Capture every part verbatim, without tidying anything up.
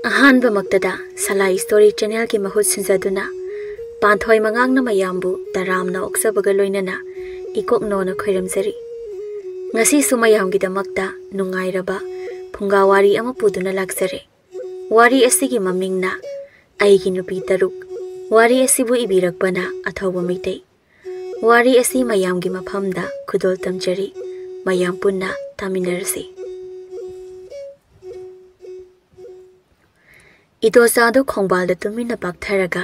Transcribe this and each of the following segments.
ꯑꯍꯥꯟꯕꯃꯛꯇꯗ ꯁꯂꯥꯏ story ꯆꯦꯅꯦꯜꯒꯤ ꯃꯍꯨꯠ ꯁꯤꯟꯖꯗꯨꯅ ꯄꯥꯟꯊꯣꯏ ꯃꯉꯥꯡꯅ ꯃꯌꯥꯝꯕꯨ ꯇꯔꯥꯝꯅ ꯑꯣꯛꯆꯕꯒ ꯂꯣꯏꯅꯅ ꯏꯀꯣꯛꯅꯣꯅ ꯈꯣꯏꯔꯝꯖꯔꯤ꯫ ꯉꯁꯤꯁꯨ ꯃꯌꯥꯝꯒꯤꯗꯃꯛꯇ ꯅꯨꯡꯉꯥꯏꯔꯕ ꯐꯨꯡꯒꯥ ꯋꯥꯔꯤ ꯑꯃ ꯄꯨꯗꯨꯅ ꯂꯥꯛꯆꯔꯦ꯫ ꯋꯥꯔꯤ ꯑꯁꯤꯒꯤ ꯃꯃꯤꯡꯅ ꯑꯩꯒꯤ ꯅꯨꯄꯤ ꯇꯔꯨꯛ꯫ ꯋꯥꯔꯤ ꯑꯁꯤꯕꯨ ꯏꯕꯤꯔꯛꯄꯅ ꯑꯊꯧꯕ ꯃꯩꯇꯩ꯫ ꯋꯥꯔꯤ ꯑꯁꯤ ꯃꯌꯥꯝꯒꯤ ꯃꯐꯝꯗ ꯈꯨꯗꯣꯜ ꯇꯝꯖꯔꯤ꯫ ꯃꯌꯥꯝ ꯄꯨꯟꯅ ꯇꯥꯃꯤꯟꯅꯔꯁꯤ꯫ ꯏꯗꯣꯆꯥꯗꯨ ꯈꯣꯡꯕꯥꯜꯗ ꯇꯨꯃꯤꯟꯅ ꯄꯥꯛꯊꯔꯒ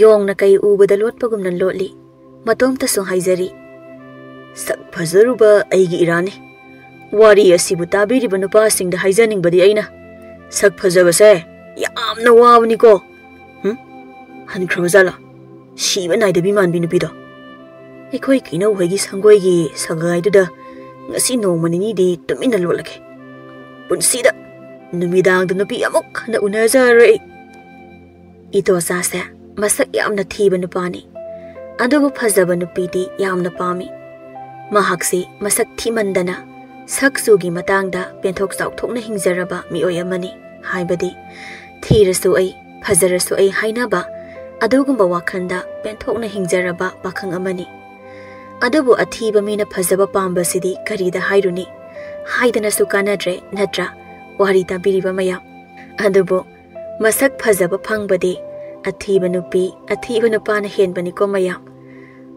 ꯌꯣꯡꯅ ꯀꯩ ꯎꯕꯗ ꯂꯣꯠꯄꯒꯨꯝꯅ ꯂꯣꯠꯂꯤ꯫ ꯃꯇꯣꯝꯇꯁꯨ ꯍꯥꯏꯖꯔꯤ, "ꯁꯛ ꯐꯖꯔꯨꯕ ꯑꯩꯒꯤ ꯏꯔꯥꯅꯤ꯫ ꯋꯥꯔꯤ ꯑꯁꯤꯕꯨ ꯇꯥꯕꯤꯔꯤꯕ ꯅꯨꯄꯥꯁꯤꯡꯗ ꯍꯥꯏꯖꯅꯤꯡꯕꯗꯤ ꯑꯩꯅ, ꯁꯛ ꯐꯖꯕꯁꯦ ꯌꯥꯝꯅ ꯋꯥꯕꯅꯤꯀꯣ꯫ ꯍꯨꯝ? ꯍꯟꯈ꯭ꯔꯕ ꯖꯥꯠꯂꯥ? ꯁꯤꯕ ꯅꯥꯏꯗꯕꯤ ꯃꯥꯟꯕꯤ ꯅꯨꯄꯤꯗꯣ꯫ ꯑꯩꯈꯣꯏ ꯀꯩꯅꯧ ꯍꯣꯏꯒꯤ ꯁꯪꯒꯣꯏꯒꯤ ꯁꯒꯥꯏꯗꯨꯗ ꯉꯁꯤ ꯅꯣꯡꯃ ꯅꯤꯅꯤꯗꯤ ꯇꯨꯃꯤꯟꯅ ꯂꯣꯠꯂꯒꯦ꯫ ꯄꯨꯟꯁꯤꯗ ꯅꯨꯃꯤꯗꯥꯡꯗ ꯅꯨꯄꯤ ꯑꯃꯨꯛ ꯍꯟꯅ ꯎꯅꯖꯔꯔꯣꯏ ꯑꯩ꯫" ꯏꯗꯣꯆꯥꯁꯦ ꯃꯁꯛ ꯌꯥꯝꯅ ꯊꯤꯕ ꯅꯨꯄꯥꯅꯤ꯫ ꯑꯗꯨꯕꯨ ꯐꯖꯕ ꯅꯨꯄꯤꯗꯤ ꯌꯥꯝꯅ ꯄꯥꯝꯃꯤ꯫ ꯃꯍꯥꯛꯁꯤ ꯃꯁꯛ ꯊꯤꯃꯟꯗꯅ ꯁꯛ ꯆꯨꯒꯤ ꯃꯇꯥꯡꯗ ꯄꯦꯟꯊꯣꯛ ꯆꯥꯎꯊꯣꯛꯅ ꯍꯤꯡꯖꯔꯕ ꯃꯤꯑꯣꯏ ꯑꯃꯅꯤ꯫ ꯍꯥꯏꯕꯗꯤ, "ꯊꯤꯔꯁꯨ ꯑꯩ, ꯐꯖꯔꯁꯨ ꯑꯩ" ꯍꯥꯏꯅꯕ ꯑꯗꯨꯒꯨꯝꯕ ꯋꯥꯈꯜꯗ ꯄꯦꯟꯊꯣꯛꯅ ꯍꯤꯡꯖꯔꯕ ꯄꯥꯈꯪ ꯑꯃꯅꯤ꯫ ꯑꯗꯨꯕꯨ ꯑꯊꯤꯕ ꯃꯤꯅ ꯐꯖꯕ ꯄꯥꯝꯕꯁꯤꯗꯤ ꯀꯔꯤꯗ ꯍꯥꯏꯔꯨꯅꯤ? ꯍꯥꯏꯗꯅꯁꯨ ꯀꯥꯟꯅꯗ꯭ꯔꯦ, ꯅꯠꯇ꯭ꯔꯥ, ꯋꯥꯔꯤ ꯇꯥꯕꯤꯔꯤꯕ ꯃꯌꯥꯝ? ꯑꯗꯨꯕꯨ ꯃꯁꯛ ꯐꯖꯕ ꯐꯪꯕꯗꯤ ꯑꯊꯤꯕ ꯅꯨꯄꯤ, ꯑꯊꯤꯕ ꯅꯨꯄꯥꯅ ꯍꯦꯟꯕꯅꯤꯀꯣ ꯃꯌꯥꯝ꯫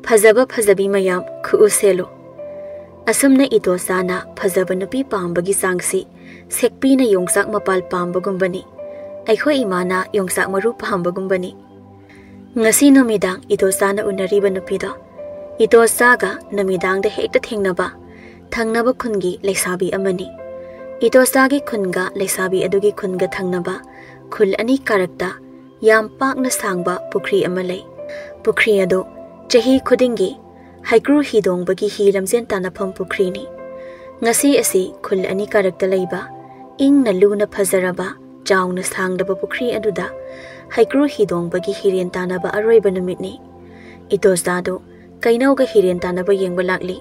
ꯐꯖꯕ ꯐꯖꯕꯤ ꯃꯌꯥꯝ, ꯈꯨꯎ ꯁꯦꯜꯂꯨ꯫ ꯑꯁꯨꯝꯅ ꯏꯗꯣꯆꯥꯅ ꯐꯖꯕ ꯅꯨꯄꯤ ꯄꯥꯝꯕꯒꯤ ꯆꯥꯡꯁꯤ ꯁꯦꯛꯄꯤꯅ ꯌꯣꯡꯆꯥꯛ ꯃꯄꯥꯜ ꯄꯥꯝꯕꯒꯨꯝꯕꯅꯤ꯫ ꯑꯩꯈꯣꯏ ꯏꯃꯥꯅ ꯌꯣꯡꯆꯥꯛ ꯃꯔꯨ ꯄꯥꯝꯕꯒꯨꯝꯕꯅꯤ꯫ ꯉꯁꯤ ꯅꯨꯃꯤꯗꯥꯡ ꯏꯗꯣꯆꯥꯅ ꯎꯅꯔꯤꯕ ꯅꯨꯄꯤꯗꯣ, ꯏꯗꯣꯆꯥꯒ ꯅꯨꯃꯤꯗꯥꯡꯗ ꯍꯦꯛꯇ ꯊꯦꯡꯅꯕ ꯊꯪꯅꯕ ꯈꯨꯟꯒꯤ ꯂꯩꯁꯥꯕꯤ ꯑꯃꯅꯤ꯫ ꯏꯗꯣꯆꯥꯒꯤ ꯈꯨꯟꯒ ꯂꯩꯁꯥꯕꯤ ꯑꯗꯨꯒꯤ ꯈꯨꯟꯒ ꯊꯪꯅꯕ ꯈꯨꯜ ꯑꯅꯤ ꯀꯥꯔꯛꯇ ꯌꯥꯝ ꯄꯥꯛꯅ ꯁꯥꯡꯕ ꯄꯨꯈ꯭ꯔꯤ ꯑꯃ ꯂꯩ꯫ ꯄꯨꯈ꯭ꯔꯤ ꯑꯗꯨ ꯆꯍꯤ ꯈꯨꯗꯤꯡꯒꯤ ꯍꯩꯀ꯭ꯔꯨ ꯍꯤꯗꯣꯡꯕꯒꯤ ꯍꯤ ꯂꯝꯖꯦꯟ ꯇꯥꯟꯅꯐꯝ ꯄꯨꯈ꯭ꯔꯤꯅꯤ꯫ ꯉꯁꯤ ꯑꯁꯤ ꯈꯨꯜ ꯑꯅꯤ ꯀꯥꯔꯛꯇ ꯂꯩꯕ ꯏꯪꯅ ꯂꯨꯅ ꯐꯖꯔꯕ ꯆꯥꯎꯅ ꯁꯥꯡꯂꯕ ꯄꯨꯈ꯭ꯔꯤ ꯑꯗꯨꯗ ꯍꯩꯀ꯭ꯔꯨ ꯍꯤꯗꯣꯡꯕꯒꯤ ꯍꯤꯔꯦꯟ ꯇꯥꯟꯅꯕ ꯑꯔꯣꯏꯕ ꯅꯨꯃꯤꯠꯅꯤ꯫ ꯏꯗꯣꯆꯥꯗꯨ ꯀꯩꯅꯧꯒ ꯍꯤꯔꯦꯟ ꯇꯥꯟꯅꯕ ꯌꯦꯡꯕ ꯂꯥꯛꯂꯤ꯫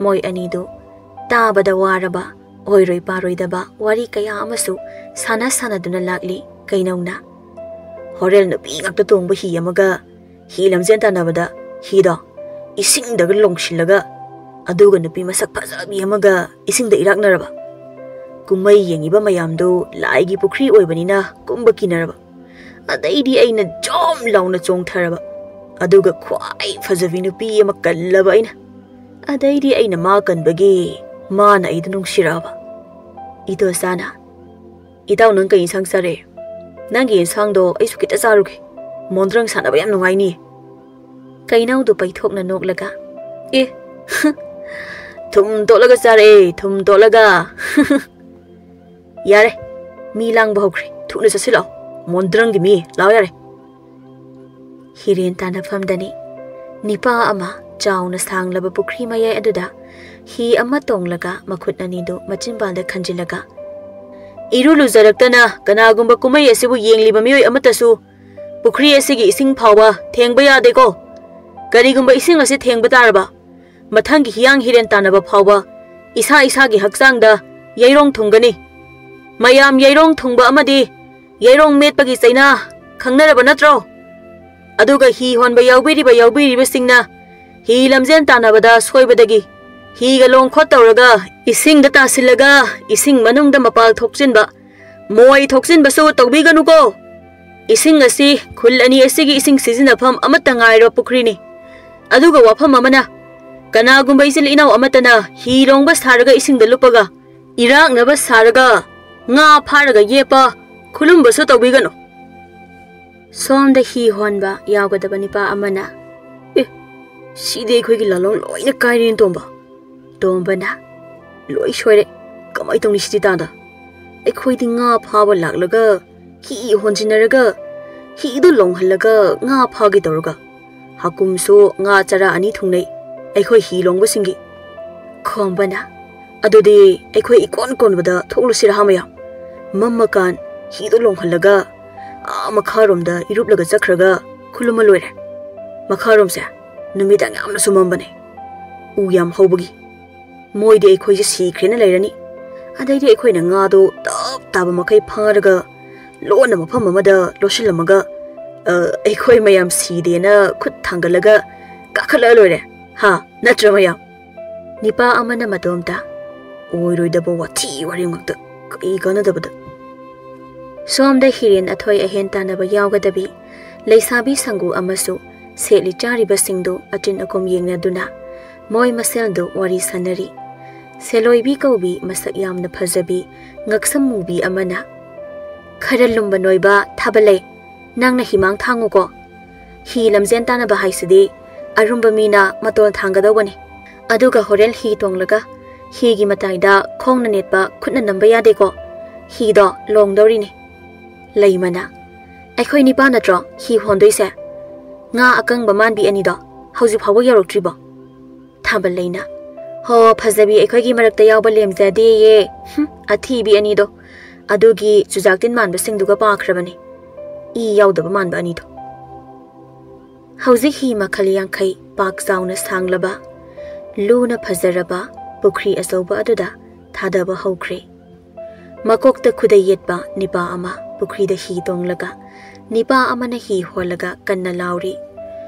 ꯃꯣꯏ ꯑꯅꯤꯗꯨ ꯇꯥꯕꯗ ꯋꯥꯔꯕ, ꯑꯣꯏꯔꯣꯏ ꯄꯥꯔꯣꯏꯗꯕ ꯋꯥꯔꯤ ꯀꯌꯥ ꯑꯃꯁꯨ ꯁꯥꯟꯅ ꯁꯥꯟꯅꯗꯨꯅ ꯂꯥꯛꯂꯤ ꯀꯩꯅꯧꯅ꯫ ꯍꯣꯔꯦꯜ ꯅꯨꯄꯤ ꯉꯥꯛꯇ ꯇꯣꯡꯕ ꯍꯤ ꯑꯃꯒ ꯍꯤ ꯂꯝꯖꯦꯟ ꯇꯥꯟꯅꯕꯗ ꯍꯤꯗꯣ ꯏꯁꯤꯡꯗꯒ ꯂꯣꯡꯁꯤꯜꯂꯒ, ꯑꯗꯨꯒ ꯅꯨꯄꯤ ꯃꯁꯛ ꯐꯖꯕꯤ ꯑꯃꯒ ꯏꯁꯤꯡꯗ ꯏꯔꯥꯛꯅꯔꯕ꯫ ꯀꯨꯝꯍꯩ ꯌꯦꯡꯉꯤꯕ ꯃꯌꯥꯝꯗꯨ ꯂꯥꯏꯒꯤ ꯄꯨꯈ꯭ꯔꯤ ꯑꯣꯏꯕꯅꯤꯅ ꯀꯨꯝꯕ ꯀꯤꯅꯔꯕ꯫ ꯑꯗꯩꯗꯤ ꯑꯩꯅ ꯖꯣꯝ ꯂꯥꯎꯅ ꯆꯣꯡꯊꯔꯕ꯫ ꯑꯗꯨꯒ ꯈ꯭ꯋꯥꯏ ꯐꯖꯕꯤ ꯅꯨꯄꯤ ꯑꯃ ꯀꯜꯂꯕ ꯑꯩꯅ꯫ ꯑꯗꯩꯗꯤ ꯑꯩꯅ ꯃꯥ ꯀꯟꯕꯒꯤ ꯃꯥꯅ ꯑꯩꯗ ꯅꯨꯡꯁꯤꯔꯛꯑꯕ꯫ ꯏꯗꯣꯆꯥꯅ, "ꯏꯇꯥꯎ, ꯅꯪ ꯀꯩ ꯏꯟꯁꯥꯡ ꯆꯥꯔꯦ? ꯅꯪꯒꯤ ꯏꯟꯁꯥꯡꯗꯣ ꯑꯩꯁꯨ ꯈꯤꯇ ꯆꯥꯔꯨꯒꯦ꯫ ꯃꯣꯟꯗ꯭ꯔꯪ ꯁꯥꯟꯅꯕ ꯌꯥꯝ ꯅꯨꯡꯉꯥꯏꯅꯤ꯫" ꯀꯩꯅꯧꯗꯨ ꯄꯩꯊꯣꯛꯅ ꯅꯣꯛꯂꯒ, "ꯑꯦ, ꯊꯨꯝ ꯇꯣꯠꯂꯒ ꯆꯥꯔꯛꯑꯦ, ꯊꯨꯝ ꯇꯣꯠꯂꯒ꯫" "ꯌꯥꯔꯦ, ꯃꯤ ꯂꯥꯡꯕ ꯍꯧꯈ꯭ꯔꯦ, ꯊꯨꯅ ꯆꯠꯁꯤꯜꯂꯛꯑꯣ, ꯃꯣꯟꯗ꯭ꯔꯪꯒꯤ ꯃꯤ, ꯂꯥꯛꯑꯣ ꯌꯥꯔꯦ꯫" ꯍꯤꯔꯦꯟ ꯇꯥꯟꯅꯐꯝꯗꯅꯤ ꯅꯤꯄꯥ ꯑꯃ ꯆꯥꯎꯅ ꯁꯥꯡꯂꯕ ꯄꯨꯈ꯭ꯔꯤ ꯃꯌꯥꯏ ꯑꯗꯨꯗ ꯍꯤ ꯑꯃ ꯇꯣꯡꯂꯒ ꯃꯈꯨꯠ ꯑꯅꯤꯗꯨ ꯃꯆꯤꯟꯕꯥꯜꯗ ꯈꯟꯖꯤꯜꯂꯒ, "ꯏꯔꯨ ꯂꯨꯖꯔꯛꯇꯅ ꯀꯅꯥꯒꯨꯝꯕ ꯀꯨꯝꯍꯩ ꯑꯁꯤꯕꯨ ꯌꯦꯡꯂꯤꯕ ꯃꯤꯑꯣꯏ ꯑꯃꯠꯇꯁꯨ ꯄꯨꯈ꯭ꯔꯤ ꯑꯁꯤꯒꯤ ꯏꯁꯤꯡ ꯐꯥꯎꯕ ꯊꯦꯡꯕ ꯌꯥꯗꯦꯀꯣ꯫ ꯀꯔꯤꯒꯨꯝꯕ ꯏꯁꯤꯡ ꯑꯁꯤ ꯊꯦꯡꯕ ꯇꯥꯔꯕ, ꯃꯊꯪꯒꯤ ꯍꯤꯌꯥꯡ ꯍꯤꯔꯦꯟ ꯇꯥꯟꯅꯕ ꯐꯥꯎꯕ ꯏꯁꯥ ꯏꯁꯥꯒꯤ ꯍꯛꯆꯥꯡꯗ ꯌꯩꯔꯣꯡ ꯊꯨꯡꯒꯅꯤ꯫ ꯃꯌꯥꯝ ꯌꯩꯔꯣꯡ ꯊꯨꯡꯕ ꯑꯃꯗꯤ ꯌꯩꯔꯣꯡ ꯃꯦꯠꯄꯒꯤ ꯆꯩꯅꯥ ꯈꯪꯅꯔꯕ ꯅꯠꯇ꯭ꯔꯣ? ꯑꯗꯨꯒ ꯍꯤ ꯍꯣꯟꯕ ꯌꯥꯎꯕꯤꯔꯤꯕ ꯌꯥꯎꯕꯤꯔꯤꯕꯁꯤꯡꯅ ꯍꯤ ꯂꯝꯖꯦꯟ ꯇꯥꯟꯅꯕꯗ ꯁꯣꯏꯕꯗꯒꯤ ꯍꯤꯒ ꯂꯣꯡ ꯈꯣꯠ ꯇꯧꯔꯒ ꯏꯁꯤꯡꯗ ꯇꯥꯁꯤꯜꯂꯒ ꯏꯁꯤꯡ ꯃꯅꯨꯡꯗ ꯃꯄꯥꯜ ꯊꯣꯛꯆꯤꯟꯕ, ꯃꯣꯏ ꯊꯣꯛꯆꯤꯟꯕꯁꯨ ꯇꯧꯕꯤꯒꯅꯨꯀꯣ꯫ ꯏꯁꯤꯡ ꯑꯁꯤ ꯈꯨꯜ ꯑꯅꯤ ꯑꯁꯤꯒꯤ ꯏꯁꯤꯡ ꯁꯤꯖꯤꯟꯅꯐꯝ ꯑꯃꯠꯇ ꯉꯥꯏꯔꯕ ꯄꯨꯈ꯭ꯔꯤꯅꯤ꯫ ꯑꯗꯨꯒ ꯋꯥꯐꯝ ꯑꯃꯅ, ꯀꯅꯥꯒꯨꯝꯕ ꯏꯆꯤꯜ ꯏꯅꯥꯎ ꯑꯃꯠꯇꯅ ꯍꯤ ꯂꯣꯡꯕ ꯁꯥꯔꯒ ꯏꯁꯤꯡꯗ ꯂꯨꯞꯄꯒ ꯏꯔꯥꯛꯅꯕ ꯁꯥꯔꯒ ꯉꯥ ꯐꯥꯔꯒ ꯌꯦꯞꯄ, ꯈꯨꯂꯨꯝꯕꯁꯨ ꯇꯧꯕꯤꯒꯅꯨ꯫" ꯁꯣꯝꯗ ꯍꯤ ꯍꯣꯟꯕ ꯌꯥꯎꯒꯗꯕ ꯅꯤꯄꯥ ꯑꯃꯅ, "ꯑꯦ, ꯁꯤꯗꯤ ꯑꯩꯈꯣꯏꯒꯤ ꯂꯥꯂꯣꯡ ꯂꯣꯏꯅ ꯀꯥꯏꯔꯦꯅꯦ ꯇꯣꯝꯕ꯫" ꯇꯣꯝꯕꯅ, "ꯂꯣꯏ ꯁꯣꯏꯔꯦ, ꯀꯃꯥꯏ ꯇꯧꯅꯤ ꯁꯤꯗꯤ ꯇꯥꯟꯗ? ꯑꯩꯈꯣꯏꯗꯤ ꯉꯥ ꯐꯥꯕ ꯂꯥꯛꯂꯒ ꯍꯤ ꯍꯣꯟꯖꯤꯟꯅꯔꯒ ꯍꯤꯗꯨ ꯂꯣꯡꯍꯜꯂꯒ ꯉꯥ ꯐꯥꯒꯦ ꯇꯧꯔꯒ ꯍꯥꯀꯨꯝꯁꯨ ꯉꯥ ꯆꯔꯥ ꯑꯅꯤ ꯊꯨꯡꯅꯩ ꯑꯩꯈꯣꯏ ꯍꯤ ꯂꯣꯡꯕꯁꯤꯡꯒꯤ꯫" ꯈꯣꯝꯕꯅ, "ꯑꯗꯨꯗꯤ ꯑꯩꯈꯣꯏ ꯏꯀꯣꯟ ꯀꯣꯟꯕꯗ ꯊꯣꯛꯂꯨꯁꯤꯔ ꯍꯥ ꯃꯌꯥꯝ? ꯃꯝꯃꯀꯥꯟ ꯍꯤꯗꯨ ꯂꯣꯡꯍꯜꯂꯒ ꯑꯥ ꯃꯈꯥꯔꯣꯝꯗ ꯏꯔꯨꯞꯂꯒ ꯆꯠꯈ꯭ꯔꯒ ꯈꯨꯂꯨꯝꯃ ꯂꯣꯏꯔꯦ꯫ ꯃꯈꯥꯔꯣꯝꯁꯦ ꯅꯨꯃꯤꯗꯥꯡ ꯌꯥꯝꯅꯁꯨ ꯃꯝꯕꯅꯦ, ꯎ ꯌꯥꯝ ꯍꯧꯕꯒꯤ꯫ ꯃꯣꯏꯗꯤ ꯑꯩꯈꯣꯏꯁꯦ ꯁꯤꯈ꯭ꯔꯦꯅ ꯂꯩꯔꯅꯤ꯫ ꯑꯗꯩꯗꯤ ꯑꯩꯈꯣꯏꯅ ꯉꯥꯗꯣ ꯇꯞ ꯇꯥꯕ ꯃꯈꯩ ꯐꯥꯔꯒ ꯂꯣꯟꯅ ꯃꯐꯝ ꯑꯃꯗ ꯂꯣꯠꯁꯤꯜꯂꯝꯃꯒ, ꯑ, ꯑꯩꯈꯣꯏ ꯃꯌꯥꯝ ꯁꯤꯗꯦꯅ ꯈꯨꯠ ꯊꯥꯡꯒꯠꯂꯒ ꯀꯥꯈꯠꯂꯛꯑ ꯂꯣꯏꯔꯦ꯫ ꯍꯥ? ꯅꯠꯇ꯭ꯔ ꯃꯌꯥꯝ? ꯅꯤꯄꯥ ꯑꯃꯅ ꯃꯇꯣꯝꯇ, "ꯑꯣꯏꯔꯣꯏꯗꯕ ꯋꯥꯊꯤ ꯋꯥꯔꯦꯝ ꯉꯥꯛꯇ, ꯀꯔꯤ ꯀꯥꯟꯅꯗꯕꯗ?" ꯁꯣꯝꯗ ꯍꯤꯔꯦꯟ ꯑꯊꯣꯏ ꯑꯍꯦꯟ ꯇꯥꯟꯅꯕ ꯌꯥꯎꯒꯗꯕꯤ ꯂꯩꯁꯥꯕꯤ ꯁꯪꯒꯨ ꯑꯃꯁꯨ ꯁꯦꯠꯂꯤ ꯆꯥꯔꯤꯕꯁꯤꯡꯗꯨ ꯑꯆꯤꯟ ꯑꯀꯣꯝ ꯌꯦꯡꯅꯗꯨꯅ ꯃꯣꯏ ꯃꯁꯦꯜꯗꯨ ꯋꯥꯔꯤ ꯁꯥꯟꯅꯔꯤ꯫ ꯁꯦꯂꯣꯏꯕꯤ ꯀꯧꯕꯤ ꯃꯁꯛ ꯌꯥꯝꯅ ꯐꯖꯕꯤ ꯉꯛꯁꯝ ꯃꯨꯕꯤ ꯑꯃꯅ, "ꯈꯔ ꯂꯨꯝꯕ ꯅꯣꯏꯕ ꯊꯥꯕꯂꯩ, ꯅꯪꯅ ꯍꯤꯃꯥꯡ ꯊꯥꯡꯉꯨꯀꯣ꯫ ꯍꯤ ꯂꯝꯖꯦꯟ ꯇꯥꯟꯅꯕ ꯍꯥꯏꯁꯤꯗꯤ ꯑꯔꯨꯝꯕ ꯃꯤꯅ ꯃꯇꯣꯜ ꯊꯥꯡꯒꯗꯧꯕꯅꯤ꯫ ꯑꯗꯨꯒ ꯍꯣꯔꯦꯟ ꯍꯤ ꯇꯣꯡꯂꯒ ꯍꯤꯒꯤ ꯃꯇꯥꯏꯗ ꯈꯣꯡꯅ ꯅꯦꯠꯄ ꯈꯨꯠꯅ ꯅꯝꯕ ꯌꯥꯗꯦꯀꯣ꯫ ꯍꯤꯗꯣ ꯂꯣꯡꯗꯧꯔꯤꯅꯤ꯫" ꯂꯩꯃꯅ, "ꯑꯩꯈꯣꯏ ꯅꯤꯄꯥ ꯅꯠꯇ꯭ꯔꯣ ꯍꯤ ꯍꯣꯟꯗꯣꯏꯁꯦ? ꯉꯥ ꯑꯀꯪꯕ ꯃꯥꯟꯕꯤ ꯑꯅꯤꯗꯣ ꯍꯧꯖꯤꯛ ꯐꯥꯎꯕ ꯌꯧꯔꯛꯇ꯭ꯔꯤꯕꯣ?" ꯊꯥꯕꯜꯂꯩꯅ, "ꯍꯣ, ꯐꯖꯕꯤ ꯑꯩꯈꯣꯏꯒꯤ ꯃꯔꯛꯇ ꯌꯥꯎꯕ ꯂꯦꯝꯖꯗꯦꯌꯦ꯫ ꯍꯨꯝ, ꯑꯊꯤꯕꯤ ꯑꯅꯤꯗꯣ꯫ ꯑꯗꯨꯒꯤ ꯆꯨꯖꯥꯛ ꯇꯤꯟ ꯃꯥꯟꯕꯁꯤꯡꯗꯨꯒ ꯄꯥꯈ꯭ꯔꯕꯅꯤ꯫ ꯏ ꯌꯥꯎꯗꯕ ꯃꯥꯟꯕ ꯑꯅꯤꯗꯣ꯫" ꯍꯧꯖꯤꯛ ꯍꯤ ꯃꯈꯜ ꯌꯥꯡꯈꯩ ꯄꯥꯛ ꯆꯥꯎꯅ ꯁꯥꯡꯂꯕ, ꯂꯨꯅ ꯐꯖꯔꯕ ꯄꯨꯈ꯭ꯔꯤ ꯑꯆꯧꯕ ꯑꯗꯨꯗ ꯊꯥꯗꯕ ꯍꯧꯈ꯭ꯔꯦ꯫ ꯃꯀꯣꯛꯇ ꯈꯨꯗꯩ ꯌꯦꯠꯄ ꯅꯤꯄꯥ ꯑꯃ ꯄꯨꯈ꯭ꯔꯤꯗ ꯍꯤ ꯇꯣꯡꯂꯒ ꯅꯤꯄꯥ ꯑꯃꯅ ꯍꯤ ꯍꯣꯜꯂꯒ ꯀꯟꯅ ꯂꯥꯎꯔꯤ,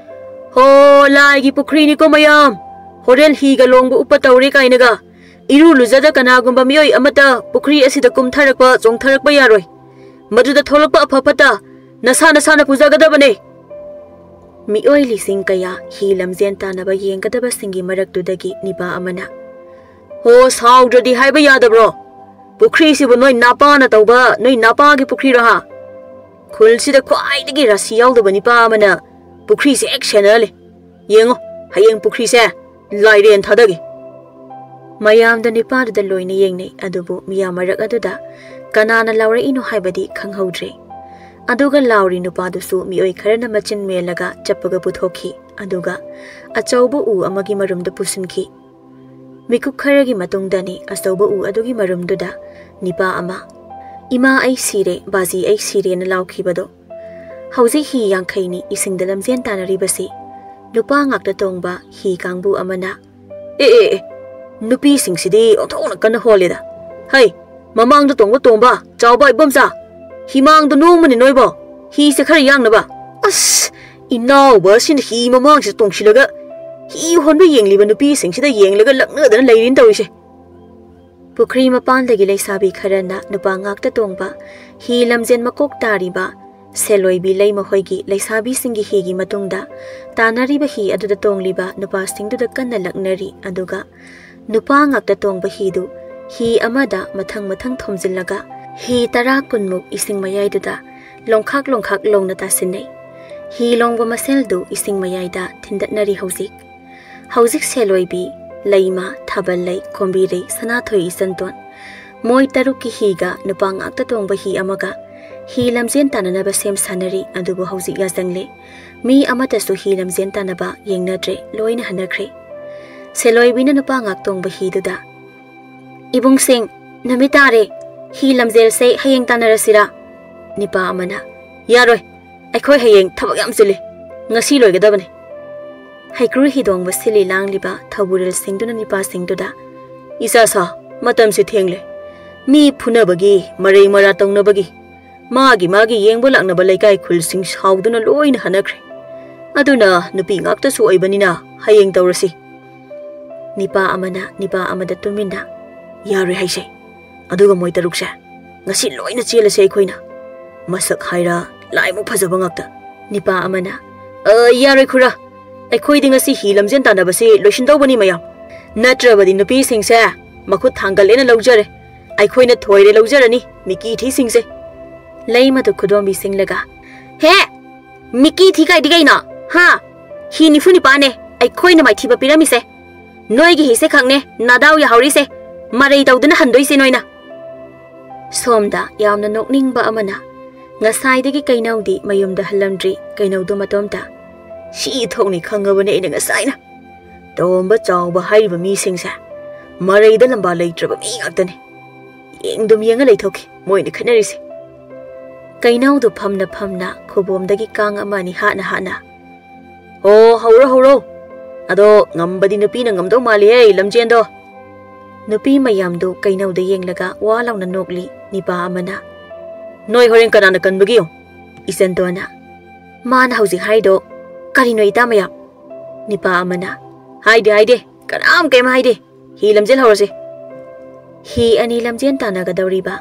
"ꯍꯣ, ꯂꯥꯏꯒꯤ ꯄꯨꯈ꯭ꯔꯤꯅꯤꯀꯣ ꯃꯌꯥꯝ! ꯍꯣꯔꯦꯟ ꯍꯤꯒ ꯂꯣꯡꯕ ꯎꯞꯄ ꯇꯧꯔꯦ ꯀꯥꯏꯅꯒ ꯏꯔꯨ ꯂꯨꯖꯗ ꯀꯅꯥꯒꯨꯝꯕ ꯃꯤꯑꯣꯏ ꯑꯃꯠꯇ ꯄꯨꯈ꯭ꯔꯤ ꯑꯁꯤꯗ ꯀꯨꯝꯊꯔꯛꯄ, ꯆꯣꯡꯊꯔꯛꯄ ꯌꯥꯔꯣꯏ꯫ ꯃꯗꯨꯗ ꯊꯣꯛꯂꯛꯄ ꯑꯐ ꯐꯠꯇ ꯅꯁꯥ ꯅꯁꯥꯅ ꯄꯨꯖꯒꯗꯕꯅꯦ꯫" ꯃꯤꯑꯣꯏ ꯂꯤꯁꯤꯡ ꯀꯌꯥ ꯍꯤ ꯂꯝꯖꯦꯟ ꯇꯥꯟꯅꯕ ꯌꯦꯡꯒꯗꯕꯁꯤꯡꯒꯤ ꯃꯔꯛꯇꯨꯗꯒꯤ ꯅꯤꯄꯥ ꯑꯃꯅ, "ꯍꯣ, ꯁꯥꯎꯗ꯭ꯔꯗꯤ ꯍꯥꯏꯕ ꯌꯥꯗꯕ꯭ꯔꯣ? ꯄꯨꯈ꯭ꯔꯤꯁꯤꯕꯨ ꯅꯣꯏ ꯅꯄꯥꯅ ꯇꯧꯕ, ꯅꯣꯏ ꯅꯄꯥꯒꯤ ꯄꯨꯈ꯭ꯔꯤꯔꯣ ꯍꯥ? ꯈꯨꯜꯁꯤꯗ ꯈ꯭ꯋꯥꯏꯗꯒꯤ ꯔꯥꯁꯤ ꯌꯥꯎꯗꯕ ꯅꯤꯄꯥ ꯑꯃꯅ ꯄꯨꯈ꯭ꯔꯤꯁꯦ ꯍꯦꯛ ꯁꯦꯟꯅꯍꯜꯂꯦ꯫ ꯌꯦꯡꯉꯣ, ꯍꯌꯦꯡ ꯄꯨꯈ꯭ꯔꯤꯁꯦ ꯂꯥꯏꯔꯦꯟ ꯊꯥꯗꯒꯦ꯫" ꯃꯌꯥꯝꯗ ꯅꯤꯄꯥꯗꯨꯗ ꯂꯣꯏꯅ ꯌꯦꯡꯅꯩ, ꯑꯗꯨꯕꯨ ꯃꯤꯌꯥꯝ ꯃꯔꯛ ꯑꯗꯨꯗ ꯀꯅꯥꯅ ꯂꯥꯎꯔꯛꯏꯅꯣ ꯍꯥꯏꯕꯗꯤ ꯈꯪꯍꯧꯗ꯭ꯔꯦ꯫ ꯑꯗꯨꯒ ꯂꯥꯎꯔꯤ ꯅꯨꯄꯥꯗꯨꯁꯨ ꯃꯤꯑꯣꯏ ꯈꯔꯅ ꯃꯆꯤꯟ ꯃꯦꯜꯂꯒ ꯆꯞꯄꯒ ꯄꯨꯊꯣꯛꯈꯤ, ꯑꯗꯨꯒ ꯑꯆꯧꯕ ꯎ ꯑꯃꯒꯤ ꯃꯔꯨꯝꯗ ꯄꯨꯁꯤꯟꯈꯤ꯫ ꯃꯤꯀꯨꯞ ꯈꯔꯒꯤ ꯃꯇꯨꯡꯗꯅꯤ ꯑꯆꯧꯕ ꯎ ꯑꯗꯨꯒꯤ ꯃꯔꯨꯝꯗꯨꯗ ꯅꯤꯄꯥ ꯑꯃ, "ꯏꯃꯥ, ꯑꯩ ꯁꯤꯔꯦ, ꯕꯥꯖꯤ, ꯑꯩ ꯁꯤꯔꯦꯅ" ꯂꯥꯎꯈꯤꯕꯗꯣ꯫ ꯍꯧꯖꯤꯛ ꯍꯤ ꯌꯥꯡꯈꯩꯅꯤ ꯏꯁꯤꯡꯗ ꯂꯝꯖꯦꯟ ꯇꯥꯟꯅꯔꯤꯕꯁꯤ꯫ ꯅꯨꯄꯥ ꯉꯥꯛꯇ ꯇꯣꯡꯕ ꯍꯤ ꯀꯥꯡꯕꯨ ꯑꯃꯅ, "ꯑꯦ, ꯑꯦ, ꯑꯦ, ꯅꯨꯄꯤꯁꯤꯡꯁꯤꯗꯤ ꯑꯣꯟꯊꯣꯛꯅ ꯀꯟꯅ ꯍꯣꯜꯂꯦꯗ꯫ "ꯍꯩ, ꯃꯃꯥꯡꯗ ꯇꯣꯡꯕ ꯇꯣꯝꯕ, ꯆꯥꯎꯕ ꯏꯕꯣꯝꯆꯥ, ꯍꯤꯃꯥꯡꯗ ꯅꯣꯝꯕꯅꯤ ꯅꯣꯏꯕꯣ, ꯍꯤꯁꯦ ꯈꯔ ꯌꯥꯡꯅꯕ꯫ ꯑꯁ, ꯏꯅꯥꯎꯕ ꯑꯁꯤꯅ ꯍꯤ ꯃꯃꯥꯡꯁꯤꯗ ꯇꯣꯡꯁꯤꯜꯂꯒ ꯍꯤ ꯍꯣꯟꯕ ꯌꯦꯡꯂꯤꯕ ꯅꯨꯄꯤꯁꯤꯡꯁꯤꯗ ꯌꯦꯡꯂꯒ ꯂꯛꯅꯗꯅ ꯂꯩꯔꯤꯅ ꯇꯧꯔꯤꯁꯦ"꯫ ꯄꯨꯈ꯭ꯔꯤ ꯃꯄꯥꯟꯗꯒꯤ ꯂꯩꯁꯥꯕꯤ ꯈꯔꯅ ꯅꯨꯄꯥ ꯉꯥꯛꯇ ꯇꯣꯡꯕ ꯍꯤ ꯂꯝꯖꯦꯟ ꯃꯀꯣꯛ ꯇꯥꯔꯤꯕ ꯁꯦꯂꯣꯏꯕꯤ ꯂꯩꯃ ꯍꯣꯏꯒꯤ ꯂꯩꯁꯥꯕꯤꯁꯤꯡꯒꯤ ꯍꯤꯒꯤ ꯃꯇꯨꯡꯗ ꯇꯥꯅꯔꯤꯕ ꯍꯤ ꯑꯗꯨꯗ ꯇꯣꯡꯂꯤꯕ ꯅꯨꯄꯥꯁꯤꯡꯗꯨꯗ ꯀꯟꯅ ꯂꯛꯅꯔꯤ꯫ ꯑꯗꯨꯒ ꯅꯨꯄꯥ ꯉꯥꯛꯇ ꯇꯣꯡꯕ ꯍꯤꯗꯨ ꯍꯤ ꯑꯃꯗ ꯃꯊꯪ ꯃꯊꯪ ꯊꯣꯝꯖꯤꯜꯂꯒ ꯍꯤ ꯇꯔꯥ ꯀꯨꯟꯃꯨꯛ ꯏꯁꯤꯡ ꯃꯌꯥꯏꯗꯨꯗ ꯂꯣꯡꯈꯥꯛ ꯂꯣꯡꯈꯥꯛ ꯂꯣꯡꯅ ꯇꯥꯁꯤꯟꯅꯩ꯫ ꯍꯤ ꯂꯣꯡꯕ ꯃꯁꯦꯜꯗꯨ ꯏꯁꯤꯡ ꯃꯌꯥꯏꯗ ꯊꯤꯟꯗꯠꯅꯔꯤ ꯍꯧꯖꯤꯛ꯫ ꯍꯧꯖꯤꯛ ꯁꯦꯂꯣꯏꯕꯤ, ꯂꯩꯃ, ꯊꯥꯕꯜꯂꯩ, ꯈꯣꯝꯕꯤꯔꯩ, ꯁꯅꯥꯊꯣꯏ ꯏꯆꯟꯇꯣꯟ, ꯃꯣꯏ ꯇꯔꯨꯛꯀꯤ ꯍꯤꯒ ꯅꯨꯄꯥ ꯉꯥꯛꯇ ꯇꯣꯡꯕ ꯍꯤ ꯑꯃꯒ ꯍꯤ ꯂꯝꯖꯦꯟ ꯇꯥꯟꯅꯅꯕ ꯁꯦꯝ ꯁꯥꯟꯅꯔꯤ꯫ ꯑꯗꯨꯕꯨ ꯍꯧꯖꯤꯛ ꯌꯥꯖꯪꯂꯦ꯫ ꯃꯤ ꯑꯃꯠꯇꯁꯨ ꯍꯤ ꯂꯝꯖꯦꯟ ꯇꯥꯟꯅꯕ ꯌꯦꯡꯅꯗ꯭ꯔꯦ, ꯂꯣꯏꯅ ꯍꯟꯅꯈ꯭ꯔꯦ꯫ ꯁꯦꯂꯣꯏꯕꯤꯅ ꯅꯨꯄꯥ ꯉꯥꯛ ꯇꯣꯡꯕ ꯍꯤꯗꯨꯗ, "ꯏꯕꯨꯡꯁꯤꯡ, ꯅꯨꯃꯤꯠ ꯇꯥꯔꯦ, ꯍꯤ ꯂꯝꯖꯦꯜꯁꯦ ꯍꯌꯦꯡ ꯇꯥꯟꯅꯔꯁꯤꯔꯥ?" ꯅꯤꯄꯥ ꯑꯃꯅ, "ꯌꯥꯔꯣꯏ, ꯑꯩꯈꯣꯏ ꯍꯌꯦꯡ ꯊꯕꯛ ꯌꯥꯝ ꯆꯤꯜꯂꯤ, ꯉꯁꯤ ꯂꯣꯏꯒꯗꯕꯅꯤ"꯫ ꯍꯩꯀ꯭ꯔꯨ ꯍꯤꯗꯣꯡꯕ ꯁꯤꯜꯂꯤ ꯂꯥꯡꯂꯤꯕ ꯊꯧꯕꯨꯔꯦꯜꯁꯤꯡꯗꯨꯅ ꯅꯤꯄꯥꯁꯤꯡꯗꯨꯗ, "ꯏꯆꯥ ꯁꯥ, ꯃꯇꯝꯁꯤ ꯊꯦꯡꯂꯦ꯫ ꯃꯤ ꯐꯨꯅꯕꯒꯤ, ꯃꯔꯩ ꯃꯔꯥ ꯇꯧꯅꯕꯒꯤ, ꯃꯥꯒꯤ ꯃꯥꯒꯤ ꯌꯦꯡꯕ ꯂꯥꯛꯅꯕ ꯂꯩꯀꯥꯏ ꯈꯨꯜꯁꯤꯡ ꯁꯥꯎꯗꯨꯅ ꯂꯣꯏꯅ ꯍꯟꯅꯈ꯭ꯔꯦ꯫ ꯑꯗꯨꯅ ꯅꯨꯄꯤ ꯉꯥꯛꯇꯁꯨ ꯑꯣꯏꯕꯅꯤꯅ ꯍꯌꯦꯡ ꯇꯧꯔꯁꯤ"꯫ ꯅꯤꯄꯥ ꯑꯃꯅ ꯅꯤꯄꯥ ꯑꯃꯗ ꯇꯨꯃꯤꯟꯅ, "ꯌꯥꯔꯣꯏ ꯍꯥꯏꯁꯦ꯫ ꯑꯗꯨꯒ ꯃꯣꯏ ꯇꯔꯨꯛꯁꯦ ꯉꯁꯤ ꯂꯣꯏꯅ ꯆꯦꯜꯂꯁꯦ ꯑꯩꯈꯣꯏꯅ꯫ ꯃꯁꯛ ꯍꯥꯏꯔ ꯂꯥꯏꯃꯨꯛ ꯐꯖꯕ ꯉꯥꯛꯇ"꯫ ꯅꯤꯄꯥ ꯑꯃꯅ, "ꯑ, ꯌꯥꯔꯣꯏ ꯈꯨꯔꯥ, ꯑꯩꯈꯣꯏꯗꯤ ꯉꯁꯤ ꯍꯤ ꯂꯝꯖꯦꯟ ꯇꯥꯟꯅꯕꯁꯤ ꯂꯣꯏꯁꯤꯟꯗꯧꯕꯅꯤ ꯃꯌꯥꯝ꯫ ꯅꯠꯇ꯭ꯔꯕꯗꯤ ꯅꯨꯄꯤꯁꯤꯡꯁꯦ ꯃꯈꯨꯠ ꯊꯥꯡꯒꯠꯂꯦꯅ ꯂꯧꯖꯔꯦ꯫ ꯑꯩꯈꯣꯏꯅ ꯊꯣꯏꯔꯦ ꯂꯧꯖꯔꯅꯤ, ꯃꯤꯀꯤ ꯊꯤꯁꯤꯡꯁꯦ"꯫ ꯂꯩꯃꯗꯨ ꯈꯨꯗꯣꯝꯕꯤ ꯁꯤꯡꯂꯒ, "ꯍꯦ! ꯃꯤꯀꯤ ꯊꯤ ꯀꯥꯏꯗꯤ ꯀꯩꯅꯣ? ꯍꯥ? ꯍꯤ ꯅꯤꯐꯨ ꯅꯤꯄꯥꯟꯅꯦ ꯑꯩꯈꯣꯏꯅ ꯃꯥꯏꯊꯤꯕ ꯄꯤꯔꯝꯃꯤꯁꯦ꯫ ꯅꯣꯏꯒꯤ ꯍꯤꯁꯦ ꯈꯛꯅꯦ ꯅꯥꯗꯥꯎ ꯌꯥꯍꯧꯔꯤꯁꯦ꯫ ꯃꯔꯩ ꯇꯧꯗꯨꯅ ꯍꯟꯗꯣꯏꯁꯦ ꯅꯣꯏꯅ"꯫ ꯁꯣꯝꯗ ꯌꯥꯝꯅ ꯅꯣꯛꯅꯤꯡꯕ ꯑꯃꯅ, ꯉꯁꯥꯏꯗꯒꯤ ꯀꯩꯅꯧꯗꯤ ꯃꯌꯨꯝꯗ ꯍꯜꯂꯝꯗ꯭ꯔꯤ꯫ ꯀꯩꯅꯧꯗꯣ ꯃꯇꯣꯝꯇ, "ꯁꯤ ꯊꯣꯛꯅꯤ ꯈꯪꯉꯕꯅꯦ ꯑꯩꯅ ꯉꯁꯥꯏꯅ꯫ ꯇꯣꯝꯕ ꯆꯥꯎꯕ ꯍꯥꯏꯔꯤꯕ ꯃꯤꯁꯤꯡꯁꯦ ꯃꯔꯩꯗ ꯂꯝꯕꯥ ꯂꯩꯇ꯭ꯔꯕ ꯃꯤ ꯉꯥꯛꯇꯅꯤ꯫ ꯌꯦꯡꯗꯨꯝ ꯌꯦꯡꯉ ꯂꯩꯊꯣꯛꯈꯤ ꯃꯣꯏꯅ ꯈꯠꯅꯔꯤꯁꯦ"꯫ ꯀꯩꯅꯧꯗꯨ ꯐꯝꯅ ꯐꯝꯅ ꯈꯨꯕꯣꯝꯗꯒꯤ ꯀꯥꯡ ꯑꯃ ꯑꯅꯤ ꯍꯥꯠꯅ ꯍꯥꯠꯅ, "ꯑꯣ, ꯍꯧꯔꯣ, ꯍꯧꯔꯣ꯫ ꯑꯗꯣ ꯉꯝꯕꯗꯤ ꯅꯨꯄꯤꯅ ꯉꯝꯗꯧ ꯃꯥꯜꯂꯤꯍꯦ, ꯂꯝꯖꯦꯟꯗꯣ"꯫ ꯅꯨꯄꯤ ꯃꯌꯥꯝꯗꯨ ꯀꯩꯅꯧꯗ ꯌꯦꯡꯂꯒ ꯋꯥ ꯂꯥꯎꯅ ꯅꯣꯛꯂꯤ꯫ ꯅꯤꯄꯥ ꯑꯃꯅ, "ꯅꯣꯏ ꯍꯣꯔꯦꯟ ꯀꯅꯥꯅ ꯀꯟꯕꯒꯤꯌꯣ?" ꯏꯆꯟꯗꯣꯅ, "ꯃꯥꯅ ꯍꯧꯖꯤꯛ ꯍꯥꯏꯗꯣ ꯀꯔꯤꯅꯣ, ꯏꯇꯥ ꯃꯌꯥꯝ?" ꯅꯤꯄꯥ ꯑꯃꯅ, "ꯍꯥꯏꯗꯦ, ꯍꯥꯏꯗꯦ, ꯀꯅꯥꯝ ꯀꯩꯝ ꯍꯥꯏꯗꯦ꯫ ꯍꯤ ꯂꯝꯖꯦꯜ ꯍꯧꯔꯁꯦ꯫" ꯍꯤ ꯑꯅꯤ ꯂꯝꯖꯦꯟ ꯇꯥꯟꯅꯒꯗꯧꯔꯤꯕ,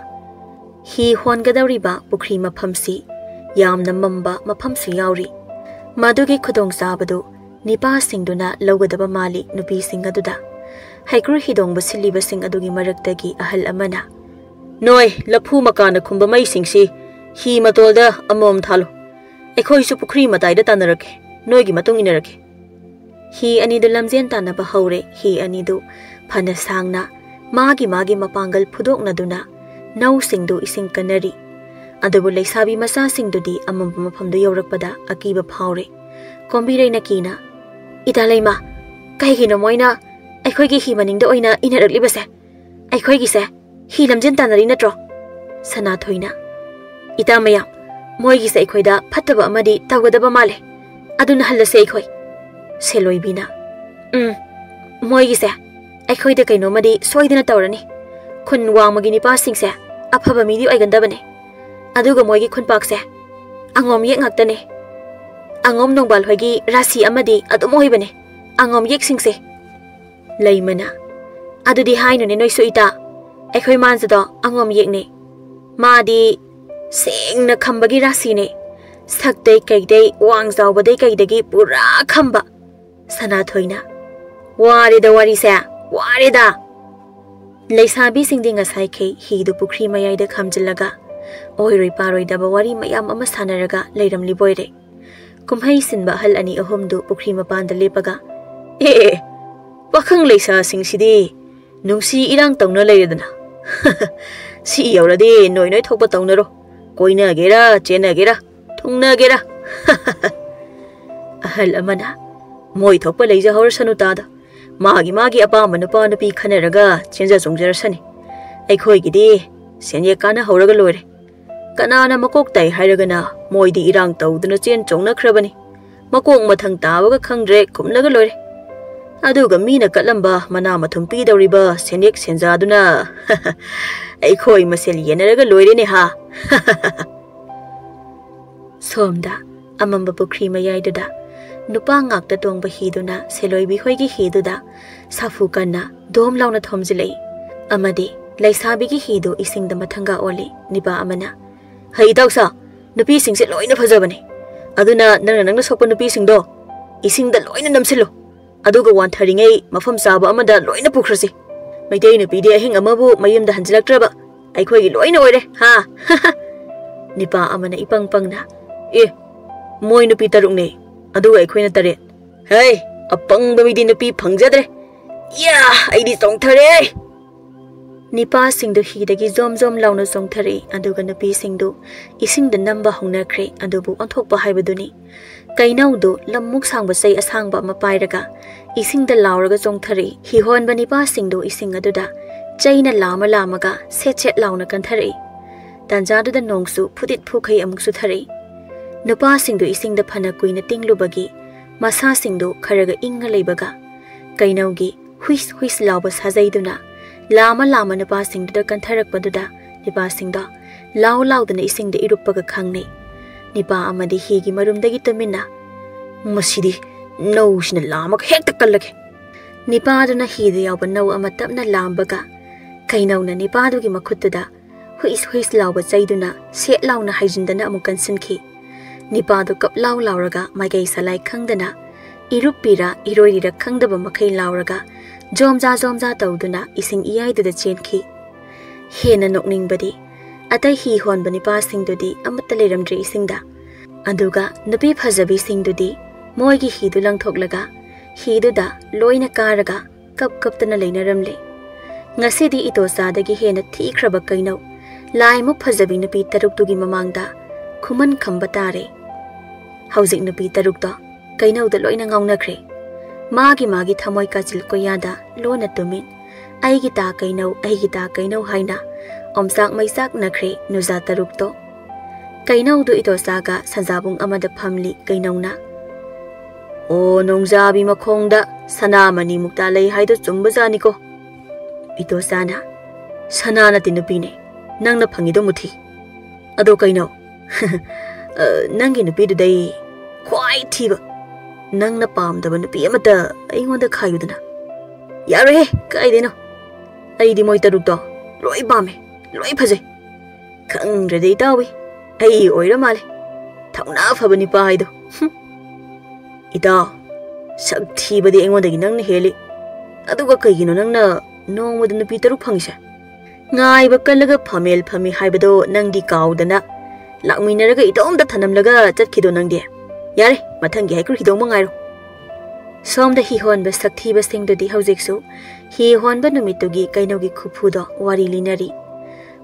ꯍꯤ ꯍꯣꯟꯒꯗꯧꯔꯤꯕ ꯄꯨꯈ꯭ꯔꯤ ꯃꯐꯝꯁꯤ ꯌꯥꯝꯅ ꯃꯝꯕ ꯃꯐꯝꯁꯨ ꯌꯥꯎꯔꯤ꯫ ꯃꯗꯨꯒꯤ ꯈꯨꯗꯣꯡꯆꯥꯕꯗꯨ ꯅꯤꯄꯥꯁꯤꯡꯗꯨꯅ ꯂꯧꯒꯗꯕ ꯃꯥꯜꯂꯤ ꯅꯨꯄꯤꯁꯤꯡ ꯑꯗꯨꯗ꯫ ꯍꯩꯀ꯭ꯔꯨ ꯍꯤꯗꯣꯡꯕ ꯁꯤꯜꯂꯤꯕꯁꯤꯡ ꯑꯗꯨꯒꯤ ꯃꯔꯛꯇꯒꯤ ꯑꯍꯜ ꯑꯃꯅ, "ꯅꯣꯏ ꯂꯐꯨ ꯃꯀꯥꯅ ꯈꯨꯝꯕ ꯃꯩꯁꯤꯡꯁꯤ ꯍꯤ ꯃꯇꯣꯜꯗ ꯑꯃꯃꯝ ꯊꯥꯜꯂꯨ꯫ ꯑꯩꯈꯣꯏꯁꯨ ꯄꯨꯈ꯭ꯔꯤ ꯃꯇꯥꯏꯗ ꯇꯥꯟꯅꯔꯛꯀꯦ꯫ ꯅꯣꯏꯒꯤ ꯃꯇꯨꯡ ꯏꯟꯅꯔꯛꯀꯦ꯫" ꯍꯤ ꯑꯅꯤꯗꯨ ꯂꯝꯖꯦꯟ ꯇꯥꯟꯅꯕ ꯍꯧꯔꯦ꯫ ꯍꯤ ꯑꯅꯤꯗꯨ ꯐꯅ ꯁꯥꯡꯅ ꯃꯥꯒꯤ ꯃꯥꯒꯤ ꯃꯄꯥꯡꯒꯜ ꯐꯨꯗꯣꯛꯅꯗꯨꯅ ꯅꯧꯁꯤꯡꯗꯨ ꯏꯁꯤꯡ ꯀꯟꯅꯔꯤ꯫ ꯑꯗꯨꯕꯨ ꯂꯩꯁꯥꯕꯤ ꯃꯆꯥꯁꯤꯡꯗꯨꯗꯤ ꯑꯃꯝꯕ ꯃꯐꯝꯗꯨ ꯌꯧꯔꯛꯄꯗ ꯑꯀꯤꯕ ꯐꯥꯎꯔꯦ꯫ ꯀꯣꯝꯕꯤꯔꯩꯅ ꯀꯤꯅ, "ꯏꯇꯥ ꯂꯩꯃ, ꯀꯩꯒꯤꯅꯣ ꯃꯣꯏꯅ ꯑꯩꯈꯣꯏꯒꯤ ꯍꯤ ꯃꯅꯤꯡꯗ ꯑꯣꯏꯅ ꯏꯟꯅꯔꯛꯂꯤꯕꯁꯦ? ꯑꯩꯈꯣꯏꯒꯤꯁꯦ ꯍꯤ ꯂꯝꯖꯦꯟ ꯇꯥꯟꯅꯔꯤ ꯅꯠꯇ꯭ꯔꯣ?" ꯁꯅꯥꯊꯣꯏꯅ, "ꯏꯇꯥ ꯃꯌꯥꯝ, ꯃꯣꯏꯒꯤꯁꯦ ꯑꯩꯈꯣꯏꯗ ꯐꯠꯇꯕ ꯑꯃꯗꯤ ꯇꯧꯒꯗꯕ ꯃꯥꯜꯂꯦ꯫ ꯑꯗꯨꯅ ꯍꯜꯂꯁꯦ ꯑꯩꯈꯣꯏ꯫" ꯁꯦꯂꯣꯏꯕꯤꯅ, "ꯎꯝ, ꯃꯣꯏꯒꯤꯁꯦ ꯑꯩꯈꯣꯏꯗ ꯀꯩꯅꯣꯝꯃꯗꯤ ꯁꯣꯏꯗꯅ ꯇꯧꯔꯅꯤ꯫ ꯈꯨꯟ ꯋꯥꯡꯃꯒꯤ ꯅꯤꯄꯥꯁꯤꯡꯁꯦ ꯑꯐꯕ ꯃꯤꯗꯤ ꯑꯣꯏꯒꯟꯗꯕꯅꯦ꯫ ꯑꯗꯨꯒ ꯃꯣꯏꯒꯤ ꯈꯨꯟꯄꯥꯛꯁꯦ ꯑꯉꯣꯝ ꯌꯦꯛ ꯉꯥꯛꯇꯅꯦ꯫ ꯑꯉꯣꯝ ꯅꯣꯡꯕꯥꯜ ꯍꯣꯏꯒꯤ ꯔꯥꯁꯤ ꯑꯃꯗꯤ ꯑꯗꯨꯝ ꯑꯣꯏꯕꯅꯦ ꯑꯉꯣꯝ ꯌꯦꯛꯁꯤꯡꯁꯦ꯫" ꯂꯩꯃꯅ, "ꯑꯗꯨꯗꯤ ꯍꯥꯏꯅꯨꯅꯦ ꯅꯣꯏꯁꯨ ꯏꯇꯥ, ꯑꯩꯈꯣꯏ ꯃꯥꯟꯁꯗꯣ ꯑꯉꯣꯝ ꯌꯦꯛꯅꯦ꯫ ꯃꯥꯗꯤ ꯁꯦꯡꯅ ꯈꯝꯕꯒꯤ ꯔꯥꯁꯤꯅꯦ꯫ ꯁꯛꯇꯩ ꯀꯩꯗꯩ, ꯋꯥꯡ ꯆꯥꯎꯕꯗꯩ ꯀꯩꯗꯒꯤ ꯄꯨꯔꯥ ꯈꯝꯕ꯫" ꯁꯅꯥꯊꯣꯏꯅ, "ꯋꯥꯔꯦꯗ ꯋꯥꯔꯤꯁꯦ, ꯋꯥꯔꯦꯗ!" ꯂꯩꯁꯥꯕꯤꯁꯤꯡꯗꯤ ꯉꯁꯥꯏꯈꯩ ꯍꯤꯗꯨ ꯄꯨꯈ꯭ꯔꯤ ꯃꯌꯥꯏꯗ ꯈꯥꯝꯖꯤꯜꯂꯒ ꯑꯣꯏꯔꯣꯏ ꯄꯥꯔꯣꯏꯗꯕ ꯋꯥꯔꯤ ꯃꯌꯥꯝ ꯑꯃ ꯁꯥꯟꯅꯔꯒ ꯂꯩꯔꯝꯂꯤꯕꯣꯏꯔꯦ꯫ ꯀꯨꯝꯍꯩ ꯁꯤꯟꯕ ꯑꯍꯜ ꯑꯅꯤ ꯑꯍꯨꯝꯗꯨ ꯄꯨꯈ꯭ꯔꯤ ꯃꯄꯥꯟꯗ ꯂꯦꯞꯄꯒ, "ꯑꯦ, ꯑꯦ, ꯄꯥꯈꯪ ꯂꯩꯁꯥꯁꯤꯡꯁꯤꯗꯤ ꯅꯨꯡꯁꯤ ꯏꯔꯥꯡ ꯇꯧꯅ ꯂꯩꯔꯦꯗꯅ꯫ ꯁꯤ ꯌꯧꯔꯗꯤ ꯅꯣꯏ ꯅꯣꯏ ꯊꯣꯛꯄ ꯇꯧꯅꯔꯣ꯫ ꯀꯣꯏꯅꯒꯦꯔꯥ, ꯆꯦꯟꯅꯒꯦꯔꯥ, ꯊꯨꯡꯅꯒꯦꯔꯥ꯫" ꯑꯍꯜ ꯑꯃꯅ, "ꯃꯣꯏ ꯊꯣꯛꯄ ꯂꯩꯖꯍꯧꯔꯁꯅꯨ ꯇꯥꯗ꯫ ꯃꯥꯒꯤ ꯃꯥꯒꯤ ꯑꯄꯥꯝꯕ ꯅꯨꯄꯥ ꯅꯨꯄꯤ ꯈꯟꯅꯔꯒ ꯆꯦꯟꯖ ꯆꯣꯡꯖꯔꯁꯅꯤ꯫ ꯑꯩꯈꯣꯏꯒꯤꯗꯤ ꯁꯦꯟꯌꯦꯛ ꯀꯥꯟꯅꯍꯧꯔꯒ ꯂꯣꯏꯔꯦ꯫ ꯀꯅꯥꯅ ꯃꯀꯣꯛ ꯇꯥꯏ ꯍꯥꯏꯔꯒꯅ ꯃꯣꯏꯗꯤ ꯏꯔꯥꯡ ꯇꯧꯗꯨꯅ ꯆꯦꯟ ꯆꯣꯡꯅꯈ꯭ꯔꯕꯅꯤ꯫ ꯃꯀꯣꯛ ꯃꯊꯪ ꯇꯥꯕꯒ ꯈꯪꯗ꯭ꯔꯦ, ꯈꯨꯝꯅꯒ ꯂꯣꯏꯔꯦ꯫ ꯑꯗꯨꯒ ꯃꯤꯅ ꯀꯠꯂꯝꯕ ꯃꯅꯥ ꯃꯊꯨꯝ ꯄꯤꯗꯧꯔꯤꯕ ꯁꯦꯟꯌꯦꯛ ꯁꯦꯟꯖꯥꯗꯨꯅ ꯑꯩꯈꯣꯏ ꯃꯁꯦꯜ ꯌꯦꯟꯅꯔꯒ ꯂꯣꯏꯔꯦꯅꯦ ꯍꯥ꯫ ꯁꯣꯝꯗ ꯑꯃꯝꯕ ꯄꯨꯈ꯭ꯔꯤ ꯃꯌꯥꯏꯗꯨꯗ ꯅꯨꯄꯥ ꯉꯥꯛꯇ ꯇꯣꯡꯕ ꯍꯤꯗꯨꯅ ꯁꯦꯂꯣꯏꯕꯤ ꯍꯣꯏꯒꯤ ꯍꯤꯗꯨꯗ ꯁꯥꯐꯨ ꯀꯟꯅ ꯗꯣꯝ ꯂꯥꯎꯅ ꯊꯣꯝꯖꯤꯜꯂꯛꯏ꯫ ꯑꯃꯗꯤ ꯂꯩꯁꯥꯕꯤꯒꯤ ꯍꯤꯗꯨ ꯏꯁꯤꯡꯗ ꯃꯊꯪꯒ ꯑꯣꯜꯂꯤ꯫ ꯅꯤꯄꯥ ꯑꯃꯅ, "ꯍꯩ ꯏꯇꯥꯎꯁꯥ, ꯅꯨꯄꯤꯁꯤꯡꯁꯦ ꯂꯣꯏꯅ ꯐꯖꯕꯅꯤ꯫ ꯑꯗꯨꯅ ꯅꯪꯅ ꯅꯪꯅ ꯁꯣꯛꯄ ꯅꯨꯄꯤꯁꯤꯡꯗꯣ ꯏꯁꯤꯡꯗ ꯂꯣꯏꯅ ꯅꯝꯁꯤꯜꯂꯨ꯫ ꯑꯗꯨꯒ ꯋꯥꯟꯊꯔꯤꯉꯩ ꯃꯐꯝ ꯆꯥꯕ ꯑꯃꯗ ꯂꯣꯏꯅ ꯄꯨꯈ꯭ꯔꯁꯤ꯫ ꯃꯩꯇꯩ ꯅꯨꯄꯤꯗꯤ ꯑꯍꯤꯡ ꯑꯃꯕꯨ ꯃꯌꯨꯝꯗ ꯍꯟꯖꯤꯜꯂꯛꯇ꯭ꯔꯕ ꯑꯩꯈꯣꯏꯒꯤ ꯂꯣꯏꯅ ꯑꯣꯏꯔꯦ ꯍꯥ?" ꯅꯤꯄꯥ ꯑꯃꯅ ꯏꯄꯪ ꯄꯪꯅ, "ꯑꯦ, ꯃꯣꯏ ꯅꯨꯄꯤ ꯇꯔꯨꯛꯅꯦ, ꯑꯗꯨꯒ ꯑꯩꯈꯣꯏꯅ ꯇꯔꯦꯠ꯫ ꯍꯩ, ꯑꯄꯪꯕ ꯃꯤꯗꯤ ꯅꯨꯄꯤ ꯐꯪꯖꯗ꯭ꯔꯦ꯫ ꯌꯥ, ꯑꯩꯗꯤ ꯆꯣꯡꯊꯔꯦ!" ꯅꯤꯄꯥꯁꯤꯡꯗꯨ ꯍꯤꯗꯒꯤ ꯖꯣꯝ ꯖꯣꯝ ꯂꯥꯎꯅ ꯆꯣꯡꯊꯔꯛꯏ, ꯑꯗꯨꯒ ꯅꯨꯄꯤꯁꯤꯡꯗꯨ ꯏꯁꯤꯡꯗ ꯅꯝꯕ ꯍꯧꯅꯈ꯭ꯔꯦ꯫ ꯑꯗꯨꯕꯨ ꯑꯣꯟꯊꯣꯛꯄ ꯍꯥꯏꯕꯗꯨꯅꯤ꯫ ꯀꯩꯅꯧꯗꯨ ꯂꯝꯃꯨꯛ ꯁꯥꯡꯕ ꯆꯩ ꯑꯁꯥꯡꯕ ꯑꯃ ꯄꯥꯏꯔꯒ ꯏꯁꯤꯡꯗ ꯂꯥꯎꯔꯒ ꯆꯣꯡꯊꯔꯛꯏ꯫ ꯍꯤꯍꯣꯟꯕ ꯅꯤꯄꯥꯁꯤꯡꯗꯨ ꯏꯁꯤꯡ ꯑꯗꯨꯗ ꯆꯩꯅ ꯂꯥꯝꯃ ꯂꯥꯝꯃꯒ ꯁꯦꯠ ꯁꯦꯠ ꯂꯥꯎꯅ ꯀꯟꯊꯔꯛꯏ꯫ ꯇꯥꯟꯖꯥꯗꯨꯗ ꯅꯣꯡꯁꯨ ꯐꯨꯗꯤꯠ ꯐꯨꯈꯩ ꯑꯃꯨꯛ ꯆꯨꯊꯔꯛꯏ꯫ ꯅꯨꯄꯥꯁꯤꯡꯗꯨ ꯏꯁꯤꯡꯗ ꯐꯅ ꯀꯨꯏꯅ ꯇꯤꯡꯂꯨꯕꯒꯤ ꯃꯁꯥꯁꯤꯡꯗꯨ ꯈꯔꯒ ꯏꯪꯉ ꯂꯩꯕꯒ, ꯀꯩꯅꯧꯒꯤ ꯍꯨꯏꯁ ꯍꯨꯏꯁ ꯂꯥꯎꯕ ꯁꯥꯖꯩꯗꯨꯅ ꯂꯥꯝꯃ ꯂꯥꯝꯃ ꯅꯨꯄꯥꯁꯤꯡꯗꯨꯗ ꯀꯟꯊꯔꯛꯄꯗꯨꯗ ꯅꯤꯄꯥꯁꯤꯡꯗꯣ ꯂꯥꯎ ꯂꯥꯎꯗꯅ ꯏꯁꯤꯡꯗ ꯏꯔꯨꯞꯄꯒ ꯈꯪꯅꯩ꯫ ꯅꯤꯄꯥ ꯑꯃꯗꯤ ꯍꯤꯒꯤ ꯃꯔꯨꯝꯗꯒꯤ ꯇꯨꯃꯤꯟꯅ, "ꯃꯁꯤꯗꯤ ꯅꯧꯁꯤꯅ ꯂꯥꯝꯃꯒ ꯍꯦꯛꯇ ꯀꯜꯂꯒꯦ!" ꯅꯤꯄꯥꯗꯨꯅ ꯍꯤꯗ ꯌꯥꯎꯕ ꯅꯧ ꯑꯃ ꯇꯞꯅ ꯂꯥꯝꯕꯒ, ꯀꯩꯅꯧꯅ ꯅꯤꯄꯥꯗꯨꯒꯤ ꯃꯈꯨꯠꯇꯨꯗ ꯍꯨꯏꯁ ꯍꯨꯏꯁ ꯂꯥꯎꯕ ꯆꯩꯗꯨꯅ ꯁꯦꯠ ꯂꯥꯎꯅ ꯍꯥꯏꯖꯤꯟꯗꯅ ꯑꯃꯨꯛ ꯀꯟꯁꯤꯟꯈꯤ꯫ ꯅꯤꯄꯥꯗꯨ ꯀꯞ ꯂꯥꯎ ꯂꯥꯎꯔꯒ ꯃꯥꯏꯀꯩ ꯁꯂꯥꯏ ꯈꯪꯗꯅ, ꯏꯔꯨꯞꯄꯤꯔ ꯏꯔꯣꯏꯔꯤꯔ ꯈꯪꯗꯕ ꯃꯈꯩ ꯂꯥꯎꯔꯒ ꯖꯣꯝꯖꯥ ꯖꯣꯝꯖꯥ ꯇꯧꯗꯨꯅ ꯏꯁꯤꯡ ꯏꯌꯥꯏꯗꯨꯗ ꯆꯦꯟꯈꯤ꯫ ꯍꯦꯟꯅ ꯅꯣꯛꯅꯤꯡꯕꯗꯤ, ꯑꯇꯩ ꯍꯤ ꯍꯣꯟꯕ ꯅꯤꯄꯥꯁꯤꯡꯗꯨꯗꯤ ꯑꯃꯠꯇ ꯂꯩꯔꯝꯗ꯭ꯔꯦ ꯏꯁꯤꯡꯗ꯫ ꯑꯗꯨꯒ ꯅꯨꯄꯤ ꯐꯖꯕꯤꯁꯤꯡꯗꯨꯗꯤ ꯃꯣꯏꯒꯤ ꯍꯤꯗꯨ ꯂꯪꯊꯣꯛꯂꯒ ꯍꯤꯗꯨꯗ ꯂꯣꯏꯅ ꯀꯥꯔꯒ ꯀꯞ ꯀꯞꯇꯅ ꯂꯩꯅꯔꯝꯂꯦ꯫ ꯉꯁꯤꯗꯤ ꯏꯇꯣꯆꯥꯗꯒꯤ ꯍꯦꯟꯅ ꯊꯤꯈ꯭ꯔꯕ ꯀꯩꯅꯧ, ꯂꯥꯏꯃꯨꯛ ꯐꯖꯕꯤ ꯅꯨꯄꯤ ꯇꯔꯨꯛꯇꯨꯒꯤ ꯃꯃꯥꯡꯗ ꯈꯨꯃꯟ ꯈꯝꯕ ꯇꯥꯔꯦ꯫ ꯍꯧꯖꯤꯛ ꯅꯨꯄꯤ ꯇꯔꯨꯛꯇꯣ ꯀꯩꯅꯧꯗ ꯂꯣꯏꯅ ꯉꯥꯎꯅꯈ꯭ꯔꯦ꯫ ꯃꯥꯒꯤ ꯃꯥꯒꯤ ꯊꯃꯣꯏ ꯀꯥꯆꯤꯜ ꯀꯣꯌꯥꯗ ꯂꯣꯟꯅ ꯇꯨꯃꯤꯟ, "ꯑꯩꯒꯤ ꯇꯥ ꯀꯩꯅꯧ, ꯑꯩꯒꯤ ꯇꯥ ꯀꯩꯅꯧ" ꯍꯥꯏꯅ ꯑꯣꯝꯆꯥꯛ ꯃꯩꯆꯥꯛꯅꯈ꯭ꯔꯦ ꯅꯨꯖꯥ ꯇꯔꯨꯛꯇꯣ꯫ ꯀꯩꯅꯧꯗꯨ ꯏꯇꯣꯆꯥꯒ ꯁꯟꯖꯥꯕꯨꯡ ꯑꯃꯗ ꯐꯝꯂꯤ ꯀꯩꯅꯧꯅ꯫ ꯑꯣ, ꯅꯣꯡꯖꯥꯕꯤ ꯃꯈꯣꯡꯗ ꯁꯅꯥꯃꯅꯤ ꯃꯨꯛꯇꯥ ꯂꯩ ꯍꯥꯏꯗꯣ ꯆꯨꯝꯕꯖꯥꯠꯅꯤꯀꯣ꯫ ꯏꯇꯣꯆꯥꯅ, "ꯁꯅꯥ ꯅꯠꯇꯦ ꯅꯨꯄꯤꯅꯦ, ꯅꯪꯅ ꯐꯪꯉꯤꯗꯣ ꯃꯨꯊꯤ꯫ ꯑꯗꯣ ꯀꯩꯅꯣ? ꯑ, ꯅꯪꯒꯤ ꯅꯨꯄꯤꯗꯨꯗꯩ ꯈ꯭ꯋꯥꯏ ꯊꯤꯕ, ꯅꯪꯅ ꯄꯥꯝꯗꯕ ꯅꯨꯄꯤ ꯑꯃꯇ ꯑꯩꯉꯣꯟꯗ ꯈꯥꯏꯌꯨꯗꯅ?" "ꯌꯥꯔꯣꯏꯍꯦ, ꯀꯥꯏꯗꯩꯅꯣ? ꯑꯩꯗꯤ ꯃꯣꯏ ꯇꯔꯨꯛꯇꯣ ꯂꯣꯏ ꯄꯥꯝꯃꯦ, ꯂꯣꯏ ꯐꯖꯩ꯫ ꯈꯪꯗ꯭ꯔꯦꯗ ꯏꯇꯥꯎꯕꯤ, ꯑꯩ ꯑꯣꯏꯔ ꯃꯥꯜꯂꯦ ꯊꯧꯅꯥ ꯐꯕ ꯅꯤꯄꯥ ꯍꯥꯏꯗꯣ꯫ ꯍꯨꯝ꯫ ꯏꯇꯥꯎ, ꯁꯛ ꯊꯤꯕꯗꯤ ꯑꯩꯉꯣꯟꯗꯒꯤ ꯅꯪꯅ ꯍꯦꯜꯂꯤ꯫ ꯑꯗꯨꯒ ꯀꯩꯒꯤꯅꯣ ꯅꯪꯅ ꯅꯣꯡꯃꯗ ꯅꯨꯄꯤ ꯇꯔꯨꯛ ꯐꯪꯉꯤꯁꯦ? ꯉꯥꯏꯕ ꯀꯜꯂꯒ ꯐꯝꯃꯦꯜ ꯐꯝꯃꯤ ꯍꯥꯏꯕꯗꯣ ꯅꯪꯗꯤ ꯀꯥꯎꯗꯅ ꯂꯥꯛꯃꯤꯟꯅꯔꯒ ꯏꯇꯣꯝꯇ ꯊꯅꯝꯂꯒ ꯆꯠꯈꯤꯗꯣ ꯅꯪꯗꯤ꯫ ꯌꯥꯔꯦ, ꯃꯊꯪꯒꯤ ꯍꯩꯀ꯭ꯔꯨ ꯍꯤꯗꯣꯡꯕ ꯉꯥꯏꯔꯣ꯫" ꯁꯣꯝꯗ ꯍꯤ ꯍꯣꯟꯕ ꯁꯛꯊꯤꯕꯁꯤꯡꯗꯨꯗꯤ ꯍꯧꯖꯤꯛꯁꯨ ꯍꯤ ꯍꯣꯟꯕ ꯅꯨꯃꯤꯠꯇꯨꯒꯤ ꯀꯩꯅꯧꯒꯤ ꯈꯨꯐꯨꯗꯣ ꯋꯥꯔꯤ ꯂꯤꯅꯔꯤ꯫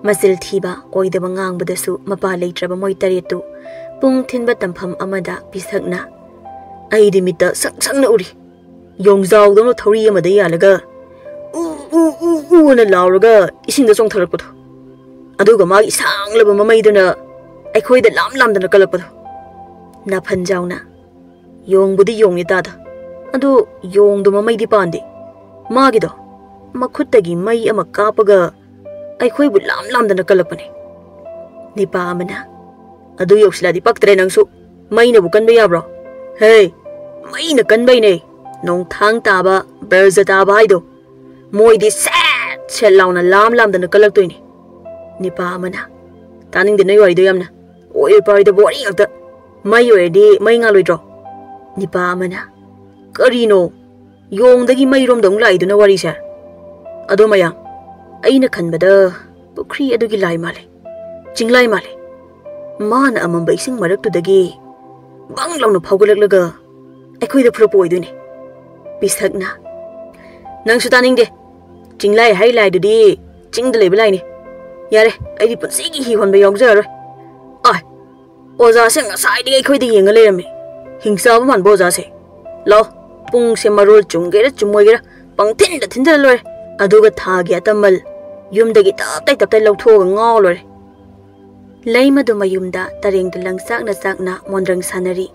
ꯃꯆꯤꯜ ꯊꯤꯕ, ꯑꯣꯏꯗꯕ ꯉꯥꯡꯕꯗꯁꯨ ꯃꯄꯥ ꯂꯩꯇ꯭ꯔꯕ ꯃꯣꯏ ꯇꯔꯦꯠꯇꯨ ꯄꯨꯡ ꯊꯤꯟꯕ ꯇꯝꯐꯝ ꯑꯃꯗ ꯄꯤꯁꯛꯅ, "ꯑꯩꯗꯤ ꯃꯤꯠꯇ ꯁꯪ ꯁꯪꯅ ꯎꯔꯤ꯫ ꯌꯣꯡꯖꯥꯎꯗꯧꯅ ꯊꯧꯔꯤ ꯑꯃꯗ ꯌꯥꯜꯂꯒ ꯎ, ꯎ, ꯎ, ꯎ" ꯑꯅ ꯂꯥꯎꯔꯒ ꯏꯁꯤꯡꯗ ꯆꯣꯡꯊꯔꯛꯄꯗꯣ꯫ ꯑꯗꯨꯒ ꯃꯥꯒꯤ ꯁꯥꯡꯂꯕ ꯃꯃꯩꯗꯨꯅ ꯑꯩꯈꯣꯏꯗ ꯂꯥꯝ ꯂꯥꯝꯗꯅ ꯀꯜꯂꯛꯄꯗꯣ꯫ ꯅꯥꯐꯟꯖꯥꯎꯅ, "ꯌꯣꯡꯕꯨꯗꯤ ꯌꯣꯡꯉꯤ ꯇꯥꯗ, ꯑꯗꯨ ꯌꯣꯡꯗꯣ ꯃꯃꯩꯗꯤ ꯄꯥꯟꯗꯦ꯫ ꯃꯥꯒꯤꯗꯣ ꯃꯈꯨꯠꯇꯒꯤ ꯃꯩ ꯑꯃ ꯀꯥꯞꯄꯒ ꯑꯩꯈꯣꯏꯕꯨ ꯂꯥꯝ ꯂꯥꯝꯗꯅ ꯀꯜꯂꯛꯄꯅꯦ꯫" ꯅꯤꯄꯥ ꯑꯃꯅ, "ꯑꯗꯨ ꯌꯧꯁꯤꯜꯂꯛꯑꯗꯤ ꯄꯛꯇ꯭ꯔꯦ ꯅꯪꯁꯨ꯫ ꯃꯩꯅꯕꯨ ꯀꯟꯕ ꯌꯥꯕ꯭ꯔꯣ? ꯍꯦ, ꯃꯩꯅ ꯀꯟꯕꯩꯅꯦ꯫ ꯅꯣꯡꯊꯥꯡ ꯇꯥꯕ, ꯕ꯭ꯔꯖ ꯇꯥꯕ ꯍꯥꯏꯗꯣ꯫ ꯃꯣꯏꯗꯤ ꯁꯦꯠ ꯁꯦꯠ ꯂꯥꯎꯅ ꯂꯥꯝ ꯂꯥꯝꯗꯅ ꯀꯜꯂꯛꯇꯣꯏꯅꯦ꯫" ꯅꯤꯄꯥ ꯑꯃꯅ, "ꯇꯥꯅꯤꯡꯗꯦ ꯅꯣꯏ ꯋꯥꯔꯤꯗꯣ ꯌꯥꯝꯅ꯫ ꯑꯣꯏ ꯄꯥꯏꯗꯕ ꯋꯥꯔꯤ ꯉꯥꯛꯇ꯫ ꯃꯩ ꯑꯣꯏꯔꯗꯤ ꯃꯩ ꯉꯥꯜꯂꯣꯏꯗ꯭ꯔꯣ?" ꯅꯤꯄꯥ ꯑꯃꯅ, "ꯀꯔꯤꯅꯣ? ꯌꯣꯡꯗꯒꯤ ꯃꯩꯔꯣꯝꯗ ꯑꯃꯨꯛ ꯂꯥꯛꯏꯗꯨꯅ ꯋꯥꯔꯤꯁꯦ? ꯑꯗꯣ ꯃꯌꯥꯝ, ꯑꯩꯅ ꯈꯟꯕꯗ ꯄꯨꯈ꯭ꯔꯤ ꯑꯗꯨꯒꯤ ꯂꯥꯏ ꯃꯥꯜꯂꯦ, ꯆꯤꯡꯂꯥꯏ ꯃꯥꯜꯂꯦ꯫ ꯃꯥꯅ ꯑꯃꯝꯕ ꯏꯁꯤꯡ ꯃꯔꯛꯇꯨꯗꯒꯤ ꯕꯪ ꯂꯥꯎꯅ ꯐꯥꯎꯒꯠꯂꯛꯂꯒ ꯑꯩꯈꯣꯏꯗ ꯐꯨꯔꯛꯄ ꯑꯣꯏꯗꯣꯏꯅꯦ꯫" ꯄꯤꯁꯛꯅ, "ꯅꯪꯁꯨ ꯇꯥꯅꯤꯡꯗꯦ꯫ ꯆꯤꯡꯂꯥꯏ ꯍꯥꯏ ꯂꯥꯏꯗꯨꯗꯤ ꯆꯤꯡꯗ ꯂꯩꯕ ꯂꯥꯏꯅꯤ꯫ ꯌꯥꯔꯦ, ꯑꯩꯗꯤ ꯄꯨꯟꯁꯤꯒꯤ ꯍꯤ ꯍꯣꯟꯕ ꯌꯥꯎꯖꯔꯔꯣꯏ꯫ ꯑꯥꯏ, ꯑꯣꯖꯥꯁꯦ ꯉꯁꯥꯏꯗꯒꯤ ꯑꯩꯈꯣꯏꯗ ꯌꯦꯡꯉ ꯂꯩꯔꯝꯃꯤ꯫ ꯍꯤꯡꯆꯥꯕ ꯃꯥꯟꯕ ꯑꯣꯖꯥꯁꯦ꯫ ꯂꯥꯛꯑꯣ, ꯄꯨꯡꯁꯦ ꯃꯔꯣꯜ ꯆꯨꯝꯒꯦꯔꯥ ꯆꯨꯝꯃꯣꯏꯒꯦꯔꯥ ꯄꯪꯊꯤꯟꯗ ꯊꯤꯟꯖꯜꯂ ꯂꯣꯏꯔꯦ꯫ ꯑꯗꯨꯒ ꯊꯥꯒꯤ ꯑꯇꯃꯜ ꯌꯨꯝꯗꯒꯤ ꯇꯞꯇꯥꯏ ꯇꯞꯇꯥꯏ ꯂꯧꯊꯣꯛꯑꯒ ꯉꯥꯎ ꯂꯣꯏꯔꯦ꯫" ꯂꯩꯃꯗꯨ ꯃꯌꯨꯝꯗ ꯇꯔꯦꯡꯗꯨ ꯂꯪꯆꯥꯛꯅ ꯆꯥꯛꯅ ꯃꯣꯟꯗ꯭ꯔꯪ ꯁꯥꯟꯅꯔꯤ꯫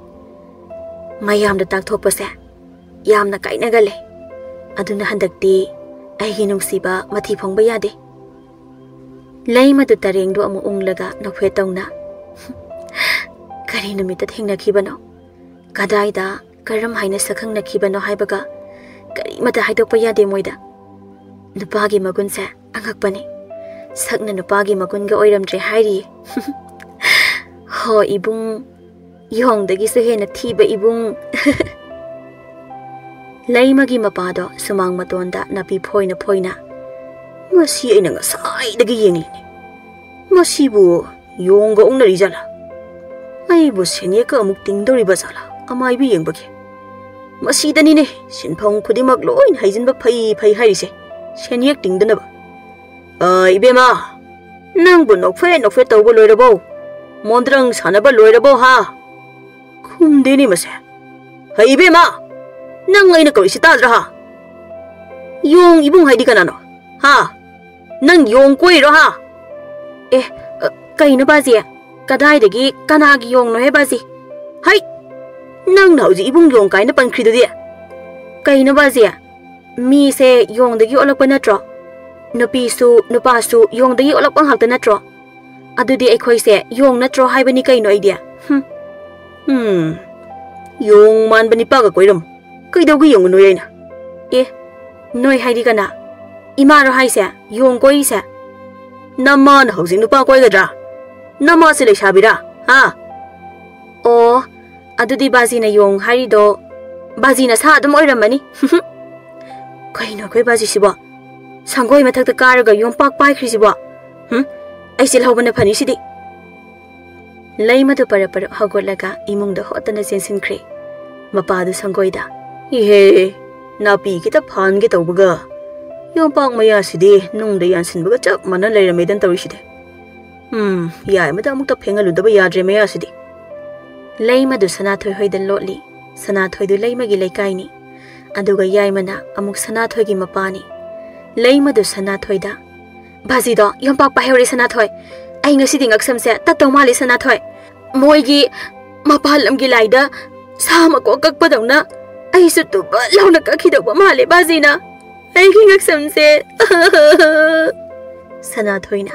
ꯃꯌꯥꯝꯗ ꯇꯥꯛꯊꯣꯛꯄꯁꯦ ꯌꯥꯝꯅ ꯀꯥꯏꯅꯒꯜꯂꯦ꯫ ꯑꯗꯨꯅ ꯍꯟꯗꯛꯇꯤ ꯑꯩꯒꯤ ꯅꯨꯡꯁꯤꯕ ꯃꯊꯤ ꯐꯣꯡꯕ ꯌꯥꯗꯦ꯫ ꯂꯩꯃꯗꯨ ꯇꯔꯦꯡꯗꯨ ꯑꯃꯨꯛ ꯎꯪꯂꯒ ꯅꯣꯛꯐꯦꯠ ꯇꯧꯅ, "ꯀꯔꯤ ꯅꯨꯃꯤꯠꯇ ꯊꯦꯡꯅꯈꯤꯕꯅꯣ? ꯀꯗꯥꯏꯗ, ꯀꯔꯝ ꯍꯥꯏꯅ ꯁꯛꯈꯪꯅꯈꯤꯕꯅꯣ ꯍꯥꯏꯕꯒ ꯀꯔꯤꯃꯠꯇ ꯍꯥꯏꯗꯣꯛꯄ ꯌꯥꯗꯦ ꯃꯣꯏꯗ꯫ ꯅꯨꯄꯥꯒꯤ ꯃꯒꯨꯟꯁꯦ ꯑꯉꯛꯄꯅꯤ꯫ ꯁꯛꯅ ꯅꯨꯄꯥꯒꯤ ꯃꯒꯨꯟꯒ ꯑꯣꯏꯔꯝꯗ꯭ꯔꯦ ꯍꯥꯏꯔꯤꯌꯦ꯫ ꯍꯣ ꯏꯕꯨꯡ, ꯌꯣꯡꯗꯒꯤꯁꯨ ꯍꯦꯟꯅ ꯊꯤꯕ ꯏꯕꯨꯡ꯫" ꯂꯩꯃꯒꯤ ꯃꯄꯥꯗꯣ ꯁꯨꯃꯥꯡ ꯃꯇꯣꯟꯗ ꯅꯥꯄꯤ ꯐꯣꯏꯅ ꯐꯣꯏꯅ, "ꯃꯁꯤ ꯑꯩꯅ ꯉꯁꯥꯏꯗꯒꯤ ꯌꯦꯡꯂꯤꯅꯦ꯫ ꯃꯁꯤꯕꯨ ꯌꯣꯡꯒ ꯎꯪꯅꯔꯤ ꯖꯥꯠꯂꯥ? ꯑꯩꯕꯨ ꯁꯦꯟꯌꯦꯛꯀ ꯑꯃꯨꯛ ꯇꯤꯡꯗꯧꯔꯤꯕ ꯖꯥꯠꯂꯥ ꯑꯃꯥꯏꯕꯤ ꯌꯦꯡꯕꯒꯤ? ꯃꯁꯤꯗꯅꯤꯅꯦ ꯁꯤꯟꯐꯝ ꯈꯨꯗꯤꯡꯃꯛ ꯂꯣꯏꯅ ꯍꯩꯖꯤꯟꯕ ꯐꯩ ꯐꯩ ꯍꯥꯏꯔꯤꯁꯦ, ꯁꯦꯟꯌꯦꯛ ꯇꯤꯡꯗꯅꯕ꯫ ꯑ, ꯏꯕꯦꯝꯃ, ꯅꯪꯕꯨ ꯅꯣꯛꯐꯦꯠ ꯅꯣꯛꯐꯦꯠ ꯇꯧꯕ ꯂꯣꯏꯔꯕꯣ? ꯃꯣꯟꯗ꯭ꯔꯪ ꯁꯥꯟꯅꯕ ꯂꯣꯏꯔꯕꯣ ꯍꯥ?" ꯈꯨꯝꯗꯦꯅꯦ ꯃꯁꯦ꯫ "ꯍꯩ ꯏꯕꯦꯝꯃ, ꯅꯪ ꯑꯩꯅ ꯀꯧꯔꯤꯁꯤ ꯇꯥꯗ꯭ꯔꯥ ꯍꯥ? ꯌꯣꯡ ꯏꯕꯨꯡ ꯍꯥꯏꯗꯤ ꯀꯅꯥꯅꯣ ꯍꯥ? ꯅꯪ ꯌꯣꯡ ꯀꯣꯏꯔꯤꯔꯣ ꯍꯥ?" "ꯑꯦ, ꯑ, ꯀꯩꯅꯣ ꯕꯥꯖꯤ? ꯀꯗꯥꯏꯗꯒꯤ ꯀꯅꯥꯒꯤ ꯌꯣꯡꯅꯣꯍꯦ ꯕꯥꯖꯤ?" "ꯍꯩ! ꯅꯪꯅ ꯍꯧꯖꯤꯛ ꯏꯕꯨꯡ ꯌꯣꯡ ꯀꯥꯏꯅ ꯄꯟꯈ꯭ꯔꯤꯗꯨꯗꯤ?" "ꯀꯩꯅꯣ ꯕꯥꯖꯤ? ꯃꯤꯁꯦ ꯌꯣꯡꯗꯒꯤ ꯑꯣꯜꯂꯛꯄ ꯅꯠꯇ꯭ꯔꯣ? ꯅꯨꯄꯤꯁꯨ ꯅꯨꯄꯥꯁꯨ ꯌꯣꯡꯗꯒꯤ ꯑꯣꯜꯂꯛꯄ ꯉꯥꯛꯇ ꯅꯠꯇ꯭ꯔꯣ? ꯑꯗꯨꯗꯤ ꯑꯩꯈꯣꯏꯁꯦ ꯌꯣꯡ ꯅꯠꯇ꯭ꯔꯣ ꯍꯥꯏꯕꯅꯤ ꯀꯩꯅꯣ ꯑꯩꯗꯤ?" "ꯍꯨꯝ꯫ ꯎꯝ, ꯌꯣꯡ ꯃꯥꯟꯕ ꯅꯤꯄꯥꯒ ꯀꯣꯏꯔꯝ꯫ ꯀꯩꯗꯧꯒꯦ ꯌꯦꯡꯉꯨ ꯅꯣꯏ ꯑꯩꯅ?" "ꯑꯦ, ꯅꯣꯏ ꯍꯥꯏꯗꯤ ꯀꯅꯥ? ꯏꯃꯥꯔꯣ ꯍꯥꯏꯁꯦ ꯌꯣꯡ ꯀꯣꯏꯔꯤꯁꯦ?" "ꯅꯃꯥꯅ ꯍꯧꯖꯤꯛ ꯅꯨꯄꯥ ꯀꯣꯏꯒꯗ꯭ꯔꯥ? ꯅꯃꯥꯁꯦ ꯂꯩꯁꯥꯕꯤꯔꯥ? ꯍꯥ?" "ꯑꯣ, ꯑꯗꯨꯗꯤ ꯕꯥꯖꯤꯅ ꯌꯣꯡ ꯍꯥꯏꯔꯤꯗꯣ ꯕꯥꯖꯤꯅ ꯁꯥ ꯑꯗꯨꯝ ꯑꯣꯏꯔꯝꯃꯅꯤ꯫" "ꯀꯩꯅꯣ ꯑꯩꯈꯣꯏ ꯕꯥꯖꯤꯁꯤꯕꯣ? ꯁꯪꯒꯣꯏ ꯃꯊꯛꯇ ꯀꯥꯔꯒ ꯌꯣꯝꯄꯥꯛ ꯄꯥꯏꯈ꯭ꯔꯤꯁꯤꯕꯣ? ꯍꯨꯝ? ꯑꯩ ꯆꯦꯜꯍꯧꯕꯅ ꯐꯅꯤ ꯁꯤꯗꯤ꯫" ꯂꯩꯃꯗꯨ ꯄꯔꯞ ꯄꯔꯞ ꯍꯧꯒꯠꯂꯒ ꯏꯃꯨꯡꯗ ꯍꯣꯠꯇꯅ ꯆꯦꯟꯁꯤꯟꯈ꯭ꯔꯦ꯫ ꯃꯄꯥꯗꯨ ꯁꯪꯒꯣꯏꯗ, "ꯏꯍꯦ, ꯅꯥꯄꯤ ꯈꯤꯇ ꯐꯥꯟꯒꯦ ꯇꯧꯕꯒ ꯌꯣꯝꯄꯥꯛ ꯃꯌꯥꯁꯤꯗꯤ ꯅꯨꯡꯗ ꯌꯥꯟꯁꯤꯟꯕꯒ ꯆꯞ ꯃꯥꯟꯅ ꯂꯩꯔꯝꯃꯦꯗꯅ ꯇꯧꯔꯤꯁꯤꯗꯤ꯫ ꯎꯝ, ꯌꯥꯏꯃꯗ ꯑꯃꯨꯛꯇ ꯐꯦꯡꯍꯜꯂꯨꯗꯕ ꯌꯥꯗ꯭ꯔꯦ ꯃꯌꯥꯁꯤꯗꯤ꯫" ꯂꯩꯃꯗꯨ ꯁꯅꯥꯊꯣꯏ ꯍꯣꯏꯗ ꯂꯣꯠꯂꯤ꯫ ꯁꯅꯥꯊꯣꯏꯗꯨ ꯂꯩꯃꯒꯤ ꯂꯩꯀꯥꯏꯅꯤ꯫ ꯑꯗꯨꯒ ꯌꯥꯏꯃꯅ ꯑꯃꯨꯛ ꯁꯅꯥꯊꯣꯏꯒꯤ ꯃꯄꯥꯅꯤ꯫ ꯂꯩꯃꯗꯨ ꯁꯅꯥꯊꯣꯏꯗ, "ꯕꯥꯖꯤꯗꯣ ꯌꯣꯝꯄꯥꯛ ꯄꯥꯏꯍꯧꯔꯦ ꯁꯅꯥꯊꯣꯏ꯫ ꯑꯩ ꯉꯁꯤꯗꯤ ꯉꯛꯁꯝꯁꯦ ꯇꯠꯇꯧ ꯃꯥꯜꯂꯤ ꯁꯅꯥꯊꯣꯏ꯫ ꯃꯣꯏꯒꯤ ꯃꯄꯥꯟ ꯂꯝꯒꯤ ꯂꯥꯏꯗ ꯁꯥ ꯃꯀꯣꯛ ꯀꯛꯄꯗꯧꯅ ꯑꯩꯁꯨ ꯇꯨꯕꯠ ꯂꯥꯎꯅ ꯀꯛꯈꯤꯗꯧꯕ ꯃꯥꯜꯂꯦ ꯕꯥꯖꯤꯅ꯫ ꯑꯩꯒꯤ ꯉꯛꯁꯝꯁꯦ꯫ ꯁꯅꯥꯊꯣꯏꯅ,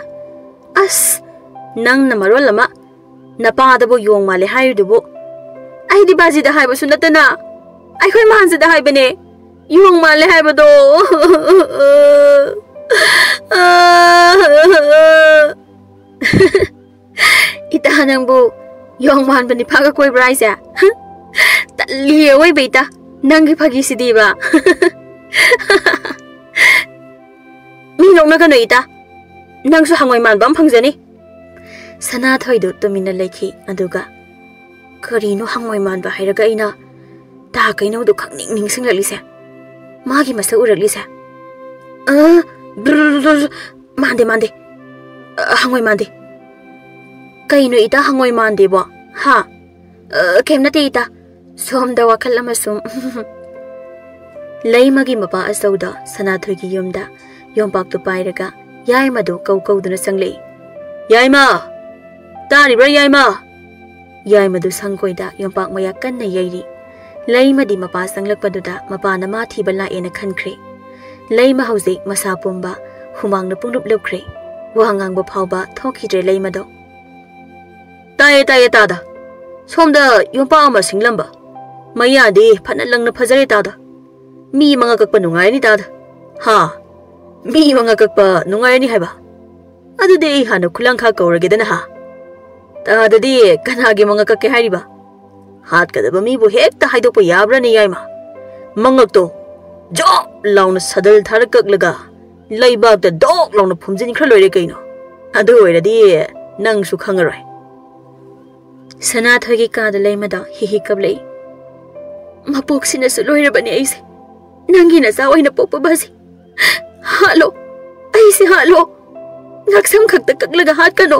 "ꯑꯁ, ꯅꯪꯅ ꯃꯔꯣꯜ ꯑꯃ ꯅꯄꯥꯗꯕꯨ ꯌꯣꯡ ꯃꯥꯜꯂꯦ ꯍꯥꯏꯔꯤꯗꯨꯕꯨ꯫ ꯑꯩꯗꯤ ꯕꯥꯖꯤꯗ ꯍꯥꯏꯕꯁꯨ ꯅꯠꯇꯅ ꯑꯩꯈꯣꯏ ꯃꯥꯟꯁꯤꯗ ꯍꯥꯏꯕꯅꯦ, ꯌꯣꯡ ꯃꯥꯜꯂꯦ ꯍꯥꯏꯕꯗꯣ꯫" "ꯏꯇꯥ, ꯅꯪꯕꯨ ꯌꯣꯡ ꯃꯥꯟꯕ ꯅꯤꯄꯥꯒ ꯀꯣꯏꯕ꯭ꯔꯥ ꯍꯥꯏꯁꯦ? ꯇꯜꯂꯤꯌꯦ ꯑꯋꯣꯏꯕ ꯏꯇꯥ, ꯅꯪꯒꯤ ꯐꯥꯒꯤꯁꯤꯗꯤꯕ꯫" "ꯃꯤ ꯅꯣꯛꯅꯒꯅꯨ ꯏꯇꯥ, ꯅꯪꯁꯨ ꯍꯪꯉꯣꯏ ꯃꯥꯟꯕ ꯑꯃ ꯐꯪꯖꯅꯤ꯫" ꯁꯅꯥꯊꯣꯏꯗꯨ ꯇꯨꯃꯤꯟꯅ ꯂꯩꯈꯤ꯫ ꯑꯗꯨꯒ, "ꯀꯔꯤꯅꯣ ꯍꯪꯉꯣꯏ ꯃꯥꯟꯕ ꯍꯥꯏꯔꯒ ꯑꯩꯅ ꯇꯥ ꯀꯩꯅꯧꯗꯨ ꯈꯪꯅꯤꯡ ꯅꯤꯡꯁꯤꯡꯂꯛꯂꯤꯁꯦ? ꯃꯥꯒꯤ ꯃꯁꯛ ꯎꯔꯛꯂꯤꯁꯦ? ꯑ, ꯕ꯭ꯔꯨ, ꯃꯥꯟꯗꯦ, ꯃꯥꯟꯗꯦ꯫ ꯑ, ꯍꯪꯉꯣꯏ ꯃꯥꯟꯗꯦ꯫" "ꯀꯩꯅꯣ ꯏꯇꯥ, ꯍꯪꯉꯣꯏ ꯃꯥꯟꯗꯦꯕꯣ? ꯍꯥ?" "ꯑ, ꯀꯩꯝ ꯅꯠꯇꯦ ꯏꯇꯥ, ꯁꯣꯝꯗ ꯋꯥꯈꯜ ꯑꯃ ꯁꯨꯝ꯫" ꯂꯩꯃꯒꯤ ꯃꯄꯥ ꯑꯆꯧꯗꯣ ꯁꯅꯥꯊꯣꯏꯒꯤ ꯌꯨꯝꯗ ꯌꯣꯝꯄꯥꯛꯇꯨ ꯄꯥꯏꯔꯒ ꯌꯥꯏꯃꯗꯨ ꯀꯧ ꯀꯧꯗꯨꯅ ꯆꯪꯂꯛꯏ꯫ "ꯌꯥꯏꯃ! ꯇꯥꯔꯤꯕ꯭ꯔꯥ ꯌꯥꯏꯃ?" ꯌꯥꯏꯃꯗꯨ ꯁꯪꯒꯣꯏꯗ ꯌꯣꯝꯄꯥꯛ ꯃꯌꯥ ꯀꯟꯅ ꯌꯩꯔꯤ꯫ ꯂꯩꯃꯗꯤ ꯃꯄꯥ ꯆꯪꯂꯛꯄꯗꯨꯗ ꯃꯄꯥꯅ ꯃꯥ ꯊꯤꯕ ꯂꯥꯛꯑꯦꯅ ꯈꯟꯈ꯭ꯔꯦ꯫ ꯂꯩꯃ ꯍꯧꯖꯤꯛ ꯃꯁꯥ ꯄꯨꯝꯕ ꯍꯨꯃꯥꯡꯅ ꯄꯨꯡꯂꯨꯞ ꯂꯨꯞꯈ꯭ꯔꯦ꯫ ꯋꯥ ꯉꯥꯡꯕ ꯐꯥꯎꯕ ꯊꯣꯛꯈꯤꯗ꯭ꯔꯦ ꯂꯩꯃꯗꯣ꯫ "ꯇꯥꯏꯌꯦ, ꯇꯥꯏꯌꯦ ꯇꯥꯗ꯫ ꯁꯣꯝꯗ ꯌꯣꯝꯄꯥꯛ ꯑꯃ ꯁꯤꯡꯂꯝꯕ꯫ ꯃꯌꯥꯗꯤ ꯐꯅ ꯂꯪꯅ ꯐꯖꯔꯦ ꯇꯥꯗ꯫ ꯃꯤ ꯃꯉꯛ ꯀꯛꯄ ꯅꯨꯡꯉꯥꯏꯔꯅꯤ ꯇꯥꯗ꯫" "ꯍꯥ? ꯃꯤ ꯃꯉꯛ ꯀꯛꯄ ꯅꯨꯡꯉꯥꯏꯔꯅꯤ ꯍꯥꯏꯕ? ꯑꯗꯨꯗꯤ ꯑꯩ ꯍꯥꯟꯅ ꯈꯨꯂꯪꯈꯥ ꯀꯧꯔꯒꯦꯗꯅ ꯍꯥ? ꯇꯥꯗꯗꯤ ꯀꯅꯥꯒꯤ ꯃꯉꯛ ꯀꯛꯀꯦ ꯍꯥꯏꯔꯤꯕ? ꯍꯥꯠꯀꯗꯕ ꯃꯤꯕꯨ ꯍꯦꯛꯇ ꯍꯥꯏꯗꯣꯛꯄ ꯌꯥꯕ꯭ꯔꯥꯅꯦ ꯌꯥꯏꯃ? ꯃꯉꯛꯇꯣ ꯖꯣꯞ ꯂꯥꯎꯅ ꯁꯗꯜ ꯊꯥꯔ ꯀꯛꯂꯒ ꯂꯩꯕꯥꯛꯇ ꯗꯣꯛ ꯂꯥꯎꯅ ꯐꯨꯝꯖꯤꯟꯈ꯭ꯔ ꯂꯣꯏꯔꯦ ꯀꯩꯅꯣ꯫ ꯑꯗꯨ ꯑꯣꯏꯔꯗꯤ ꯅꯪꯁꯨ ꯈꯪꯉꯔꯣꯏ꯫" ꯁꯅꯥꯊꯣꯏꯒꯤ ꯀꯥꯗ ꯂꯩꯃꯗꯣ ꯍꯤ ꯍꯤ ꯀꯞꯂꯛꯏ꯫ "ꯃꯄꯣꯛꯁꯤꯅꯁꯨ ꯂꯣꯏꯔꯕꯅꯤ ꯑꯩꯁꯦ꯫ ꯅꯪꯒꯤ ꯅꯆꯥ ꯑꯣꯏꯅ ꯄꯣꯛꯄ ꯕꯥꯖꯤ꯫ ꯍꯥꯠꯂꯣ, ꯑꯩꯁꯦ ꯍꯥꯠꯂꯣ꯫ ꯉꯛꯁꯝ ꯈꯛꯇ ꯀꯛꯂꯒ ꯍꯥꯠꯀꯅꯣ꯫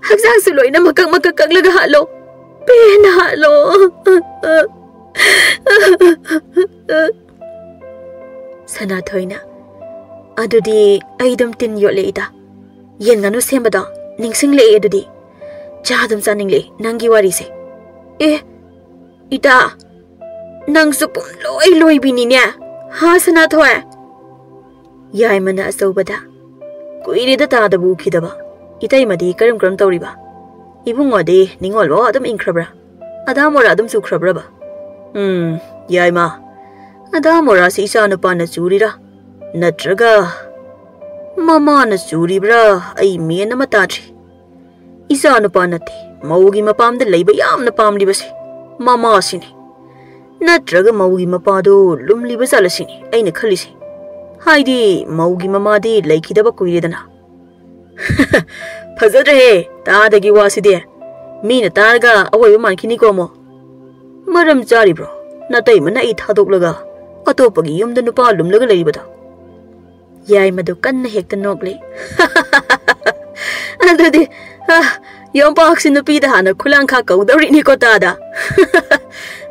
ꯍꯛꯆꯥꯡꯁꯨ ꯂꯣꯏꯅ ꯃꯀꯛ ꯃꯀꯛ ꯀꯛꯂꯒ ꯍꯥꯠꯂꯣ꯫ ꯄꯦꯟꯅ ꯍꯥꯠꯂꯣ꯫" ꯁꯅꯥꯊꯣꯏꯅ, "ꯑꯗꯨꯗꯤ ꯑꯩ ꯑꯗꯨꯝ ꯇꯤꯟ ꯌꯣꯠꯂꯦ ꯏꯇꯥ꯫ ꯌꯦꯟ ꯉꯥꯅꯨ ꯁꯦꯝꯕꯗꯣ ꯅꯤꯡꯁꯤꯡꯂꯛꯑꯦ ꯑꯗꯨꯗꯤ꯫ ꯆꯥ ꯑꯗꯨꯝ ꯆꯥꯅꯤꯡꯂꯛꯑꯦ ꯅꯪꯒꯤ ꯋꯥꯔꯤꯁꯦ꯫ ꯑꯦ, "ꯏꯇꯥ, ꯅꯪꯁꯨ ꯄꯨꯝꯂꯣꯏ ꯂꯣꯏꯕꯤꯅꯤꯅꯦ, ꯍꯥ ꯁꯅꯥꯊꯣꯏ?" ꯌꯥꯏꯃꯅ ꯑꯆꯧꯕꯗ, "ꯀꯨꯏꯔꯦꯗ ꯇꯥꯗꯕ ꯎꯈꯤꯗꯕ꯫ ꯏꯇꯩꯃꯗꯤ ꯀꯔꯝ ꯀꯔꯝ ꯇꯧꯔꯤꯕ? ꯏꯕꯨꯡꯉꯣꯗꯤ ꯅꯤꯡꯉꯣꯜ ꯋꯥ ꯑꯗꯨꯝ ꯏꯪꯈ꯭ꯔꯕ꯭ꯔꯥ? ꯑꯗꯥ ꯃꯣꯔꯥ ꯑꯗꯨꯝ ꯆꯨꯈ꯭ꯔꯕ꯭ꯔꯕ?" "ꯎꯝ, ꯌꯥꯏꯃ, ꯑꯗꯥ ꯃꯣꯔꯥꯁꯤ ꯏꯆꯥ ꯅꯨꯄꯥꯅ ꯆꯨꯔꯤꯔꯥ? ꯅꯠꯇ꯭ꯔꯒ ꯃꯃꯥꯅ ꯆꯨꯔꯤꯕ꯭ꯔꯥ? ꯑꯩ ꯃꯦꯟ ꯑꯃ ꯇꯥꯗ꯭ꯔꯤ꯫ ꯏꯆꯥ ꯅꯨꯄꯥ ꯅꯠꯇꯦ, ꯃꯧꯒꯤ ꯃꯄꯥꯝꯗ ꯂꯩꯕ ꯌꯥꯝꯅ ꯄꯥꯝꯂꯤꯕꯁꯦ ꯃꯃꯥꯁꯤꯅꯤ꯫ ꯅꯠꯇ꯭ꯔꯒ ꯃꯧꯒꯤ ꯃꯄꯥꯗꯣ ꯂꯨꯝꯂꯤꯕ ꯖꯥꯠꯂꯁꯤꯅꯤ ꯑꯩꯅ ꯈꯜꯂꯤꯁꯦ꯫ ꯍꯥꯏꯗꯤ ꯃꯧꯒꯤ ꯃꯃꯥꯗꯤ ꯂꯩꯈꯤꯗꯕ ꯀꯨꯏꯔꯦꯗꯅ꯫" "ꯐꯖꯗ꯭ꯔꯦꯍꯦ, ꯇꯥꯗꯒꯤ ꯋꯥꯁꯤꯗꯤ꯫ ꯃꯤꯅ ꯇꯥꯔꯒ ꯑꯋꯣꯏꯕ ꯃꯥꯟꯈꯤꯅꯤꯀꯣ ꯑꯃꯨꯛ꯫ ꯃꯔꯝ ꯆꯥꯔꯤꯕ꯭ꯔꯣ ꯅꯇꯩꯃꯅ ꯑꯩ ꯊꯥꯗꯣꯛꯂꯒ ꯑꯇꯣꯞꯄꯒꯤ ꯌꯨꯝꯗ ꯅꯨꯄꯥ ꯂꯨꯝꯂꯒ ꯂꯩꯔꯤꯕꯗꯣ?" ꯌꯥꯏꯃꯗꯨ ꯀꯟꯅ ꯍꯦꯛꯇ ꯅꯣꯛꯂꯦ꯫ "ꯑꯗꯨꯗꯤ, ꯑ, ꯌꯣꯝꯄꯥꯛꯁꯤ ꯅꯨꯄꯤꯗ ꯍꯥꯟꯅ ꯈꯨꯂꯥꯡꯈꯥ ꯀꯧꯗꯧꯔꯤꯅꯤꯀꯣ ꯇꯥꯗ꯫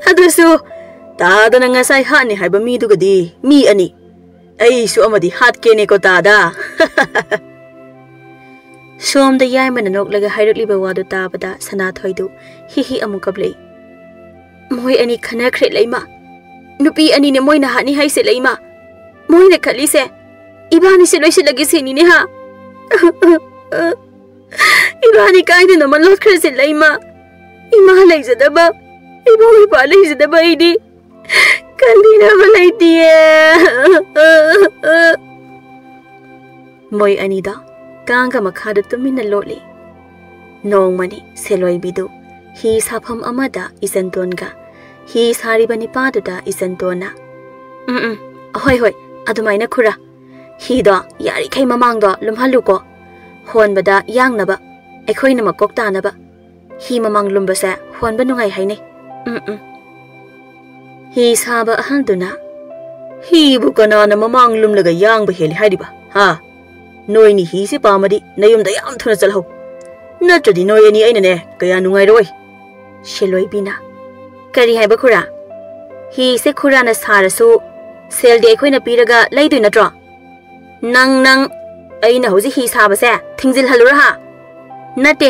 ꯑꯗꯨꯁꯨ ꯇꯥꯗꯅ ꯉꯁꯥꯏ ꯍꯥꯠꯅꯤ ꯍꯥꯏꯕ ꯃꯤꯗꯨꯒꯗꯤ ꯃꯤ ꯑꯅꯤ꯫ ꯑꯩꯁꯨ ꯑꯃꯗꯤ ꯍꯥꯠꯀꯦꯅꯦꯀꯣ ꯇꯥꯗ꯫" ꯁꯣꯝꯗ ꯌꯥꯏꯃꯅ ꯅꯣꯛꯂꯒ ꯍꯥꯏꯔꯛꯂꯤꯕ ꯋꯥꯗꯨ ꯇꯥꯕꯗ ꯁꯅꯥꯊꯣꯏꯗꯨ ꯍꯤ ꯍꯤ ꯑꯃꯨꯛ ꯀꯞꯂꯛꯏ꯫ "ꯃꯣꯏ ꯑꯅꯤ ꯈꯟꯅꯈ꯭ꯔꯦ ꯂꯩꯃ꯫ ꯅꯨꯄꯤ ꯑꯅꯤꯅꯦ ꯃꯣꯏꯅ ꯍꯥꯠꯅꯤ ꯍꯥꯏꯁꯦ ꯂꯩꯃ꯫ ꯃꯣꯏꯅ ꯈꯜꯂꯤꯁꯦ ꯏꯕꯥꯅꯤꯁꯦ ꯂꯣꯏꯁꯤꯜꯂꯒꯦ ꯁꯤꯅꯤꯅꯦ ꯍꯥ꯫ ꯏꯕꯥꯅꯤ ꯀꯥꯏꯗꯅꯣꯃ ꯂꯣꯠꯈ꯭ꯔꯁꯦ ꯂꯩꯃ꯫ ꯏꯃꯥ ꯂꯩꯖꯗꯕ, ꯏꯕꯨꯡ ꯏꯄ꯭ꯋꯥ ꯂꯩꯖꯗꯕ ꯑꯩꯗꯤ ꯀꯟꯕꯤꯅꯕ ꯂꯩꯇꯤꯌꯦ꯫" ꯃꯣꯏ ꯑꯅꯤꯗꯣ ꯀꯥꯡꯒ ꯃꯈꯥꯗ ꯇꯨꯃꯤꯟꯅ ꯂꯣꯠꯂꯤ꯫ ꯅꯣꯡꯃꯅꯤ ꯁꯦꯂꯣꯏꯕꯤꯗꯨ ꯍꯤ ꯁꯥꯐꯝ ꯑꯃꯗ ꯏꯆꯟꯇꯣꯟꯒ, ꯍꯤ ꯁꯥꯔꯤꯕ ꯅꯤꯄꯥꯗꯨꯗ ꯏꯆꯟꯇꯣꯟꯅ, "ꯎꯝ, ꯎꯝ, ꯍꯣꯏ, ꯍꯣꯏ, ꯑꯗꯨꯃꯥꯏꯅ ꯈꯨꯔꯥ꯫ ꯍꯤꯗꯣ ꯌꯥꯔꯤꯈꯩ ꯃꯃꯥꯡꯗꯣ ꯂꯨꯝꯍꯜꯂꯨꯀꯣ꯫ ꯍꯣꯟꯕꯗ ꯌꯥꯡꯅꯕ, ꯑꯩꯈꯣꯏꯅ ꯃꯀꯣꯛ ꯇꯥꯅꯕ꯫ ꯍꯤ ꯃꯃꯥꯡ ꯂꯨꯝꯕꯁꯦ ꯍꯣꯟꯕ ꯅꯨꯡꯉꯥꯏ ꯍꯥꯏꯅꯩ꯫ ꯎꯝ, ꯎꯝ꯫" ꯍꯤ ꯁꯥꯕ ꯑꯍꯜꯗꯨꯅ, "ꯍꯤꯕꯨ ꯀꯅꯥꯅ ꯃꯃꯥꯡ ꯂꯨꯝꯂꯒ ꯌꯥꯡꯕ ꯍꯦꯜꯂꯤ ꯍꯥꯏꯔꯤꯕ? ꯍꯥ? ꯅꯣꯏꯅꯤ ꯍꯤꯁꯤ ꯄꯥꯝꯃꯗꯤ ꯅꯌꯨꯝꯗ ꯌꯥꯝ ꯊꯨꯅ ꯆꯠꯍꯧ꯫ ꯅꯠꯇ꯭ꯔꯗꯤ ꯅꯣꯏ ꯑꯅꯤ ꯑꯩꯅꯅꯦ ꯀꯌꯥ ꯅꯨꯡꯉꯥꯏꯔꯣꯏ꯫" ꯁꯦꯂꯣꯏꯕꯤꯅ, "ꯀꯔꯤ ꯍꯥꯏꯕ ꯈꯨꯔꯥ? ꯍꯤꯁꯦ ꯈꯨꯔꯥꯅ ꯁꯥꯔꯁꯨ ꯁꯦꯜꯗꯤ ꯑꯩꯈꯣꯏꯅ ꯄꯤꯔꯒ ꯂꯩꯗꯣꯏ ꯅꯠꯇ꯭ꯔꯣ? ꯅꯪ, ꯅꯪ, ꯑꯩꯅ ꯍꯧꯖꯤꯛ ꯍꯤ ꯁꯥꯕꯁꯦ ꯊꯤꯡꯖꯤꯜꯍꯜꯂꯨꯔꯥ ꯍꯥ? ꯅꯠꯇꯦ,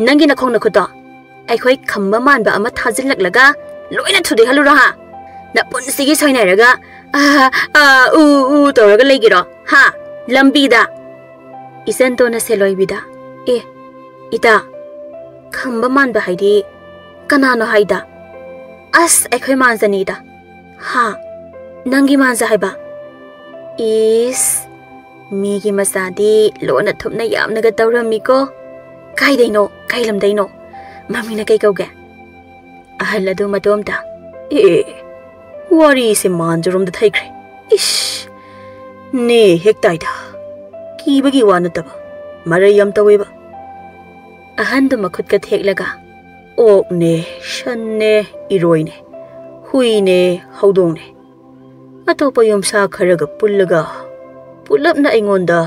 ꯅꯪꯒꯤ ꯅꯈꯣꯡ ꯅꯈꯨꯠꯇꯣ ꯑꯩꯈꯣꯏ ꯈꯝꯕ ꯃꯥꯟꯕ ꯑꯃ ꯊꯥꯖꯤꯜꯂꯛꯂꯒ ꯂꯣꯏꯅ ꯊꯨꯗꯦꯛꯍꯜꯂꯨꯔꯣ ꯍꯥ? ꯅꯄꯨꯟꯁꯤꯒꯤ ꯁꯣꯏꯅꯔꯒ ꯑꯥ ꯑꯥ ꯎ ꯎ ꯇꯧꯔꯒ ꯂꯩꯒꯦꯔꯣ ꯍꯥ? ꯂꯝꯕꯤꯗ꯫ ꯏꯆꯟꯇꯣꯟꯅ ꯁꯦꯂꯣꯏꯕꯤꯗ, "ꯑꯦ ꯏꯇꯥ, ꯈꯝꯕ ꯃꯥꯟꯕ ꯍꯥꯏꯗꯤ ꯀꯅꯥꯅꯣ ꯍꯥꯏꯗ?" "ꯑꯁ, ꯑꯩꯈꯣꯏ ꯃꯥꯟꯖꯅꯤꯗ꯫ ꯍꯥ? ꯅꯪꯒꯤ ꯃꯥꯟꯖ ꯍꯥꯏꯕ?" "ꯏꯁ, ꯃꯤꯒꯤ ꯃꯆꯥꯗꯤ ꯂꯣꯟꯅ ꯊꯨꯞꯅ ꯌꯥꯝꯅꯒ ꯇꯧꯔꯝꯃꯤꯀꯣ꯫ ꯀꯥꯏꯗꯩꯅꯣ? ꯀꯥꯏ ꯂꯝꯗꯩꯅꯣ? ꯃꯃꯤꯡꯅ ꯀꯩ ꯀꯧꯒꯦ?" ꯑꯍꯜ ꯑꯗꯨ ꯃꯇꯣꯝꯇ, "ꯑꯦ, ꯋꯥꯔꯤꯁꯦ ꯃꯥꯟꯖꯔꯣꯝꯗ ꯊꯩꯈ꯭ꯔꯦ꯫ ꯏꯁ, ꯅꯦ ꯍꯦꯛ ꯇꯥꯏꯗ꯫ ꯀꯤꯕꯒꯤ ꯋꯥ ꯅꯠꯇꯕ, ꯃꯔꯩ ꯌꯥꯝ ꯇꯧꯋꯦꯕ꯫" ꯑꯍꯟꯗꯨ ꯃꯈꯨꯠꯀ ꯊꯦꯛꯂꯒ, "ꯑꯣꯛꯅꯦ, ꯁꯟꯅꯦ, ꯏꯔꯣꯏꯅꯦ, ꯍꯨꯏꯅꯦ, ꯍꯧꯗꯣꯡꯅꯦ, ꯑꯇꯣꯞꯄ ꯌꯨꯝꯁꯥ ꯈꯔꯒ ꯄꯨꯜꯂꯒ ꯄꯨꯂꯞꯅ ꯑꯩꯉꯣꯟꯗ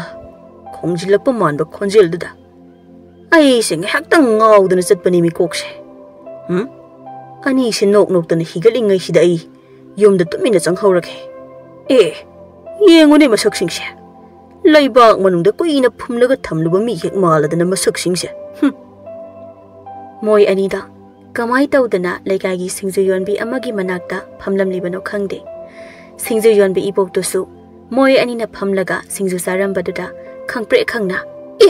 ꯈꯣꯡꯖꯤꯜꯂꯛꯄ ꯃꯥꯟꯕ ꯈꯣꯟꯖꯦꯜꯗꯨꯗ ꯑꯩꯁꯦ ꯉꯥꯏꯍꯥꯛꯇꯪ ꯉꯥꯎꯗꯅ ꯆꯠꯄꯅꯤ ꯃꯤꯀꯣꯛꯁꯦ꯫ ꯍꯨꯝ? ꯑꯅꯤꯁꯦ ꯅꯣꯛ ꯅꯣꯛꯇꯅ ꯍꯤꯒꯠꯂꯤꯉꯩꯁꯤꯗ ꯑꯩ ꯌꯨꯝꯗ ꯇꯨꯃꯤꯟꯅ ꯆꯪꯍꯧꯔꯒꯦ꯫ ꯑꯦ, ꯌꯦꯡꯉꯨꯅꯦ ꯃꯁꯛꯁꯤꯡꯁꯦ꯫ ꯂꯩꯕꯥꯛ ꯃꯅꯨꯡꯗ ꯀꯨꯏꯅ ꯐꯨꯝꯂꯒ ꯊꯝꯂꯨꯕ ꯃꯤ ꯍꯦꯛ ꯃꯥꯜꯂꯗꯅ ꯃꯁꯛꯁꯤꯡꯁꯦ꯫ ꯍꯨꯝ꯫" ꯃꯣꯏ ꯑꯅꯤꯗ ꯀꯃꯥꯏ ꯇꯧꯗꯅ ꯂꯩꯀꯥꯏꯒꯤ ꯁꯤꯡꯖꯨ ꯌꯣꯟꯕꯤ ꯑꯃꯒꯤ ꯃꯅꯥꯛꯇ ꯐꯝꯂꯝꯂꯤꯕꯅꯣ ꯈꯪꯗꯦ꯫ ꯁꯤꯡꯖꯨ ꯌꯣꯟꯕꯤ ꯏꯕꯣꯛꯇꯨꯁꯨ ꯃꯣꯏ ꯑꯅꯤꯅ ꯐꯝꯂꯒ ꯁꯤꯡꯖꯨ ꯆꯥꯔꯝꯕꯗꯨꯗ ꯈꯪꯄ꯭ꯔꯦꯛ ꯈꯪꯅ, "ꯑꯦ,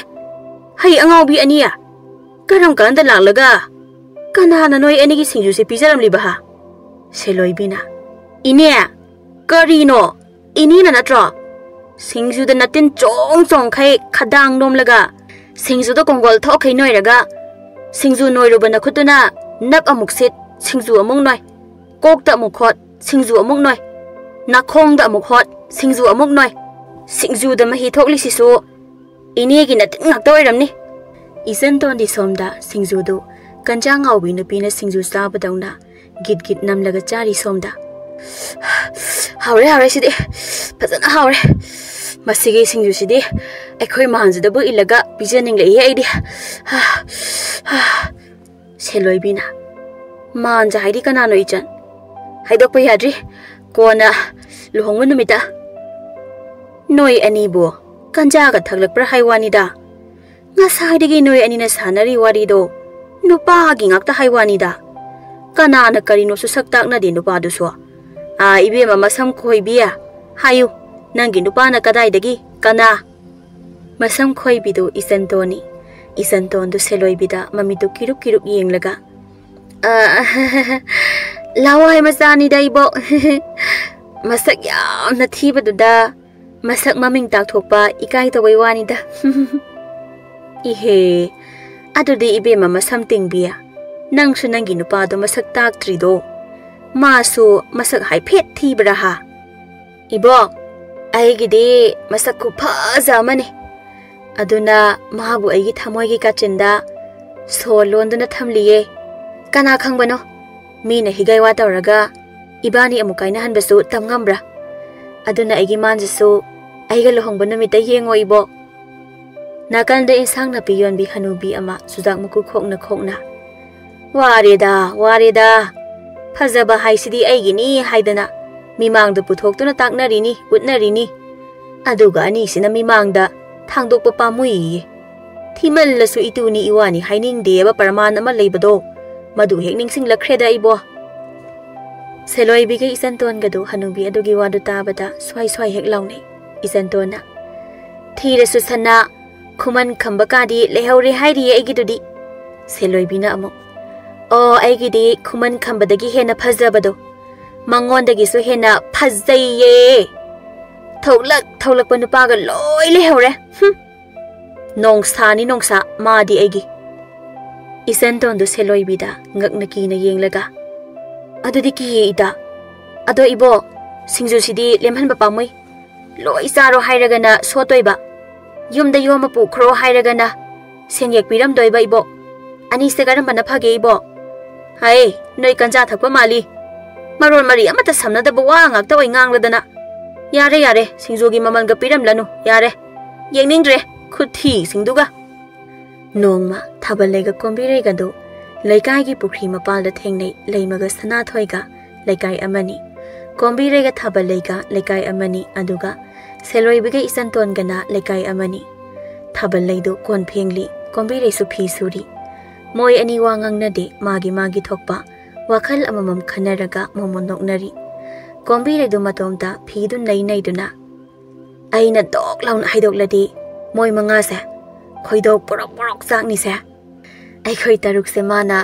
ꯍꯩ ꯑꯉꯥꯎꯕꯤ ꯑꯅꯤ! ꯀꯔꯝ ꯀꯥꯟꯗ ꯂꯥꯛꯂꯒ ꯀꯅꯥꯅ ꯅꯣꯏ ꯑꯅꯤꯒꯤ ꯁꯤꯡꯖꯨꯁꯦ ꯄꯤꯖꯔꯝꯂꯤꯕ ꯍꯥ?" ꯁꯦꯂꯣꯏꯕꯤꯅ, "ꯏꯅꯦ, ꯀꯔꯤꯅꯣ? ꯏꯅꯦꯅ ꯅꯠꯇ꯭ꯔꯣ? ꯁꯤꯡꯖꯨꯗ ꯅꯇꯤꯟ ꯆꯣꯡ ꯆꯣꯡꯈꯩ ꯈꯗꯥꯡ ꯅꯣꯝꯂꯒ ꯁꯤꯡꯖꯨꯗ ꯀꯣꯡꯒꯣꯜ ꯊꯣꯛꯈꯩ ꯅꯣꯏꯔꯒ ꯁꯤꯡꯖꯨ ꯅꯣꯏꯔꯨꯕ ꯅꯈꯨꯠꯇꯨꯅ ꯅꯞ ꯑꯃꯨꯛ ꯁꯤꯠ, ꯁꯤꯡꯖꯨ ꯑꯃꯨꯛ ꯅꯣꯏ, ꯀꯣꯛꯇ ꯑꯃꯨꯛ ꯍꯣꯠ, ꯁꯤꯡꯖꯨ ꯑꯃꯨꯛ ꯅꯣꯏ, ꯅꯥꯈꯣꯡꯗ ꯑꯃꯨꯛ ꯍꯣꯠ, ꯁꯤꯡꯖꯨ ꯑꯃꯨꯛ ꯅꯣꯏ꯫ ꯁꯤꯡꯖꯨꯗ ꯃꯍꯤ ꯊꯣꯛꯂꯤꯁꯤꯁꯨ ꯏꯅꯦꯒꯤ ꯅꯇꯤꯟ ꯉꯥꯛꯇ ꯑꯣꯏꯔꯝꯅꯤ꯫" ꯏꯆꯟꯇꯣꯟꯗꯤ ꯁꯣꯝꯗ ꯁꯤꯡꯖꯨꯗꯨ ꯀꯟꯖꯥ ꯉꯥꯎꯕꯤ ꯅꯨꯄꯤꯅ ꯁꯤꯡꯖꯨ ꯆꯥꯕꯗꯧꯅ ꯒꯤꯠ ꯒꯤꯠ ꯅꯝꯂꯒ ꯆꯥꯔꯤ ꯁꯣꯝꯗ꯫ "ꯍꯥꯎꯔꯦ, ꯍꯥꯎꯔꯦ, ꯁꯤꯗꯤ ꯐꯖꯅ ꯍꯥꯎꯔꯦ꯫ ꯃꯁꯤꯒꯤ ꯁꯤꯡꯖꯨꯁꯤꯗꯤ ꯑꯩꯈꯣꯏ ꯃꯥꯟꯖꯗꯕꯨ ꯏꯜꯂꯒ ꯄꯤꯖꯅꯤꯡꯂꯛꯏꯍꯦ ꯑꯩꯗꯤ꯫" ꯁꯦꯂꯣꯏꯕꯤꯅ, "ꯃꯥꯟꯖ ꯍꯥꯏꯗꯤ ꯀꯅꯥꯅꯣ ꯏꯆꯟ? ꯍꯥꯏꯗꯣꯛꯄ ꯌꯥꯗ꯭ꯔꯤ, ꯀꯣꯟꯅ ꯂꯨꯍꯣꯡꯕ ꯅꯨꯃꯤꯠꯇ꯫ ꯅꯣꯏ ꯑꯅꯤꯕꯨ ꯀꯟꯖꯥꯒ ꯊꯛꯂꯛꯄ꯭ꯔꯥ ꯍꯥꯏ ꯋꯥꯅꯤꯗ꯫ ꯉꯁꯥꯏꯗꯒꯤ ꯅꯣꯏ ꯑꯅꯤꯅ ꯁꯥꯟꯅꯔꯤ ꯋꯥꯔꯤꯗꯣ ꯅꯨꯄꯥꯒꯤ ꯉꯥꯛꯇ ꯍꯥꯏ ꯋꯥꯅꯤꯗ꯫ ꯀꯅꯥꯅ ꯀꯔꯤꯅꯣꯁꯨ ꯁꯛ ꯇꯥꯛꯅꯗꯦ ꯅꯨꯄꯥꯗꯨꯁꯨ꯫ "ꯑꯥ, ꯏꯕꯦꯝꯃ ꯃꯁꯝ ꯈꯣꯏꯕꯤ, ꯍꯥꯏꯌꯨ, ꯅꯪꯒꯤ ꯅꯨꯄꯥꯅ ꯀꯗꯥꯏꯗꯒꯤ? ꯀꯅꯥ?" ꯃꯁꯝ ꯈꯣꯏꯕꯤꯗꯨ ꯏꯆꯟꯇꯣꯟꯅꯤ꯫ ꯏꯆꯟꯇꯣꯟꯗꯨ ꯁꯦꯂꯣꯏꯕꯤꯗ ꯃꯃꯤꯠꯇꯨ ꯀꯤꯔꯨꯛ ꯀꯤꯔꯨꯛ ꯌꯦꯡꯂꯒ, "ꯑ, ꯂꯋꯥꯏ ꯃꯆꯥꯅꯤꯗ ꯏꯕꯣꯛ꯫ ꯃꯁꯛ ꯌꯥꯝꯅ ꯊꯤꯕꯗꯨꯗ ꯃꯁꯛ ꯃꯃꯤꯡ ꯇꯥꯛꯊꯣꯛꯄ ꯏꯀꯥꯏ ꯇꯧꯕꯩ ꯋꯥꯅꯤꯗ꯫" "ꯏꯍꯦ, ꯑꯗꯨꯗꯤ ꯏꯕꯦꯝꯃ ꯃꯁꯝ ꯇꯤꯡꯕꯤ, ꯅꯪꯁꯨ ꯅꯪꯒꯤ ꯅꯨꯄꯥꯗꯣ ꯃꯁꯛ ꯇꯥꯛꯇ꯭ꯔꯤꯗꯣ? ꯃꯥꯁꯨ ꯃꯁꯛ ꯍꯥꯏꯐꯦꯠ ꯊꯤꯕ꯭ꯔꯥ ꯍꯥ?" "ꯏꯕꯣꯛ, ꯑꯩꯒꯤꯗꯤ ꯃꯁꯛ ꯈꯨꯐꯖ ꯑꯃꯅꯤ꯫ ꯑꯗꯨꯅ ꯃꯥꯕꯨ ꯑꯩꯒꯤ ꯊꯃꯣꯏꯒꯤ ꯀꯥꯆꯤꯟꯗ ꯁꯣ ꯂꯣꯟꯗꯨꯅ ꯊꯝꯂꯤꯌꯦ꯫ ꯀꯅꯥ ꯈꯪꯕꯅꯣ, ꯃꯤꯅ ꯍꯤꯒꯥꯏ ꯋꯥ ꯇꯧꯔꯒ ꯏꯕꯥꯅꯤ ꯑꯃꯨꯛ ꯀꯥꯏꯅꯍꯟꯕꯁꯨ ꯇꯝ ꯉꯝꯕ꯭ꯔꯥ? ꯑꯗꯨꯅ ꯑꯩꯒꯤ ꯃꯥꯟꯁꯤꯁꯨ ꯑꯩꯒ ꯂꯨꯍꯣꯡꯕ ꯅꯨꯃꯤꯠꯇ ꯌꯦꯡꯉꯣ ꯏꯕꯣꯛ꯫" ꯅꯥꯀꯟꯗ ꯏꯟꯁꯥꯡ ꯅꯥꯄꯤ ꯌꯣꯟꯕꯤ ꯍꯅꯨꯕꯤ ꯑꯃ ꯆꯨꯖꯥꯛ ꯃꯀꯨ ꯈꯣꯛꯅ ꯈꯣꯛꯅ, "ꯋꯥꯔꯦꯗ, ꯋꯥꯔꯦꯗ꯫ ꯐꯖꯕ ꯍꯥꯏꯁꯤꯗꯤ ꯑꯩꯒꯤꯅꯤ ꯍꯥꯏꯗꯅ ꯃꯤꯃꯥꯡꯗ ꯄꯨꯊꯣꯛꯇꯨꯅ ꯇꯥꯛꯅꯔꯤꯅꯤ, ꯎꯠꯅꯔꯤꯅꯤ꯫ ꯑꯗꯨꯒ ꯑꯅꯤꯁꯤꯅ ꯃꯤꯃꯥꯡꯗ ꯊꯥꯡꯗꯣꯛꯄ ꯄꯥꯝꯃꯨꯏꯌꯦ꯫ ꯊꯤꯃꯜꯂꯁꯨ ꯏꯇꯨꯅꯤ ꯏꯋꯥꯅꯤ ꯍꯥꯏꯅꯤꯡꯗꯦꯕ ꯄ꯭ꯔꯃꯥꯟ ꯑꯃ ꯂꯩꯕꯗꯣ, ꯃꯗꯨ ꯍꯦꯛ ꯅꯤꯡꯁꯤꯡꯂꯛꯈ꯭ꯔꯦꯗ ꯑꯩꯕꯣ꯫" ꯁꯦꯂꯣꯏꯕꯤꯒ ꯏꯆꯟꯇꯣꯟꯒꯗꯨ ꯍꯅꯨꯕꯤ ꯑꯗꯨꯒꯤ ꯋꯥꯗꯨ ꯇꯥꯕꯗ ꯁ꯭ꯋꯥꯏ ꯁ꯭ꯋꯥꯏ ꯍꯦꯛ ꯂꯥꯎꯅꯩ꯫ ꯏꯆꯟꯇꯣꯟꯅ, "ꯊꯤꯔꯁꯨ ꯁꯅꯥ, ꯈꯨꯃꯟ ꯈꯝꯕ ꯀꯥꯗꯤ ꯂꯩꯍꯧꯔꯦ ꯍꯥꯏꯔꯤꯌꯦ ꯑꯩꯒꯤꯗꯨꯗꯤ꯫" ꯁꯦꯂꯣꯏꯕꯤꯅ ꯑꯃꯨꯛ, "ꯑꯣ, ꯑꯩꯒꯤꯗꯤ ꯈꯨꯃꯟ ꯈꯝꯕꯗꯒꯤ ꯍꯦꯟꯅ ꯐꯖꯕꯗꯣ, ꯃꯉꯣꯟꯗꯒꯤꯁꯨ ꯍꯦꯟꯅ ꯐꯖꯩꯌꯦ꯫ ꯊꯣꯛꯂꯛ ꯊꯣꯛꯂꯛꯄ ꯅꯨꯄꯥꯒ ꯂꯣꯏ ꯂꯩꯍꯧꯔꯦ꯫ ꯍꯨꯝ꯫ ꯅꯣꯡꯁꯥꯅꯤ ꯅꯣꯡꯁꯥ, ꯃꯥꯗꯤ ꯑꯩꯒꯤ꯫" ꯏꯆꯟꯇꯣꯟꯗꯨ ꯁꯦꯂꯣꯏꯕꯤꯗ ꯉꯛꯅ ꯀꯤꯅ ꯌꯦꯡꯂꯒ, "ꯑꯗꯨꯗꯤ ꯀꯤꯌꯦ ꯏꯇꯥ꯫ ꯑꯗꯣ ꯏꯕꯣ, ꯁꯤꯡꯖꯨꯁꯤꯗꯤ ꯂꯦꯝꯍꯟꯕ ꯄꯥꯝꯃꯨꯏ꯫ ꯂꯣꯏ ꯆꯥꯔꯣ ꯍꯥꯏꯔꯒꯅ ꯁꯣꯠꯇꯣꯏꯕ, ꯌꯨꯝꯗ ꯌꯣꯝꯃ ꯄꯨꯈ꯭ꯔꯣ ꯍꯥꯏꯔꯒꯅ ꯁꯦꯟꯌꯦꯛ ꯄꯤꯔꯝꯗꯣꯏꯕ ꯏꯕꯣ꯫ ꯑꯅꯤꯁꯦ ꯀꯔꯝꯕꯅ ꯐꯒꯦ ꯏꯕꯣ?" "ꯍꯩ, ꯅꯣꯏ ꯀꯟꯖꯥ ꯊꯛꯄ ꯃꯥꯜꯂꯤ꯫ ꯃꯔꯣꯟ ꯃꯔꯤ ꯑꯃꯠꯇ ꯁꯝꯅꯗꯕ ꯋꯥ ꯉꯥꯛꯇ ꯑꯣꯏ ꯉꯥꯡꯂꯗꯅ꯫ ꯌꯥꯔꯦ, ꯌꯥꯔꯦ, ꯁꯤꯡꯖꯨꯒꯤ ꯃꯃꯜꯒ ꯄꯤꯔꯝꯂꯅꯨ, ꯌꯥꯔꯦ꯫ ꯌꯦꯡꯅꯤꯡꯗ꯭ꯔꯦ, ꯈꯨꯊꯤꯁꯤꯡꯗꯨꯒ꯫" ꯅꯣꯡꯃ ꯊꯥꯕꯜꯂꯩꯒ ꯀꯣꯝꯕꯤꯔꯩꯒꯗꯨ ꯂꯩꯀꯥꯏꯒꯤ ꯄꯨꯈ꯭ꯔꯤ ꯃꯄꯥꯜꯗ ꯊꯦꯡꯅꯩ꯫ ꯂꯩꯃꯒ ꯁꯅꯥꯊꯣꯏꯒ ꯂꯩꯀꯥꯏ ꯑꯃꯅꯤ, ꯀꯣꯝꯕꯤꯔꯩꯒ ꯊꯥꯕꯜꯂꯩꯒ ꯂꯩꯀꯥꯏ ꯑꯃꯅꯤ, ꯑꯗꯨꯒ ꯁꯦꯂꯣꯏꯕꯤꯒ ꯏꯆꯟꯇꯣꯟꯒꯅ ꯂꯩꯀꯥꯏ ꯑꯃꯅꯤ꯫ ꯊꯥꯕꯜꯂꯩꯗꯨ ꯀꯣꯟ ꯐꯦꯡꯂꯤ, ꯀꯣꯝꯕꯤꯔꯩꯁꯨ ꯐꯤ ꯁꯨꯔꯤ꯫ ꯃꯣꯏ ꯑꯅꯤ ꯋꯥ ꯉꯥꯡꯅꯗꯦ, ꯃꯥꯒꯤ ꯃꯥꯒꯤ ꯊꯣꯛꯄ ꯋꯥꯈꯜ ꯑꯃꯃꯝ ꯈꯟꯅꯔꯒ ꯃꯣꯃꯣꯟ ꯅꯣꯛꯅꯔꯤ꯫ ꯀꯣꯝꯕꯤꯔꯩꯗꯨ ꯃꯇꯣꯝꯇ ꯐꯤꯗꯨ ꯅꯩ ꯅꯩꯗꯨꯅ, "ꯑꯩꯅ ꯗꯣꯛ ꯂꯥꯎꯅ ꯍꯥꯏꯗꯣꯛꯂꯗꯤ ꯃꯣꯏ ꯃꯉꯥꯁꯦ ꯈꯣꯏꯗꯣꯛ ꯄꯣꯔꯣꯛ ꯄꯣꯔꯣꯛ ꯆꯥꯛꯅꯤꯁꯦ꯫ ꯑꯩꯈꯣꯏ ꯇꯔꯨꯛꯁꯦ ꯃꯥꯅ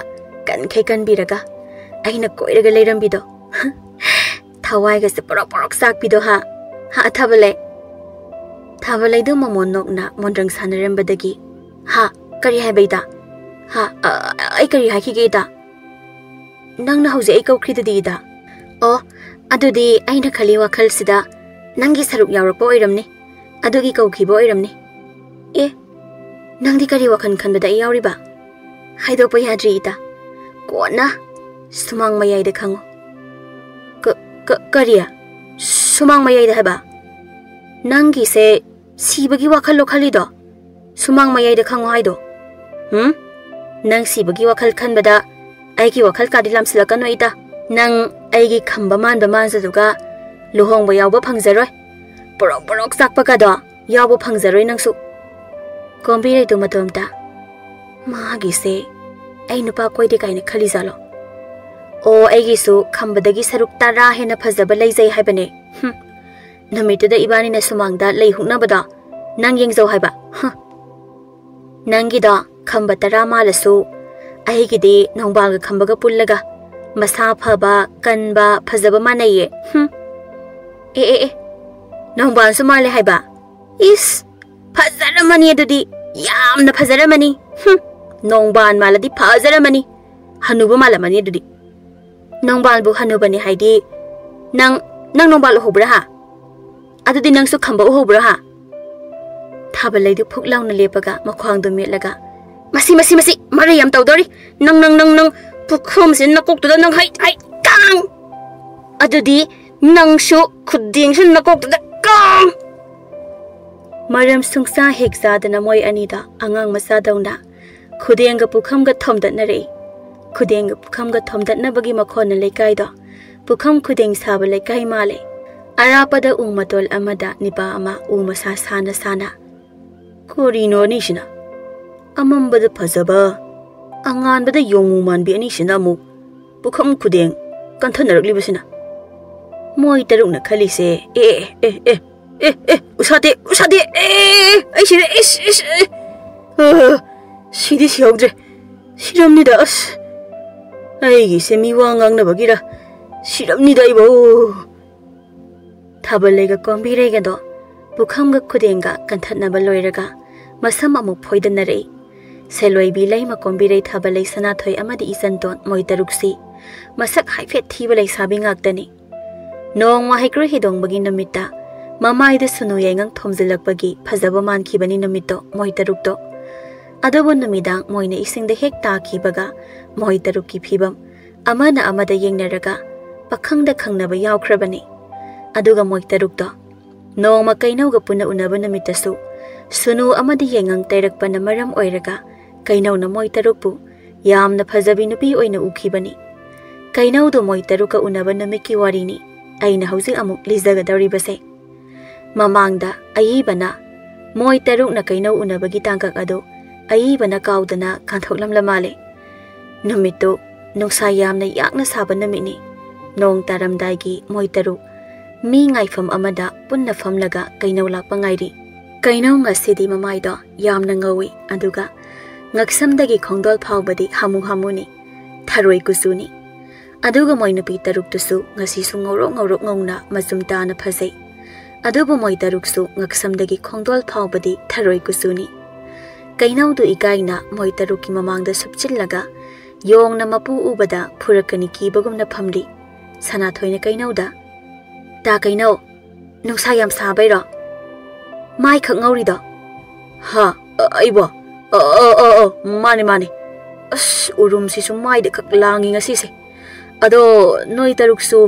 ꯀꯟꯈꯩ ꯀꯟꯕꯤꯔꯒ ꯑꯩꯅ ꯀꯣꯏꯔꯒ ꯂꯩꯔꯝꯕꯤꯗꯣ꯫ ꯊꯋꯥꯏꯒꯁꯦ ꯄꯣꯔꯣꯛ ꯄꯣꯔꯣꯛ ꯆꯥꯛꯄꯤꯗꯣ, ꯍꯥ? ꯍꯥ, ꯊꯥꯕꯂꯩ?" ꯊꯥꯕꯂꯩꯗꯨ ꯃꯃꯣꯟ ꯅꯣꯛꯅ ꯃꯣꯟꯗ꯭ꯔꯪ ꯁꯥꯟꯅꯔꯝꯕꯗꯒꯤ, "ꯍꯥ? ꯀꯔꯤ ꯍꯥꯏꯕ, ꯏꯇꯥ? ꯍꯥ? ꯑ, ꯑ, ꯑꯩ ꯀꯔꯤ ꯍꯥꯏꯈꯤꯒꯦ, ꯏꯇꯥ?" "ꯅꯪꯅ ꯍꯧꯖꯤꯛ ꯑꯩ ꯀꯧꯈ꯭ꯔꯤꯗꯨꯗꯤ, ꯏꯇꯥ?" "ꯑꯣ, ꯑꯗꯨꯗꯤ ꯑꯩꯅ ꯈꯜꯂꯤ ꯋꯥꯈꯜꯁꯤꯗ ꯅꯪꯒꯤ ꯁꯔꯨꯛ ꯌꯥꯎꯔꯛꯄ ꯑꯣꯏꯔꯝꯅꯤ, ꯑꯗꯨꯒꯤ ꯀꯧꯈꯤꯕ ꯑꯣꯏꯔꯝꯅꯤ꯫ ꯑꯦ, ꯅꯪꯗꯤ ꯀꯔꯤ ꯋꯥꯈꯜ ꯈꯟꯕꯗ ꯑꯩ ꯌꯥꯎꯔꯤꯕ? ꯍꯥꯏꯗꯣꯛꯄ ꯌꯥꯗ꯭ꯔꯤ, ꯏꯇꯥ꯫ ꯀꯣꯟꯅ ꯁꯨꯃꯥꯡ ꯃꯌꯥꯏꯗ ꯈꯪꯉꯨ꯫" "ꯀ-, ꯀ-, ꯀꯔꯤ? ꯁꯨꯃꯥꯡ ꯃꯌꯥꯏꯗ ꯍꯥꯏꯕ? ꯅꯪꯒꯤꯁꯦ ꯁꯤꯕꯒꯤ ꯋꯥꯈꯜꯂꯣ ꯈꯜꯂꯤꯗꯣ? ꯁꯨꯃꯥꯡ ꯃꯌꯥꯏꯗ ꯈꯪꯉꯨ ꯍꯥꯏꯗꯣ? ꯍꯨꯝ? ꯅꯪ ꯁꯤꯕꯒꯤ ꯋꯥꯈꯜ ꯈꯟꯕꯗ ꯑꯩꯒꯤ ꯋꯥꯈꯜ ꯀꯥꯗꯤ ꯂꯥꯝꯁꯤꯜꯂꯛꯀꯅꯨ, ꯏꯇꯥ꯫ ꯅꯪ ꯑꯩꯒꯤ ꯈꯝꯕ ꯃꯥꯟꯕ ꯃꯥꯟꯖꯗꯨꯒ ꯂꯨꯍꯣꯡꯕ ꯌꯥꯎꯕ ꯐꯪꯖꯔꯣꯏ꯫ ꯄꯣꯔꯣꯛ ꯄꯣꯔꯣꯛ ꯆꯥꯛꯄꯒꯗꯣ ꯌꯥꯎꯕ ꯐꯪꯖꯔꯣꯏ ꯅꯪꯁꯨ꯫" ꯀꯣꯝꯕꯤꯔꯩꯗꯨ ꯃꯇꯣꯝꯇ, "ꯃꯥꯒꯤꯁꯦ ꯑꯩ ꯅꯨꯄꯥ ꯀꯣꯏꯗꯦ ꯀꯥꯏꯅ ꯈꯜꯂꯤꯖꯥꯠꯂꯣ? ꯑꯣ, ꯑꯩꯒꯤꯁꯨ ꯈꯝꯕꯗꯒꯤ ꯁꯔꯨꯛ ꯇꯔꯥ ꯍꯦꯟꯅ ꯐꯖꯕ ꯂꯩꯖꯩ ꯍꯥꯏꯕꯅꯦ꯫ ꯍꯨꯝ, ꯅꯨꯃꯤꯠꯇꯨꯗ ꯏꯕꯥꯅꯤꯅ ꯁꯨꯃꯥꯡꯗ ꯂꯩ ꯍꯨꯛꯅꯕꯗꯣ ꯅꯪ ꯌꯦꯡꯖꯧ ꯍꯥꯏꯕ꯫ ꯍꯨꯝ꯫ ꯅꯪꯒꯤꯗꯣ ꯈꯝꯕ ꯇꯔꯥ ꯃꯥꯜꯂꯁꯨ ꯑꯩꯒꯤꯗꯤ ꯅꯣꯡꯕꯥꯜꯒ ꯈꯝꯕꯒ ꯄꯨꯜꯂꯒ ꯃꯁꯥ ꯐꯕ, ꯀꯟꯕ, ꯐꯖꯕ ꯃꯥꯟꯅꯩꯌꯦ꯫ ꯍꯨꯝ꯫ ꯑꯦ, ꯑꯦ, ꯑꯦ, ꯅꯣꯡꯕꯥꯜꯁꯨ ꯃꯥꯜꯂꯦ ꯍꯥꯏꯕ? ꯏꯁ, ꯐꯖꯔꯝꯃꯅꯤ ꯑꯗꯨꯗꯤ, ꯌꯥꯝꯅ ꯐꯖꯔꯝꯃꯅꯤ꯫ ꯍꯨꯝ, ꯅꯣꯡꯕꯥꯜ ꯃꯥꯜꯂꯗꯤ ꯐꯖꯔꯝꯃꯅꯤ, ꯍꯅꯨꯕ ꯃꯥꯜꯂꯝꯃꯅꯤ ꯑꯗꯨꯗꯤ꯫ ꯅꯣꯡꯕꯥꯜꯕꯨ ꯍꯅꯨꯕꯅꯤ ꯍꯥꯏꯗꯤ ꯅꯪ, ꯅꯪ ꯅꯣꯡꯕꯥꯜ ꯎꯍꯧꯕ꯭ꯔꯥ ꯍꯥ? ꯑꯗꯨꯗꯤ ꯅꯪꯁꯨ ꯈꯝꯕ ꯎꯍꯧꯕ꯭ꯔꯥ ꯍꯥ?" ꯊꯥꯕꯂꯩꯗꯨ ꯐꯨꯛ ꯂꯥꯎꯅ ꯂꯦꯞꯄꯒ ꯃꯈ꯭ꯋꯥꯡꯗꯨ ꯃꯦꯠꯂꯒ, "ꯃꯁꯤ, ꯃꯁꯤ, ꯃꯁꯤ, ꯃꯔꯩ ꯌꯥꯝ ꯇꯧꯗꯧꯔꯤ꯫ ꯅꯪ, ꯅꯪ, ꯅꯪ, ꯅꯪ, ꯄꯨꯈ꯭ꯔꯣꯝꯁꯤ ꯅꯀꯣꯛꯇꯨꯗ ꯅꯪ ꯍꯩ, ꯍꯩ, ꯀꯥꯡ! ꯑꯗꯨꯗꯤ ꯅꯪꯁꯨ ꯈꯨꯗꯦꯡꯁꯨ ꯅꯀꯣꯛꯇꯨꯗ ꯀꯥꯡ!" ꯃꯔꯝ ꯁꯨꯡꯆꯥ ꯍꯦꯛ ꯆꯥꯗꯅ ꯃꯣꯏ ꯑꯅꯤꯗ ꯑꯉꯥꯡ ꯃꯆꯥꯗꯧꯅ ꯈꯨꯗꯦꯡꯒ ꯄꯨꯈꯝꯒ ꯊꯣꯝꯗꯠꯅꯔꯛꯏ꯫ ꯈꯨꯗꯦꯡꯒ ꯄꯨꯈꯝꯒ ꯊꯣꯝꯗꯠꯅꯕꯒꯤ ꯃꯈꯣꯟꯅ ꯂꯩꯀꯥꯏꯗꯣ ꯄꯨꯈꯝ ꯈꯨꯗꯦꯡ ꯁꯥꯕ ꯂꯩꯀꯥꯏ ꯃꯥꯜꯂꯦ꯫ ꯑꯔꯥꯞꯄꯗ ꯎ ꯃꯇꯣꯜ ꯑꯃꯗ ꯅꯤꯄꯥ ꯑꯃ ꯎ ꯃꯁꯥ ꯁꯥꯅ ꯁꯥꯅ, "ꯀꯔꯤꯅꯣ ꯑꯅꯤꯁꯤꯅ? ꯑꯃꯝꯕꯗ ꯐꯖꯕ, ꯑꯉꯥꯟꯕꯗ ꯌꯣꯡꯉꯨ ꯃꯥꯟꯕꯤ ꯑꯅꯤꯁꯤꯅ ꯑꯃꯨꯛ ꯄꯨꯈꯝ ꯈꯨꯗꯦꯡ ꯀꯟꯊꯠꯅꯔꯛꯂꯤꯕꯁꯤꯅ? ꯃꯣꯏ ꯇꯔꯨꯛꯅ ꯈꯜꯂꯤꯁꯦ, "ꯑꯦ, ꯑꯦ, ꯑꯦ, ꯑꯦ, ꯑꯦ, ꯎꯁꯥꯗꯦ, ꯎꯁꯥꯗꯦ, ꯑꯦ, ꯑꯩ ꯁꯤꯔꯦ, ꯏꯁ, ꯏꯁ, ꯑꯦ, ꯑ, ꯁꯤꯗꯤ ꯁꯤꯍꯧꯗ꯭ꯔꯦ, ꯁꯤꯔꯝꯅꯤꯗ, ꯑꯁ, ꯑꯩꯒꯤꯁꯦ ꯃꯤ ꯋꯥ ꯉꯥꯡꯅꯕꯒꯤꯔ, ꯁꯤꯔꯝꯅꯤꯗ ꯑꯩꯕꯨ"꯫ ꯊꯥꯕꯜ ꯂꯩꯒ ꯀꯣꯝꯕꯤꯔꯩꯒꯗꯣ ꯄꯨꯈꯝꯒ ꯈꯨꯗꯦꯡꯒ ꯀꯟꯊꯠꯅꯕ ꯂꯣꯏꯔꯒ ꯃꯁꯝ ꯑꯃꯨꯛ ꯐꯣꯏꯗꯅꯔꯛꯏ꯫ ꯁꯦꯂꯣꯏꯕꯤ, ꯂꯩꯃ, ꯀꯣꯝꯕꯤꯔꯩ, ꯊꯥꯕꯜ ꯂꯩ, ꯁꯅꯥꯊꯣꯏ ꯑꯃꯗꯤ ꯏꯆꯟꯇꯣꯟ, ꯃꯣꯏ ꯇꯔꯨꯛꯁꯤ ꯃꯁꯛ ꯍꯥꯏꯐꯦꯠ ꯊꯤꯕ ꯂꯩꯁꯥꯕꯤ ꯉꯥꯛꯇꯅꯤ꯫ ꯅꯣꯡꯃ ꯍꯩꯀ꯭ꯔꯨ ꯍꯤꯗꯣꯡꯕꯒꯤ ꯅꯨꯃꯤꯠꯇ ꯃꯃꯥꯏꯗ ꯁꯨꯅꯨ ꯌꯥꯏꯉꯪ ꯊꯣꯝꯖꯤꯜꯂꯛꯄꯒꯤ ꯐꯖꯕ ꯃꯥꯟꯈꯤꯕꯅꯤ ꯅꯨꯃꯤꯠꯇꯣ ꯃꯣꯏ ꯇꯔꯨꯛꯇꯣ꯫ ꯑꯗꯨꯕꯨ ꯅꯨꯃꯤꯗꯥꯡ ꯃꯣꯏꯅ ꯏꯁꯤꯡꯗ ꯍꯦꯛ ꯇꯥꯈꯤꯕꯒ ꯃꯣꯏ ꯇꯔꯨꯛꯀꯤ ꯐꯤꯕꯝ ꯑꯃꯅ ꯑꯃꯗ ꯌꯦꯡꯅꯔꯒ ꯄꯥꯈꯪꯗ ꯈꯪꯅꯕ ꯌꯥꯎꯈ꯭ꯔꯕꯅꯤ꯫ ꯑꯗꯨꯒ ꯃꯣꯏ ꯇꯔꯨꯛꯇꯣ ꯅꯣꯡꯃ ꯀꯩꯅꯧꯒ ꯄꯨꯟꯅ ꯎꯅꯕ ꯅꯨꯃꯤꯠꯇꯁꯨ ꯁꯨꯅꯨ ꯑꯃꯗꯤ ꯌꯥꯏꯉꯪ ꯇꯩꯔꯛꯄꯅ ꯃꯔꯝ ꯑꯣꯏꯔꯒ ꯀꯩꯅꯧꯅ ꯃꯣꯏ ꯇꯔꯨꯛꯄꯨ ꯌꯥꯝꯅ ꯐꯖꯕꯤ ꯅꯨꯄꯤ ꯑꯣꯏꯅ ꯎꯈꯤꯕꯅꯤ꯫ ꯀꯩꯅꯧꯗꯣ ꯃꯣꯏ ꯇꯔꯨꯛꯀ ꯎꯅꯕ ꯅꯨꯃꯤꯠꯀꯤ ꯋꯥꯔꯤꯅꯤ ꯑꯩꯅ ꯍꯧꯖꯤꯛ ꯑꯃꯨꯛ ꯂꯤꯖꯒꯗꯧꯔꯤꯕꯁꯦ꯫ ꯃꯃꯥꯡꯗ ꯑꯏꯕꯅ ꯃꯣꯏ ꯇꯔꯨꯛꯅ ꯀꯩꯅꯧ ꯎꯅꯕꯒꯤ ꯇꯥꯡꯀꯛ ꯑꯗꯨ ꯑꯏꯕꯅ ꯀꯥꯎꯗꯅ ꯀꯥꯟꯊꯣꯛꯂꯝꯂ ꯃꯥꯜꯂꯦ꯫ ꯅꯨꯃꯤꯠꯇꯨ ꯅꯨꯡꯁꯥ ꯌꯥꯝꯅ ꯌꯥꯛꯅ ꯁꯥꯕ ꯅꯨꯃꯤꯠꯅꯤ꯫ ꯅꯣꯡ ꯇꯥꯔꯝꯗꯥꯏꯒꯤ ꯃꯣꯏ ꯇꯔꯨꯛ ꯃꯤ ꯉꯥꯏꯐꯝ ꯑꯃꯗ ꯄꯨꯟꯅ ꯐꯝꯂꯒ ꯀꯩꯅꯧ ꯂꯥꯛꯄ ꯉꯥꯏꯔꯤ꯫ ꯀꯩꯅꯧ ꯉꯁꯤꯗꯤ ꯃꯃꯥꯏꯗꯣ ꯌꯥꯝꯅ ꯉꯧꯏ, ꯑꯗꯨꯒ ꯉꯛꯁꯝꯗꯒꯤ ꯈꯣꯡꯗꯣꯜ ꯐꯥꯎꯕꯗꯤ ꯍꯥꯃꯨ ꯍꯥꯃꯨꯅꯤ, ꯊꯔꯣꯏ ꯀꯨꯆꯨꯅꯤ꯫ ꯑꯗꯨꯒ ꯃꯣꯏ ꯅꯨꯄꯤ ꯇꯔꯨꯛꯇꯨꯁꯨ ꯉꯁꯤꯁꯨ ꯉꯧꯔꯣꯛ ꯉꯧꯔꯣꯛ ꯉꯧꯅ ꯃꯆꯨꯝ ꯇꯥꯅ ꯐꯖꯩ꯫ ꯑꯗꯨꯕꯨ ꯃꯣꯏ ꯇꯔꯨꯛꯁꯨ ꯉꯛꯁꯝꯗꯒꯤ ꯈꯣꯡꯗꯣꯜ ꯐꯥꯎꯕꯗꯤ ꯊꯔꯣꯏ ꯀꯨꯆꯨꯅꯤ꯫ ꯀꯩꯅꯧꯗꯨ ꯏꯀꯥꯏꯅ ꯃꯣꯏ ꯇꯔꯨꯛꯀꯤ ꯃꯃꯥꯡꯗ ꯁꯨꯞꯆꯤꯜꯂꯒ ꯌꯣꯡꯅ ꯃꯄꯨ ꯎꯕꯗ ꯐꯨꯔꯛꯀꯅꯤ ꯀꯤꯕꯒꯨꯝꯅ ꯐꯝꯂꯤ꯫ ꯁꯅꯥꯊꯣꯏꯅ ꯀꯩꯅꯧꯗ, "ꯇꯥ ꯀꯩꯅꯧ, ꯅꯨꯡꯁꯥ ꯌꯥꯝ ꯁꯥꯕꯩꯔꯣ ꯃꯥꯏꯈꯛ ꯉꯧꯔꯤꯗꯣ?" "ꯍꯥ? ꯑ, ꯑꯩꯕꯣ? ꯑ, ꯑ, ꯑ, ꯑ, ꯃꯥꯅꯦ, ꯃꯥꯅꯦ꯫ ꯑꯁ, ꯎꯔꯨꯝꯁꯤꯁꯨ ꯃꯥꯏꯗ ꯈꯛ ꯂꯥꯡꯉꯤ ꯉꯁꯤꯁꯦ꯫ ꯑꯗꯣ ꯅꯣꯏ ꯇꯔꯨꯛꯁꯨ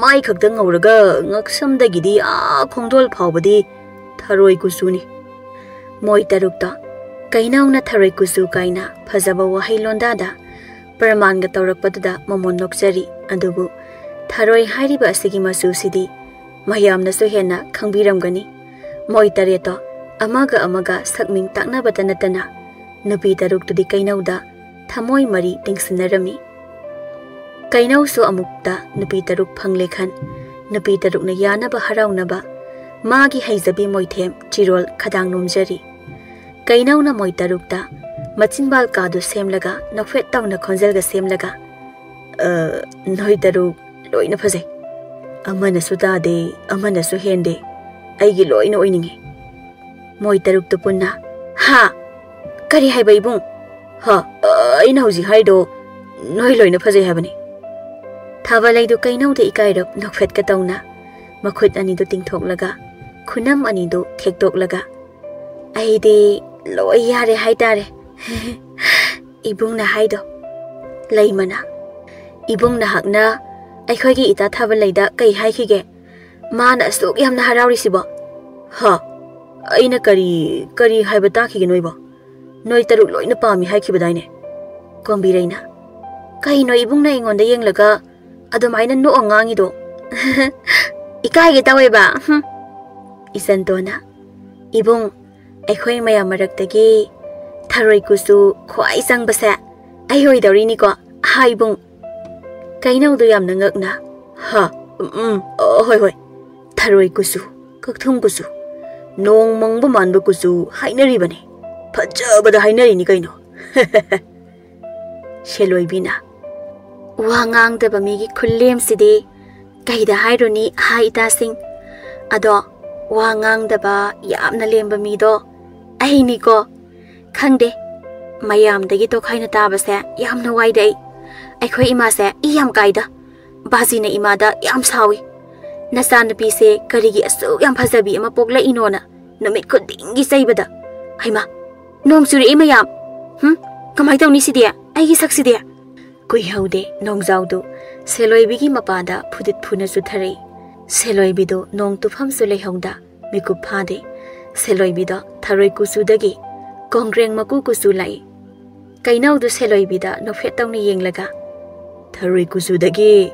ꯃꯥꯏ ꯈꯛꯇ ꯉꯧꯔꯒ ꯉꯛꯁꯝꯗꯒꯤꯗꯤ ꯑꯥ ꯈꯣꯡꯗꯣꯜ ꯐꯥꯎꯕꯗꯤ ꯊꯔꯣꯏ ꯀꯨꯆꯨꯅꯤ"꯫ ꯃꯣꯏ ꯇꯔꯨꯛꯇꯣ ꯀꯩꯅꯧꯅ ꯊꯔꯣꯏ ꯀꯨꯆꯨ ꯀꯥꯏꯅ ꯐꯖꯕ ꯋꯥꯍꯩ ꯂꯣꯟꯗꯥꯗ ꯄ꯭ꯔꯃꯥꯟꯒ ꯇꯧꯔꯛꯄꯗꯨꯗ ꯃꯃꯣꯟ ꯅꯣꯛꯆꯔꯤ꯫ ꯑꯗꯨꯕꯨ ꯊꯔꯣꯏ ꯍꯥꯏꯔꯤꯕ ꯑꯁꯤꯒꯤ ꯃꯆꯨꯁꯤꯗꯤ ꯃꯌꯥꯝꯅꯁꯨ ꯍꯦꯟꯅ ꯈꯪꯕꯤꯔꯝꯒꯅꯤ꯫ ꯃꯣꯏ ꯇꯔꯦꯠꯇꯣ ꯑꯃꯒ ꯑꯃꯒ ꯁꯛꯃꯤꯡ ꯇꯥꯛꯅꯕꯇ ꯅꯠꯇꯅ ꯅꯨꯄꯤ ꯇꯔꯨꯛꯇꯨꯗꯤ ꯀꯩꯅꯧꯗ ꯊꯃꯣꯏ ꯃꯔꯤ ꯇꯤꯡꯁꯤꯟꯅꯔꯝꯃꯤ꯫ ꯀꯩꯅꯧꯁꯨ ꯑꯃꯨꯛꯇ ꯅꯨꯄꯤ ꯇꯔꯨꯛ ꯐꯪꯂꯦ ꯈꯟ, ꯅꯨꯄꯤ ꯇꯔꯨꯛꯅ ꯌꯥꯅꯕ ꯍꯔꯥꯎꯅꯕ ꯃꯥꯒꯤ ꯍꯩꯖꯕꯤ ꯃꯣꯏꯊꯦꯝ ꯆꯤꯔꯣꯜ ꯈꯗꯥꯡ ꯅꯣꯝꯖꯔꯤ꯫ ꯀꯩꯅꯧꯅ ꯃꯣꯏ ꯇꯔꯨꯛꯇ ꯃꯆꯤꯟꯕꯥꯜ ꯀꯥꯗꯨ ꯁꯦꯝꯂꯒ ꯅꯣꯛꯐꯦꯠ ꯇꯧꯅ ꯈꯣꯟꯖꯦꯜꯒ ꯁꯦꯝꯂꯒ, "ꯑ, ꯅꯣꯏ ꯇꯔꯨꯛ ꯂꯣꯏꯅ ꯐꯖꯩ꯫ ꯑꯃꯅꯁꯨ ꯇꯥꯗꯦ, ꯑꯃꯅꯁꯨ ꯍꯦꯟꯗꯦ꯫ ꯑꯩꯒꯤ ꯂꯣꯏꯅ ꯑꯣꯏꯅꯤꯡꯉꯤ꯫" ꯃꯣꯏ ꯇꯔꯨꯛꯇꯨ ꯄꯨꯟꯅ, "ꯍꯥ? ꯀꯔꯤ ꯍꯥꯏꯕ ꯏꯕꯨꯡ?" "ꯍꯥ, ꯑꯩꯅ ꯍꯧꯖꯤꯛ ꯍꯥꯏꯗꯣ ꯅꯣꯏ ꯂꯣꯏꯅ ꯐꯖꯩ ꯍꯥꯏꯕꯅꯤ꯫" ꯊꯥꯕꯂꯩꯗꯨ ꯀꯩꯅꯧꯗ ꯏꯀꯥꯏꯔꯞ ꯅꯣꯛꯐꯦꯠꯀ ꯇꯧꯅ ꯃꯈꯨꯠ ꯑꯅꯤꯗꯨ ꯇꯤꯡꯊꯣꯛꯂꯒ ꯈꯨꯅꯝ ꯑꯅꯤꯗꯨ ꯊꯦꯛꯇꯣꯛꯂꯒ, "ꯑꯩꯗꯤ ꯂꯣꯏ ꯌꯥꯔꯦ ꯍꯥꯏꯇꯥꯔꯦ꯫" "ꯏꯕꯨꯡꯅ ꯍꯥꯏꯗꯣ ꯂꯩꯃꯅ, ꯏꯕꯨꯡ ꯅꯍꯥꯛꯅ ꯑꯩꯈꯣꯏꯒꯤ ꯏꯇꯥ ꯊꯥꯕꯂꯩꯗ ꯀꯩ ꯍꯥꯏꯈꯤꯒꯦ? ꯃꯥꯅ ꯑꯁꯨꯛ ꯌꯥꯝꯅ ꯍꯔꯥꯎꯔꯤꯁꯤꯕꯣ?" "ꯍꯥ? ꯑꯩꯅ ꯀꯔꯤ, ꯀꯔꯤ ꯍꯥꯏꯕ ꯇꯥꯈꯤꯒꯦ ꯅꯣꯏꯕꯣ? ꯅꯣꯏ ꯇꯔꯨꯛ ꯂꯣꯏꯅ ꯄꯥꯝꯃꯤ ꯍꯥꯏꯈꯤꯕꯗꯥꯏꯅꯦ?" ꯀꯣꯝꯕꯤꯔꯩꯅ, "ꯀꯩꯅꯣ ꯏꯕꯨꯡꯅ ꯑꯩꯉꯣꯟꯗ ꯌꯦꯡꯂꯒ ꯑꯗꯨꯃꯥꯏꯅ ꯅꯣꯛꯑ ꯉꯥꯡꯉꯤꯗꯣ?" "ꯏꯀꯥꯏꯒꯦ ꯇꯧꯋꯦꯕ꯫ ꯍꯨꯝ꯫" ꯏꯆꯟꯇꯣꯟꯅ, "ꯏꯕꯨꯡ, ꯑꯩꯈꯣꯏ ꯃꯌꯥꯝ ꯃꯔꯛꯇꯒꯤ ꯊꯔꯣꯏ ꯀꯨꯆꯨ ꯈ꯭ꯋꯥꯏ ꯆꯪꯕꯁꯦ ꯑꯩ ꯑꯣꯏꯗꯧꯔꯤꯅꯤꯀꯣ, ꯍꯥ ꯏꯕꯨꯡ?" ꯀꯩꯅꯧꯗꯣ ꯌꯥꯝꯅ ꯉꯛꯅ, "ꯍꯥ? ꯎꯝ, ꯎꯝ, ꯑ, ꯍꯣꯏ, ꯍꯣꯏ꯫ ꯊꯔꯣꯏ ꯀꯨꯆꯨ, ꯀꯛꯊꯨꯝ ꯀꯨꯆꯨ, ꯅꯣꯡ ꯃꯪꯕ ꯃꯥꯟꯕ ꯀꯨꯆꯨ ꯍꯥꯏꯅꯔꯤꯕꯅꯤ꯫ ꯐꯖꯕꯗ ꯍꯥꯏꯅꯔꯤꯅꯤ ꯀꯩꯅꯣ꯫" ꯁꯦꯂꯣꯏꯕꯤꯅ, "ꯋꯥ ꯉꯥꯡꯗꯕ ꯃꯤꯒꯤ ꯈꯨꯜꯂꯦꯝꯁꯤꯗꯤ ꯀꯩꯗ ꯍꯥꯏꯔꯨꯅꯤ, ꯍꯥ ꯏꯇꯥꯁꯤꯡ? ꯑꯗꯣ ꯋꯥ ꯉꯥꯡꯗꯕ ꯌꯥꯝꯅ ꯂꯦꯝꯕ ꯃꯤꯗꯣ ꯑꯩꯅꯤꯀꯣ꯫ ꯈꯪꯗꯦ, ꯃꯌꯥꯝꯗꯒꯤ ꯇꯣꯈꯥꯏꯅ ꯇꯥꯕꯁꯦ ꯌꯥꯝꯅ ꯋꯥꯏꯗ ꯑꯩ꯫ ꯑꯩꯈꯣꯏ ꯏꯃꯥꯁꯦ ꯏ ꯌꯥꯝ ꯀꯥꯏꯗ꯫ ꯕꯥꯖꯤꯅ ꯏꯃꯥꯗ ꯌꯥꯝ ꯁꯥꯎꯏ꯫ ꯅꯆꯥꯅꯨꯄꯤꯁꯦ ꯀꯔꯤꯒꯤ ꯑꯁꯨꯛ ꯌꯥꯝ ꯐꯖꯕꯤ ꯑꯃ ꯄꯣꯛꯂꯛꯏꯅꯣꯅ ꯅꯨꯃꯤꯠ ꯈꯨꯗꯤꯡꯒꯤ ꯆꯩꯕꯗ꯫ ꯍꯩꯃꯥ, ꯅꯣꯡ ꯆꯨꯔꯛꯑꯦ ꯃꯌꯥꯝ꯫ ꯍꯨꯝ, ꯀꯃꯥꯏ ꯇꯧꯅꯤ ꯁꯤꯗꯤ? ꯑꯩꯒꯤ ꯁꯛꯁꯤꯗꯤ?" ꯀꯨꯏꯍꯧꯗꯦ ꯅꯣꯡꯖꯥꯎꯗꯨ ꯁꯦꯂꯣꯏꯕꯤꯒꯤ ꯃꯄꯥꯗ ꯐꯨꯗꯤꯠ ꯐꯨꯅ ꯆꯨꯊꯔꯛꯏ꯫ ꯁꯦꯂꯣꯏꯕꯤꯗꯨ ꯅꯣꯡ ꯇꯨꯐꯝꯁꯨ ꯂꯩꯍꯧꯗ ꯃꯤꯀꯨꯞ ꯐꯥꯗꯦ꯫ ꯁꯦꯂꯣꯏꯕꯤꯗꯣ ꯊꯔꯣꯏ ꯀꯨꯆꯨꯗꯒꯤ ꯀꯣꯡꯒ꯭ꯔꯦꯡ ꯃꯀꯨ ꯀꯨꯆꯨ ꯂꯥꯛꯏ꯫ ꯀꯩꯅꯧꯗꯨ ꯁꯦꯂꯣꯏꯕꯤꯗ ꯅꯣꯛꯐꯦꯠ ꯇꯧꯅ ꯌꯦꯡꯂꯒ, "ꯊꯔꯣꯏ ꯀꯨꯆꯨꯗꯒꯤ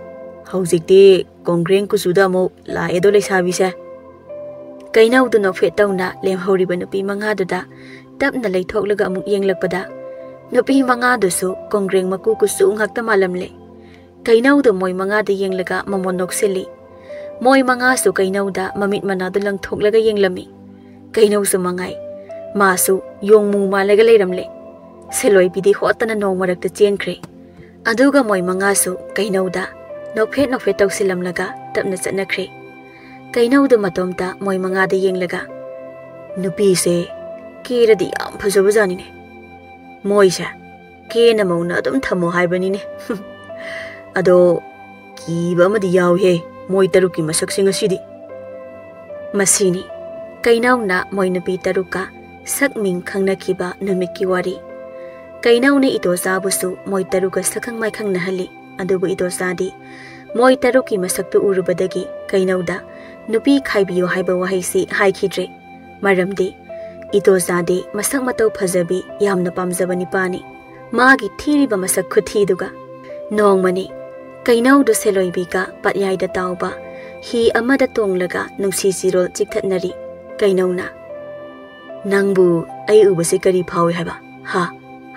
ꯍꯧꯖꯤꯛꯇꯤ ꯀꯣꯡꯒ꯭ꯔꯦꯡ ꯀꯨꯆꯨꯗ ꯑꯃꯨꯛ ꯂꯥꯛꯑꯦꯗꯣ ꯂꯩꯁꯥꯕꯤꯁꯦ?" ꯀꯩꯅꯧꯗꯨ ꯅꯣꯛꯐꯦꯠ ꯇꯧꯅ ꯂꯦꯝꯍꯧꯔꯤꯕ ꯅꯨꯄꯤ ꯃꯉꯥꯗꯨꯗ ꯇꯞꯅ ꯂꯩꯊꯣꯛꯂꯒ ꯑꯃꯨꯛ ꯌꯦꯡꯂꯛꯄꯗ, ꯅꯨꯄꯤ ꯃꯉꯥꯗꯨꯁꯨ ꯀꯣꯡꯒ꯭ꯔꯦꯡ ꯃꯀꯨ ꯀꯨꯆꯨ ꯉꯥꯛꯇ ꯃꯥꯜꯂꯝꯂꯦ꯫ ꯀꯩꯅꯧꯗ ꯃꯣꯏ ꯃꯉꯥꯗ ꯌꯦꯡꯂꯒ ꯃꯃꯣꯟ ꯅꯣꯛꯁꯤꯜꯂꯤ꯫ ꯃꯣꯏ ꯃꯉꯥꯁꯨ ꯀꯩꯅꯧꯗ ꯃꯃꯤꯠ ꯃꯅꯥꯗꯨ ꯂꯪꯊꯣꯛꯂꯒ ꯌꯦꯡꯂꯝꯃꯤ꯫ ꯀꯩꯅꯧꯁꯨ ꯃꯉꯥꯏ, ꯃꯥꯁꯨ ꯌꯣꯡꯃꯨ ꯃꯥꯜꯂꯒ ꯂꯩꯔꯝꯂꯦ꯫ ꯁꯦꯂꯣꯏꯕꯤꯗꯤ ꯍꯣꯠꯇꯅ ꯅꯣꯡ ꯃꯔꯛꯇ ꯆꯦꯟꯈ꯭ꯔꯦ꯫ ꯑꯗꯨꯒ ꯃꯣꯏ ꯃꯉꯥꯁꯨ ꯀꯩꯅꯧꯗ ꯅꯣꯛꯐꯦꯠ ꯅꯣꯛꯐꯦꯠ ꯇꯧꯁꯤꯜꯂꯝꯂꯒ ꯇꯞꯅ ꯆꯠꯅꯈ꯭ꯔꯦ꯫ ꯀꯩꯅꯧꯗ ꯃꯇꯣꯝꯇ ꯃꯣꯏ ꯃꯉꯥꯗ ꯌꯦꯡꯂꯒ, "ꯅꯨꯄꯤꯁꯦ ꯀꯦꯔꯗꯤ ꯌꯥꯝ ꯐꯖꯕꯖꯥꯠꯅꯤꯅꯦ꯫ ꯃꯣꯏꯁꯦ ꯀꯦꯅ ꯃꯧꯅ ꯑꯗꯨꯝ ꯊꯝꯃꯣ ꯍꯥꯏꯕꯅꯤꯅꯦ꯫ ꯑꯗꯣ ꯀꯤꯕ ꯑꯃꯗꯤ ꯌꯥꯎꯏꯍꯦ, ꯃꯣꯏ ꯇꯔꯨꯛꯀꯤ ꯃꯁꯛꯁꯦ ꯉꯁꯤꯗꯤ꯫" ꯃꯁꯤꯅꯤ ꯀꯩꯅꯧꯅ ꯃꯣꯏ ꯅꯨꯄꯤ ꯇꯔꯨꯛꯀ ꯁꯛ ꯃꯤꯡ ꯈꯪꯅꯈꯤꯕ ꯅꯨꯃꯤꯠꯀꯤ ꯋꯥꯔꯤ꯫ ꯀꯩꯅꯧꯅ ꯏꯇꯣꯆꯥꯕꯨꯁꯨ ꯃꯣꯏ ꯇꯔꯨꯛꯀ ꯁꯛꯈꯪ ꯃꯥꯏꯈꯪꯅꯍꯜꯂꯤ꯫ ꯑꯗꯨꯕꯨ ꯏꯇꯣꯆꯥꯗꯤ ꯃꯣꯏ ꯇꯔꯨꯛꯀꯤ ꯃꯁꯛꯇꯨ ꯎꯔꯨꯕꯗꯒꯤ ꯀꯩꯅꯧꯗ "ꯅꯨꯄꯤ ꯈꯥꯏꯕꯤꯌꯨ" ꯍꯥꯏꯕ ꯋꯥꯍꯩꯁꯤ ꯍꯥꯏꯈꯤꯗ꯭ꯔꯦ꯫ ꯃꯔꯝꯗꯤ ꯏꯇꯣꯆꯥꯗꯤ ꯃꯁꯛ ꯃꯇꯧ ꯐꯖꯕꯤ, ꯌꯥꯝꯅ ꯄꯥꯝꯖꯕ ꯅꯤꯄꯥꯅꯤ꯫ ꯃꯥꯒꯤ ꯊꯤꯔꯤꯕ ꯃꯁꯛ ꯈꯨꯊꯤꯗꯨꯒ꯫ ꯅꯣꯡꯃꯅꯤ ꯀꯩꯅꯧꯗꯨ ꯁꯦꯂꯣꯏꯕꯤꯒ ꯄꯠꯌꯥꯏꯗ ꯇꯥꯎꯕ ꯍꯤ ꯑꯃꯗ ꯇꯣꯡꯂꯒ ꯅꯨꯡꯁꯤ ꯆꯤꯔꯣꯜ ꯆꯤꯛꯊꯠꯅꯔꯤ꯫ ꯀꯩꯅꯧꯅ, "ꯅꯪꯕꯨ ꯑꯩ ꯎꯕꯁꯦ ꯀꯔꯤ ꯐꯥꯎꯏ ꯍꯥꯏꯕ? ꯍꯥ?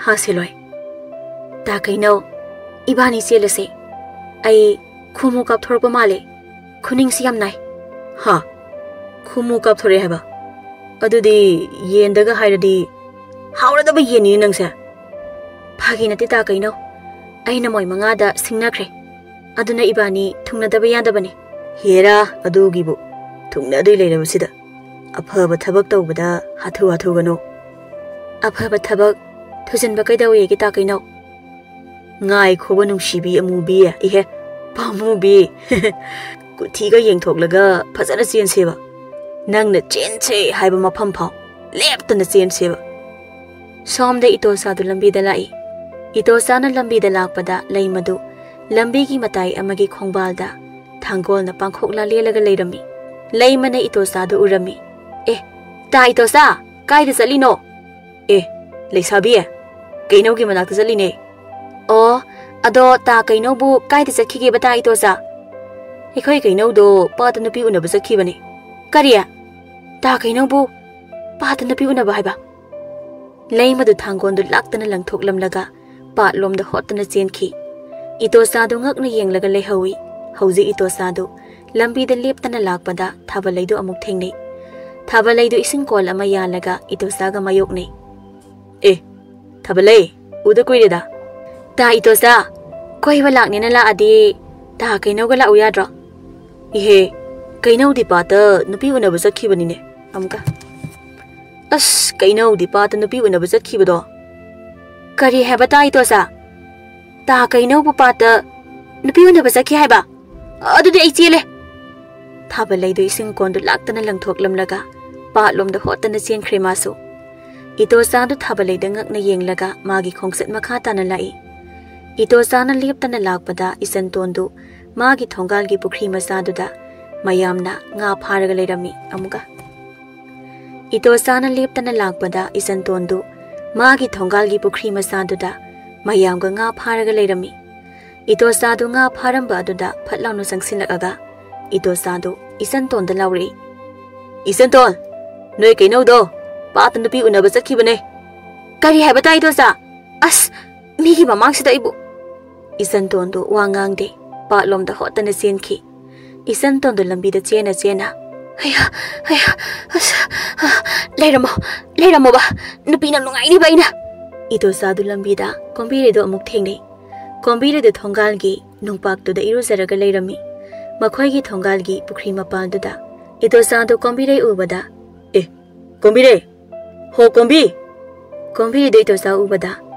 ꯍꯥ, ꯁꯦꯂꯣꯏ?" "ꯇꯥ ꯀꯩꯅꯧ, ꯏꯕꯥꯅꯤ ꯆꯦꯜꯂꯁꯦ꯫ ꯑꯩ ꯈꯨꯃꯨ ꯀꯥꯞꯊꯣꯔꯛꯄ ꯃꯥꯜꯂꯦ꯫ ꯈꯨꯅꯤꯡꯁꯤ ꯌꯥꯝ ꯅꯥꯏ꯫" "ꯍꯥ? ꯈꯨꯃꯨ ꯀꯥꯞꯊꯣꯔꯛꯑꯦ ꯍꯥꯏꯕ? ꯑꯗꯨꯗꯤ ꯌꯦꯟꯗꯒ ꯍꯥꯏꯔꯗꯤ ꯍꯥꯎꯔꯗꯕ ꯌꯦꯟꯅꯤꯅꯦ ꯅꯪꯁꯦ꯫" "ꯐꯥꯒꯤ ꯅꯠꯇꯦ ꯇꯥ ꯀꯩꯅꯧ, ꯑꯩꯅ ꯃꯣꯏ ꯃꯉꯥꯗ ꯁꯤꯡꯅꯈ꯭ꯔꯦ꯫ ꯑꯗꯨꯅ ꯏꯕꯥꯅꯤ ꯊꯨꯡꯅꯗꯕ ꯌꯥꯗꯕꯅꯤ꯫" "ꯍꯦꯔꯥ, ꯑꯗꯨꯒꯤꯕꯨ ꯊꯨꯡꯅꯗꯣꯏ ꯂꯩꯔꯕꯁꯤꯗ꯫ ꯑꯐꯕ ꯊꯕꯛ ꯇꯧꯕꯗ ꯍꯥꯊꯨ ꯍꯥꯊꯨꯒꯅꯨ꯫" "ꯑꯐꯕ ꯊꯕꯛ ꯊꯨꯖꯤꯟꯕ ꯀꯩꯗꯧꯋꯦꯒꯦ ꯇꯥ ꯀꯩꯅꯧ?" "ꯉꯥꯏꯈꯣꯕ ꯅꯨꯡꯁꯤꯕꯤ ꯑꯃꯨꯕꯤ, ꯏꯍꯦ, ꯄꯥꯝꯃꯨꯕꯤ꯫ ꯀꯨꯊꯤꯒ ꯌꯦꯡꯊꯣꯛꯂꯒ ꯐꯖꯅ ꯆꯦꯟꯁꯦꯕ꯫ ꯅꯪꯅ ꯆꯦꯟꯁꯦ ꯍꯥꯏꯕ ꯃꯐꯝ ꯐꯥꯎ ꯂꯦꯞꯇꯅ ꯆꯦꯟꯁꯦꯕ꯫" ꯁꯣꯝꯗ ꯏꯇꯣꯆꯥꯗꯨ ꯂꯝꯕꯤꯗ ꯂꯥꯛꯏ꯫ ꯏꯇꯣꯆꯥꯅ ꯂꯝꯕꯤꯗ ꯂꯥꯛꯄꯗ ꯂꯩꯃꯗꯨ ꯂꯝꯕꯤꯒꯤ ꯃꯇꯥꯏ ꯑꯃꯒꯤ ꯈꯣꯡꯕꯥꯜꯗ ꯊꯥꯡꯒꯣꯜꯅ ꯄꯥꯡꯈꯣꯛꯂꯥ ꯂꯦꯜꯂꯒ ꯂꯩꯔꯝꯃꯤ꯫ ꯂꯩꯃꯅ ꯏꯇꯣꯆꯥꯗꯨ ꯎꯔꯝꯃꯤ꯫ "ꯑꯦ, ꯇꯥ ꯏꯇꯣꯆꯥ, ꯀꯥꯏꯗ ꯆꯠꯂꯤꯅꯣ?" "ꯑꯦ, ꯂꯩꯁꯥꯕꯤ, ꯀꯩꯅꯧꯒꯤ ꯃꯅꯥꯛꯇ ꯆꯠꯂꯤꯅꯦ꯫" "ꯑꯣ, ꯑꯗꯣ ꯇꯥ ꯀꯩꯅꯧꯕꯨ ꯀꯥꯏꯗ ꯆꯠꯈꯤꯒꯦꯕ ꯇꯥ ꯏꯇꯣꯆꯥ?" "ꯑꯩꯈꯣꯏ ꯀꯩꯅꯧꯗꯣ ꯄꯥꯠꯇ ꯅꯨꯄꯤ ꯎꯅꯕ ꯆꯠꯈꯤꯕꯅꯦ꯫" "ꯀꯔꯤ? ꯇꯥ ꯀꯩꯅꯧꯕꯨ ꯄꯥꯠꯇ ꯅꯨꯄꯤ ꯎꯅꯕ ꯍꯥꯏꯕ?" ꯂꯩꯃꯗꯨ ꯊꯥꯡꯒꯣꯟꯗꯨ ꯂꯥꯛꯇꯅ ꯂꯪꯊꯣꯛꯂꯝꯂꯒ ꯄꯥꯠꯂꯣꯝꯗ ꯍꯣꯠꯇꯅ ꯆꯦꯟꯈꯤ꯫ ꯏꯇꯣꯆꯥꯗꯨ ꯉꯛꯅ ꯌꯦꯡꯂꯒ ꯂꯩꯍꯧꯏ꯫ ꯍꯧꯖꯤꯛ ꯏꯇꯣꯆꯥꯗꯨ ꯂꯝꯕꯤꯗ ꯂꯦꯞꯇꯅ ꯂꯥꯛꯄꯗ ꯊꯥꯕꯂꯩꯗꯨ ꯑꯃꯨꯛ ꯊꯦꯡꯅꯩ꯫ ꯊꯥꯕꯂꯩꯗꯨ ꯏꯁꯤꯡ ꯀꯣꯜ ꯑꯃ ꯌꯥꯜꯂꯒ ꯏꯇꯣꯆꯥꯒ ꯃꯥꯌꯣꯛꯅꯩ꯫ "ꯑꯦ, ꯊꯥꯕꯂꯩ, ꯎꯗ ꯀꯨꯏꯔꯦꯗ꯫ ꯇꯥ ꯏꯇꯣꯆꯥ, ꯀꯣꯏꯕ ꯂꯥꯛꯅꯦꯅ ꯂꯥꯛꯑꯗꯤ ꯇꯥ ꯀꯩꯅꯧꯒ ꯂꯥꯛꯎ ꯌꯥꯗ꯭ꯔꯣ?" "ꯏꯍꯦ, ꯀꯩꯅꯧꯗꯤ ꯄꯥꯠꯇ ꯅꯨꯄꯤ ꯎꯅꯕ ꯆꯠꯈꯤꯕꯅꯤꯅꯦ ꯑꯃꯨꯛꯀ꯫ ꯑꯁ, ꯀꯩꯅꯧꯗꯤ ꯄꯥꯠꯇ ꯅꯨꯄꯤ ꯎꯅꯕ ꯆꯠꯈꯤꯕꯗꯣ?" "ꯀꯔꯤ ꯍꯥꯏꯕ ꯇꯥ ꯏꯇꯣꯆꯥ? ꯇꯥ ꯀꯩꯅꯧꯕꯨ ꯄꯥꯠꯇ ꯅꯨꯄꯤ ꯎꯅꯕ ꯆꯠꯈꯤ ꯍꯥꯏꯕ? ꯑꯗꯨꯗꯤ ꯑꯩ ꯆꯦꯜꯂꯦ!" ꯊꯥꯕꯂꯩꯗꯨ ꯏꯁꯤꯡ ꯀꯣꯟꯗꯨ ꯂꯥꯛꯇꯅ ꯂꯪꯊꯣꯛꯂꯝꯂꯒ ꯄꯥꯠꯂꯣꯝꯗ ꯍꯣꯠꯇꯅ ꯆꯦꯟꯈ꯭ꯔꯦ ꯃꯥꯁꯨ꯫ ꯏꯇꯣꯆꯥꯗꯨ ꯊꯥꯕꯂꯩꯗ ꯉꯛꯅ ꯌꯦꯡꯂꯒ ꯃꯥꯒꯤ ꯈꯣꯡꯆꯠ ꯃꯈꯥ ꯇꯥꯅ ꯂꯥꯛꯏ꯫ ꯏꯇꯣꯆꯥꯅ ꯂꯦꯞꯇꯅ ꯂꯥꯛꯄꯗ ꯏꯆꯟꯇꯣꯟꯗꯨ ꯃꯥꯒꯤ ꯊꯣꯡꯒꯥꯜꯒꯤ ꯄꯨꯈ꯭ꯔꯤ ꯃꯆꯥꯗꯨꯗ ꯃꯌꯥꯝꯅ ꯉꯥ ꯐꯥꯔꯒ ꯂꯩꯔꯝꯃꯤ꯫ ꯑꯃꯨꯛꯀ ꯏꯇꯣꯆꯥꯅ ꯂꯦꯞꯇꯅ ꯂꯥꯛꯄꯗ ꯏꯆꯟꯇꯣꯟꯗꯨ ꯃꯥꯒꯤ ꯊꯣꯡꯒꯥꯜꯒꯤ ꯄꯨꯈ꯭ꯔꯤ ꯃꯆꯥꯗꯨꯗ ꯃꯌꯥꯝꯒ ꯉꯥ ꯐꯥꯔꯒ ꯂꯩꯔꯝꯃꯤ꯫ ꯏꯇꯣꯆꯥꯗꯨ ꯉꯥ ꯐꯥꯔꯝꯕ ꯑꯗꯨꯗ ꯐꯠ ꯂꯥꯎꯅ ꯆꯪꯁꯤꯜꯂꯛꯑꯒ ꯏꯇꯣꯆꯥꯗꯨ ꯏꯆꯟꯇꯣꯟꯗ ꯂꯥꯎꯔꯛꯏ, "ꯏꯆꯟꯇꯣꯟ, ꯅꯣꯏ ꯀꯩꯅꯧꯗꯣ ꯄꯥꯠꯇ ꯅꯨꯄꯤ ꯎꯅꯕ ꯆꯠꯈꯤꯕꯅꯦ!" "ꯀꯔꯤ ꯍꯥꯏꯕ ꯇꯥ ꯏꯇꯣꯆꯥ? ꯑꯁ, ꯃꯤꯒꯤ ꯃꯃꯥꯡꯁꯤꯗ ꯑꯩꯕꯨ!" ꯏꯆꯟꯇꯣꯟꯗꯨ ꯋꯥ ꯉꯥꯡꯗꯦ, ꯄꯥꯠꯂꯣꯝꯗ ꯍꯣꯠꯇꯅ ꯆꯦꯟꯈꯤ꯫ ꯏꯆꯟꯇꯣꯟꯗꯨ ꯂꯝꯕꯤꯗ ꯆꯦꯟꯅ ꯆꯦꯟꯅ, "ꯍꯩꯌꯥ, ꯍꯩꯌꯥ, ꯑꯁ, ꯑ, ꯂꯩꯔꯝꯃꯣ, ꯂꯩꯔꯝꯃꯣꯕ, ꯅꯨꯄꯤꯅ ꯅꯨꯡꯉꯥꯏꯅꯤꯕ ꯑꯩꯅ!" ꯏꯇꯣꯆꯥꯗꯨ ꯂꯝꯕꯤꯗ ꯀꯣꯝꯕꯤꯔꯩꯗꯨ ꯑꯃꯨꯛ ꯊꯦꯡꯅꯩ꯫ ꯀꯣꯝꯕꯤꯔꯩꯗꯨ ꯊꯣꯡꯒꯥꯜꯒꯤ ꯅꯨꯡꯄꯥꯛꯇꯨꯗ ꯏꯔꯨꯖꯔꯒ ꯂꯩꯔꯝꯃꯤ꯫ ꯃꯈꯣꯏꯒꯤ ꯊꯣꯡꯒꯥꯜꯒꯤ ꯄꯨꯈ꯭ꯔꯤ ꯃꯄꯥꯟꯗꯨꯗ ꯏꯇꯣꯆꯥꯗꯨ ꯀꯣꯝꯕꯤꯔꯩ ꯎꯕꯗ, "ꯑꯦ, ꯀꯣꯝꯕꯤꯔꯩ! ꯍꯣ, ꯀꯣꯝꯕꯤ!" ꯀꯣꯝꯕꯤꯔꯩꯗꯨ ꯏꯇꯣꯆꯥ ꯎꯕꯗ,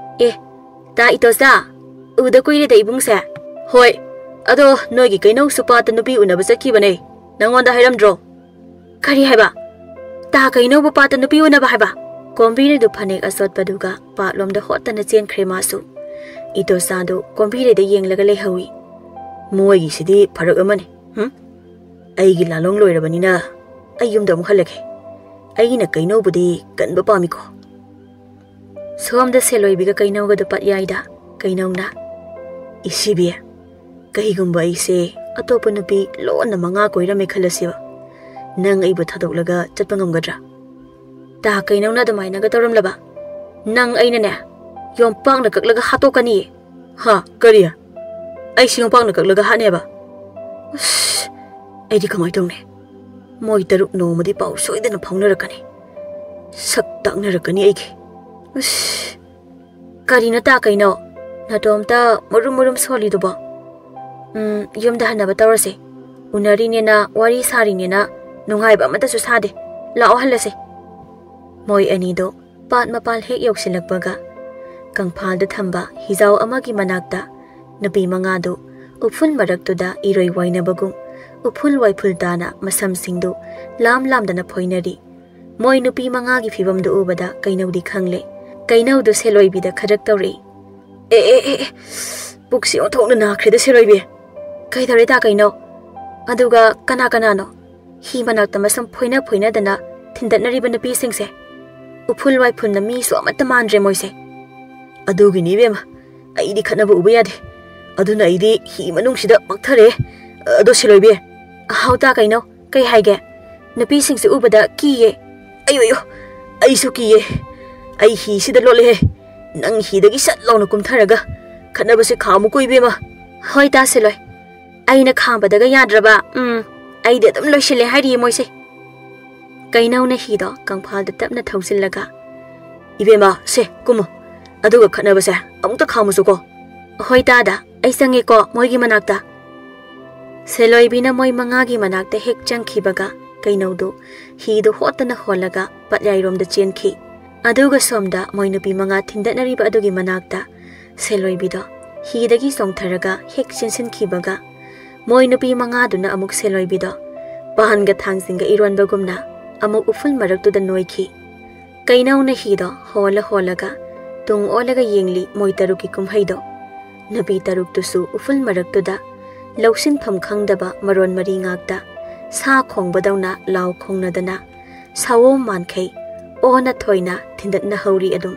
"ꯑꯦ, ꯇꯥ ꯏꯇꯣꯆꯥ, ꯎꯗ ꯀꯨꯏꯔꯦꯗ ꯏꯕꯨꯡꯁꯦ꯫ ꯍꯣꯏ, ꯑꯗꯣ ꯅꯣꯏꯒꯤ ꯀꯩꯅꯧꯁꯨ ꯄꯥꯠꯇ ꯅꯨꯄꯤ ꯎꯅꯕ ꯆꯠꯈꯤꯕꯅꯦ, ꯅꯪꯉꯣꯟꯗ ꯍꯥꯏꯔꯝꯗ꯭ꯔꯣ?" "ꯀꯔꯤ ꯍꯥꯏꯕ? ꯇꯥ ꯀꯩꯅꯧꯕꯨ ꯄꯥꯠꯇ ꯅꯨꯄꯤ ꯎꯅꯕ ꯍꯥꯏꯕ?" ꯀꯣꯝꯕꯤꯔꯩꯗꯨ ꯐꯅꯦꯛ ꯑꯆꯣꯠꯄꯗꯨꯒ ꯄꯥꯠꯂꯣꯝꯗ ꯍꯣꯠꯇꯅ ꯆꯦꯟꯈ꯭ꯔꯦ ꯃꯥꯁꯨ꯫ ꯏꯇꯣꯆꯥꯗꯨ ꯀꯣꯝꯕꯤꯔꯩꯗ ꯌꯦꯡꯂꯒ ꯂꯩꯍꯧꯏ꯫ "ꯃꯣꯏꯒꯤꯁꯤꯗꯤ ꯐꯔꯛ ꯑꯃꯅꯤ꯫ ꯍꯨꯝ? ꯑꯩꯒꯤ ꯂꯥꯂꯣꯡ ꯂꯣꯏꯔꯕꯅꯤꯅ ꯑꯩ ꯌꯨꯝꯗ ꯑꯃꯨꯛ ꯍꯜꯂꯒꯦ꯫ ꯑꯩꯅ ꯀꯩꯅꯧꯕꯨꯗꯤ ꯀꯟꯕ ꯄꯥꯝꯃꯤꯀꯣ꯫" ꯁꯣꯝꯗ ꯁꯦꯂꯣꯏꯕꯤꯒ ꯀꯩꯅꯧꯒꯗꯨ ꯄꯠ ꯌꯥꯏꯗ꯫ ꯀꯩꯅꯧꯅ, "ꯏꯁꯤꯕꯤ, ꯀꯩꯒꯨꯝꯕ ꯑꯩꯁꯦ ꯑꯇꯣꯞꯄ ꯅꯨꯄꯤ ꯂꯣꯟꯅ ꯃꯉꯥ ꯀꯣꯏꯔꯝꯃꯦ ꯈꯜꯂꯁꯦꯕ, ꯅꯪ ꯑꯩꯕꯨ ꯊꯥꯗꯣꯛꯂꯒ ꯆꯠꯄ ꯉꯝꯒꯗ꯭ꯔꯥ?" "ꯇꯥ ꯀꯩꯅꯧꯅ ꯑꯗꯨꯃꯥꯏꯅꯒ ꯇꯧꯔꯝꯂꯕ? ꯅꯪ ꯑꯩꯅꯅꯦ, ꯌꯣꯝꯄꯥꯛꯅ ꯀꯛꯂꯒ ꯍꯥꯠꯇꯣꯛꯀꯅꯤꯌꯦ!" "ꯍꯥ? ꯀꯔꯤ?" ꯑꯩꯁꯤ ꯌꯣꯝꯄꯥꯛꯅ ꯀꯛꯂꯒ ꯍꯥꯠꯅꯦꯕ? ꯑꯁ, ꯑꯩꯗꯤ ꯀꯃꯥꯏꯅ ꯇꯧꯅꯤ? ꯃꯣꯏ ꯇꯔꯨꯛ ꯅꯣꯡꯃꯗꯤ ꯄꯥꯎ ꯁꯣꯏꯗꯅ ꯐꯥꯎꯅꯔꯛꯀꯅꯤ꯫ ꯁꯛ ꯇꯥꯛꯅꯔꯛꯀꯅꯤ ꯑꯩꯒꯤ꯫ ꯑꯁ, ꯀꯔꯤꯅꯣ ꯇꯥ ꯀꯩꯅꯣ? ꯅꯇꯣꯝꯇ ꯃꯨꯔꯨꯝ ꯃꯨꯔꯨꯝ ꯁꯣꯜꯂꯤꯗꯨꯕꯣ? ꯎꯝ, ꯌꯨꯝꯗ ꯍꯟꯅꯕ ꯇꯧꯔꯁꯦ꯫ ꯎꯅꯔꯤꯅꯦꯅ, ꯋꯥꯔꯤ ꯁꯥꯔꯤꯅꯦꯅ ꯅꯨꯡꯉꯥꯏꯕ ꯑꯃꯠꯇꯁꯨ ꯁꯥꯗꯦ꯫ ꯂꯥꯛꯑꯣ ꯍꯜꯂꯁꯦ꯫ ꯃꯣꯏ ꯑꯅꯤꯗꯣ ꯄꯥꯠ ꯃꯄꯥꯜ ꯍꯦꯛ ꯌꯧꯁꯤꯜꯂꯛꯄꯒ ꯀꯪꯐꯥꯜꯗ ꯊꯝꯕ ꯍꯤꯖꯥꯎ ꯑꯃꯒꯤ ꯃꯅꯥꯛꯇ ꯅꯨꯄꯤ ꯃꯉꯥꯗꯨ ꯎꯐꯨꯜ ꯃꯔꯛꯇꯨꯗ ꯏꯔꯣꯏ ꯋꯥꯏꯅꯕꯒꯨꯝ ꯎꯐꯨꯜ ꯋꯥꯏꯐꯨꯜ ꯇꯥꯅ ꯃꯁꯝꯁꯤꯡꯗꯨ ꯂꯥꯝ ꯂꯥꯝꯗꯅ ꯐꯣꯏꯅꯔꯤ꯫ ꯃꯣꯏ ꯅꯨꯄꯤ ꯃꯉꯥꯒꯤ ꯐꯤꯕꯝꯗꯨ ꯎꯕꯗ ꯀꯩꯅꯧꯗꯤ ꯈꯪꯂꯦ꯫ ꯀꯩꯅꯧꯗꯨ ꯁꯦꯂꯣꯏꯕꯤꯗ ꯈꯗ꯭ꯔꯛ ꯇꯧꯔꯛꯏ꯫ "ꯑꯦ, ꯑꯦ, ꯑꯦ, ꯑꯦ, ꯄꯨꯛꯁꯤ ꯑꯣꯟꯊꯣꯛꯅ ꯅꯥꯈ꯭ꯔꯦꯗ ꯁꯦꯂꯣꯏꯕꯤ꯫ ꯀꯩꯗꯧꯔꯦ ꯇꯥ ꯀꯩꯅꯧ? ꯑꯗꯨꯒ ꯀꯅꯥ ꯀꯅꯥꯅꯣ? ꯍꯤ ꯃꯅꯥꯛꯇ ꯃꯁꯝ ꯐꯣꯏꯅ ꯐꯣꯏꯅꯗꯅ ꯊꯤꯟꯗꯠꯅꯔꯤꯕ ꯅꯨꯄꯤꯁꯤꯡꯁꯦ꯫ ꯎꯐꯨꯜ ꯋꯥꯏꯐꯨꯜꯅ ꯃꯤꯁꯨ ꯑꯃꯠꯇ ꯃꯥꯟꯗ꯭ꯔꯦ ꯃꯣꯏꯁꯦ꯫ ꯑꯗꯨꯒꯤꯅꯤ ꯏꯕꯦꯝꯃ, ꯑꯩꯗꯤ ꯈꯠꯅꯕ ꯎꯕ ꯌꯥꯗꯦ꯫ ꯑꯗꯨꯅ ꯑꯩꯗꯤ ꯍꯤ ꯃꯅꯨꯡꯁꯤꯗ ꯄꯛꯊꯔꯦ꯫ ꯑꯗꯣ ꯁꯦꯂꯣꯏꯕꯤ?" "ꯍꯥꯎ ꯇꯥ ꯀꯩꯅꯧ, ꯀꯩ ꯍꯥꯏꯒꯦ? ꯅꯨꯄꯤꯁꯤꯡꯁꯦ ꯎꯕꯗ ꯀꯤꯌꯦ꯫" "ꯑꯌꯣ, ꯑꯌꯣ, ꯑꯩꯁꯨ ꯀꯤꯌꯦ꯫ ꯑꯩ ꯍꯤꯁꯤꯗ ꯂꯣꯠꯂꯦꯍꯦ꯫ ꯅꯪ ꯍꯤꯗꯒꯤ ꯁꯠ ꯂꯥꯎꯅ ꯀꯨꯝꯊꯔꯒ ꯈꯠꯅꯕꯁꯦ ꯈꯥꯝꯃꯨꯀꯣ ꯏꯕꯦꯝꯃ꯫" "ꯍꯣꯏ ꯇꯥ ꯁꯦꯂꯣꯏ, ꯑꯩꯅ ꯈꯥꯝꯕꯗꯒ ꯌꯥꯗ꯭ꯔꯕ꯫ ꯎꯝ, ꯑꯩꯗꯤ ꯑꯗꯨꯝ ꯂꯣꯏꯁꯤꯜꯂꯦ ꯍꯥꯏꯔꯤꯌꯦ ꯃꯣꯏꯁꯦ꯫" ꯀꯩꯅꯧꯅ ꯍꯤꯗꯣ ꯀꯪꯐꯥꯜꯗ ꯇꯞꯅ ꯊꯧꯖꯤꯜꯂꯒ, "ꯏꯕꯦꯝꯃ, ꯁꯦ, ꯀꯨꯝꯃꯣ꯫ ꯑꯗꯨꯒ ꯈꯠꯅꯕꯁꯦ ꯑꯃꯨꯛꯇ ꯈꯥꯝꯃꯨꯁꯨꯀꯣ꯫" "ꯍꯣꯏ ꯇꯥꯗ, ꯑꯩ ꯆꯪꯉꯦꯀꯣ ꯃꯣꯏꯒꯤ ꯃꯅꯥꯛꯇ꯫" ꯁꯦꯂꯣꯏꯕꯤꯅ ꯃꯣꯏ ꯃꯉꯥꯒꯤ ꯃꯅꯥꯛꯇ ꯍꯦꯛ ꯆꯪꯈꯤꯕꯒ ꯀꯩꯅꯧꯗꯨ ꯍꯤꯗꯨ ꯍꯣꯠꯇꯅ ꯍꯣꯜꯂꯒ ꯄꯠꯌꯥꯏꯔꯣꯝꯗ ꯆꯦꯟꯈꯤ꯫ ꯑꯗꯨꯒ ꯁꯣꯝꯗ ꯃꯣꯏ ꯅꯨꯄꯤ ꯃꯉꯥ ꯊꯤꯟꯗꯠꯅꯔꯤꯕ ꯑꯗꯨꯒꯤ ꯃꯅꯥꯛꯇ ꯁꯦꯂꯣꯏꯕꯤꯗꯣ ꯍꯤꯗꯒꯤ ꯆꯣꯡꯊꯔꯒ ꯍꯦꯛ ꯆꯦꯟꯁꯤꯟꯈꯤꯕꯒ ꯃꯣꯏ ꯅꯨꯄꯤ ꯃꯉꯥꯗꯨꯅ ꯑꯃꯨꯛ ꯁꯦꯂꯣꯏꯕꯤꯗꯣ ꯄꯥꯟꯒ ꯊꯥꯡꯖꯤꯡꯒ ꯏꯔꯣꯟꯕꯒꯨꯝꯅ ꯑꯃꯨꯛ ꯎꯐꯨꯜ ꯃꯔꯛꯇꯨꯗ ꯅꯣꯏꯈꯤ꯫ ꯀꯩꯅꯧꯅ ꯍꯤꯗꯣ ꯍꯣꯜꯂ ꯍꯣꯜꯂꯒ ꯇꯨꯡ ꯑꯣꯜꯂꯒ ꯌꯦꯡꯂꯤ ꯃꯣꯏ ꯇꯔꯨꯛꯀꯤ ꯀꯨꯝꯍꯩꯗꯣ꯫ ꯅꯨꯄꯤ ꯇꯔꯨꯛꯇꯨꯁꯨ ꯎꯐꯨꯜ ꯃꯔꯛꯇꯨꯗ ꯂꯧꯁꯤꯟꯐꯝ ꯈꯪꯗꯕ ꯃꯔꯣꯟ ꯃꯔꯤ ꯉꯥꯛꯇ ꯁꯥ ꯈꯣꯡꯕꯗꯧꯅ ꯂꯥꯎ ꯈꯣꯡꯅꯗꯅ ꯁꯥꯋꯣꯝ ꯃꯥꯟꯈꯩ ꯑꯣꯟꯅ ꯊꯣꯏꯅ ꯊꯤꯟꯗꯠꯅꯍꯧꯔꯤ ꯑꯗꯨꯝ꯫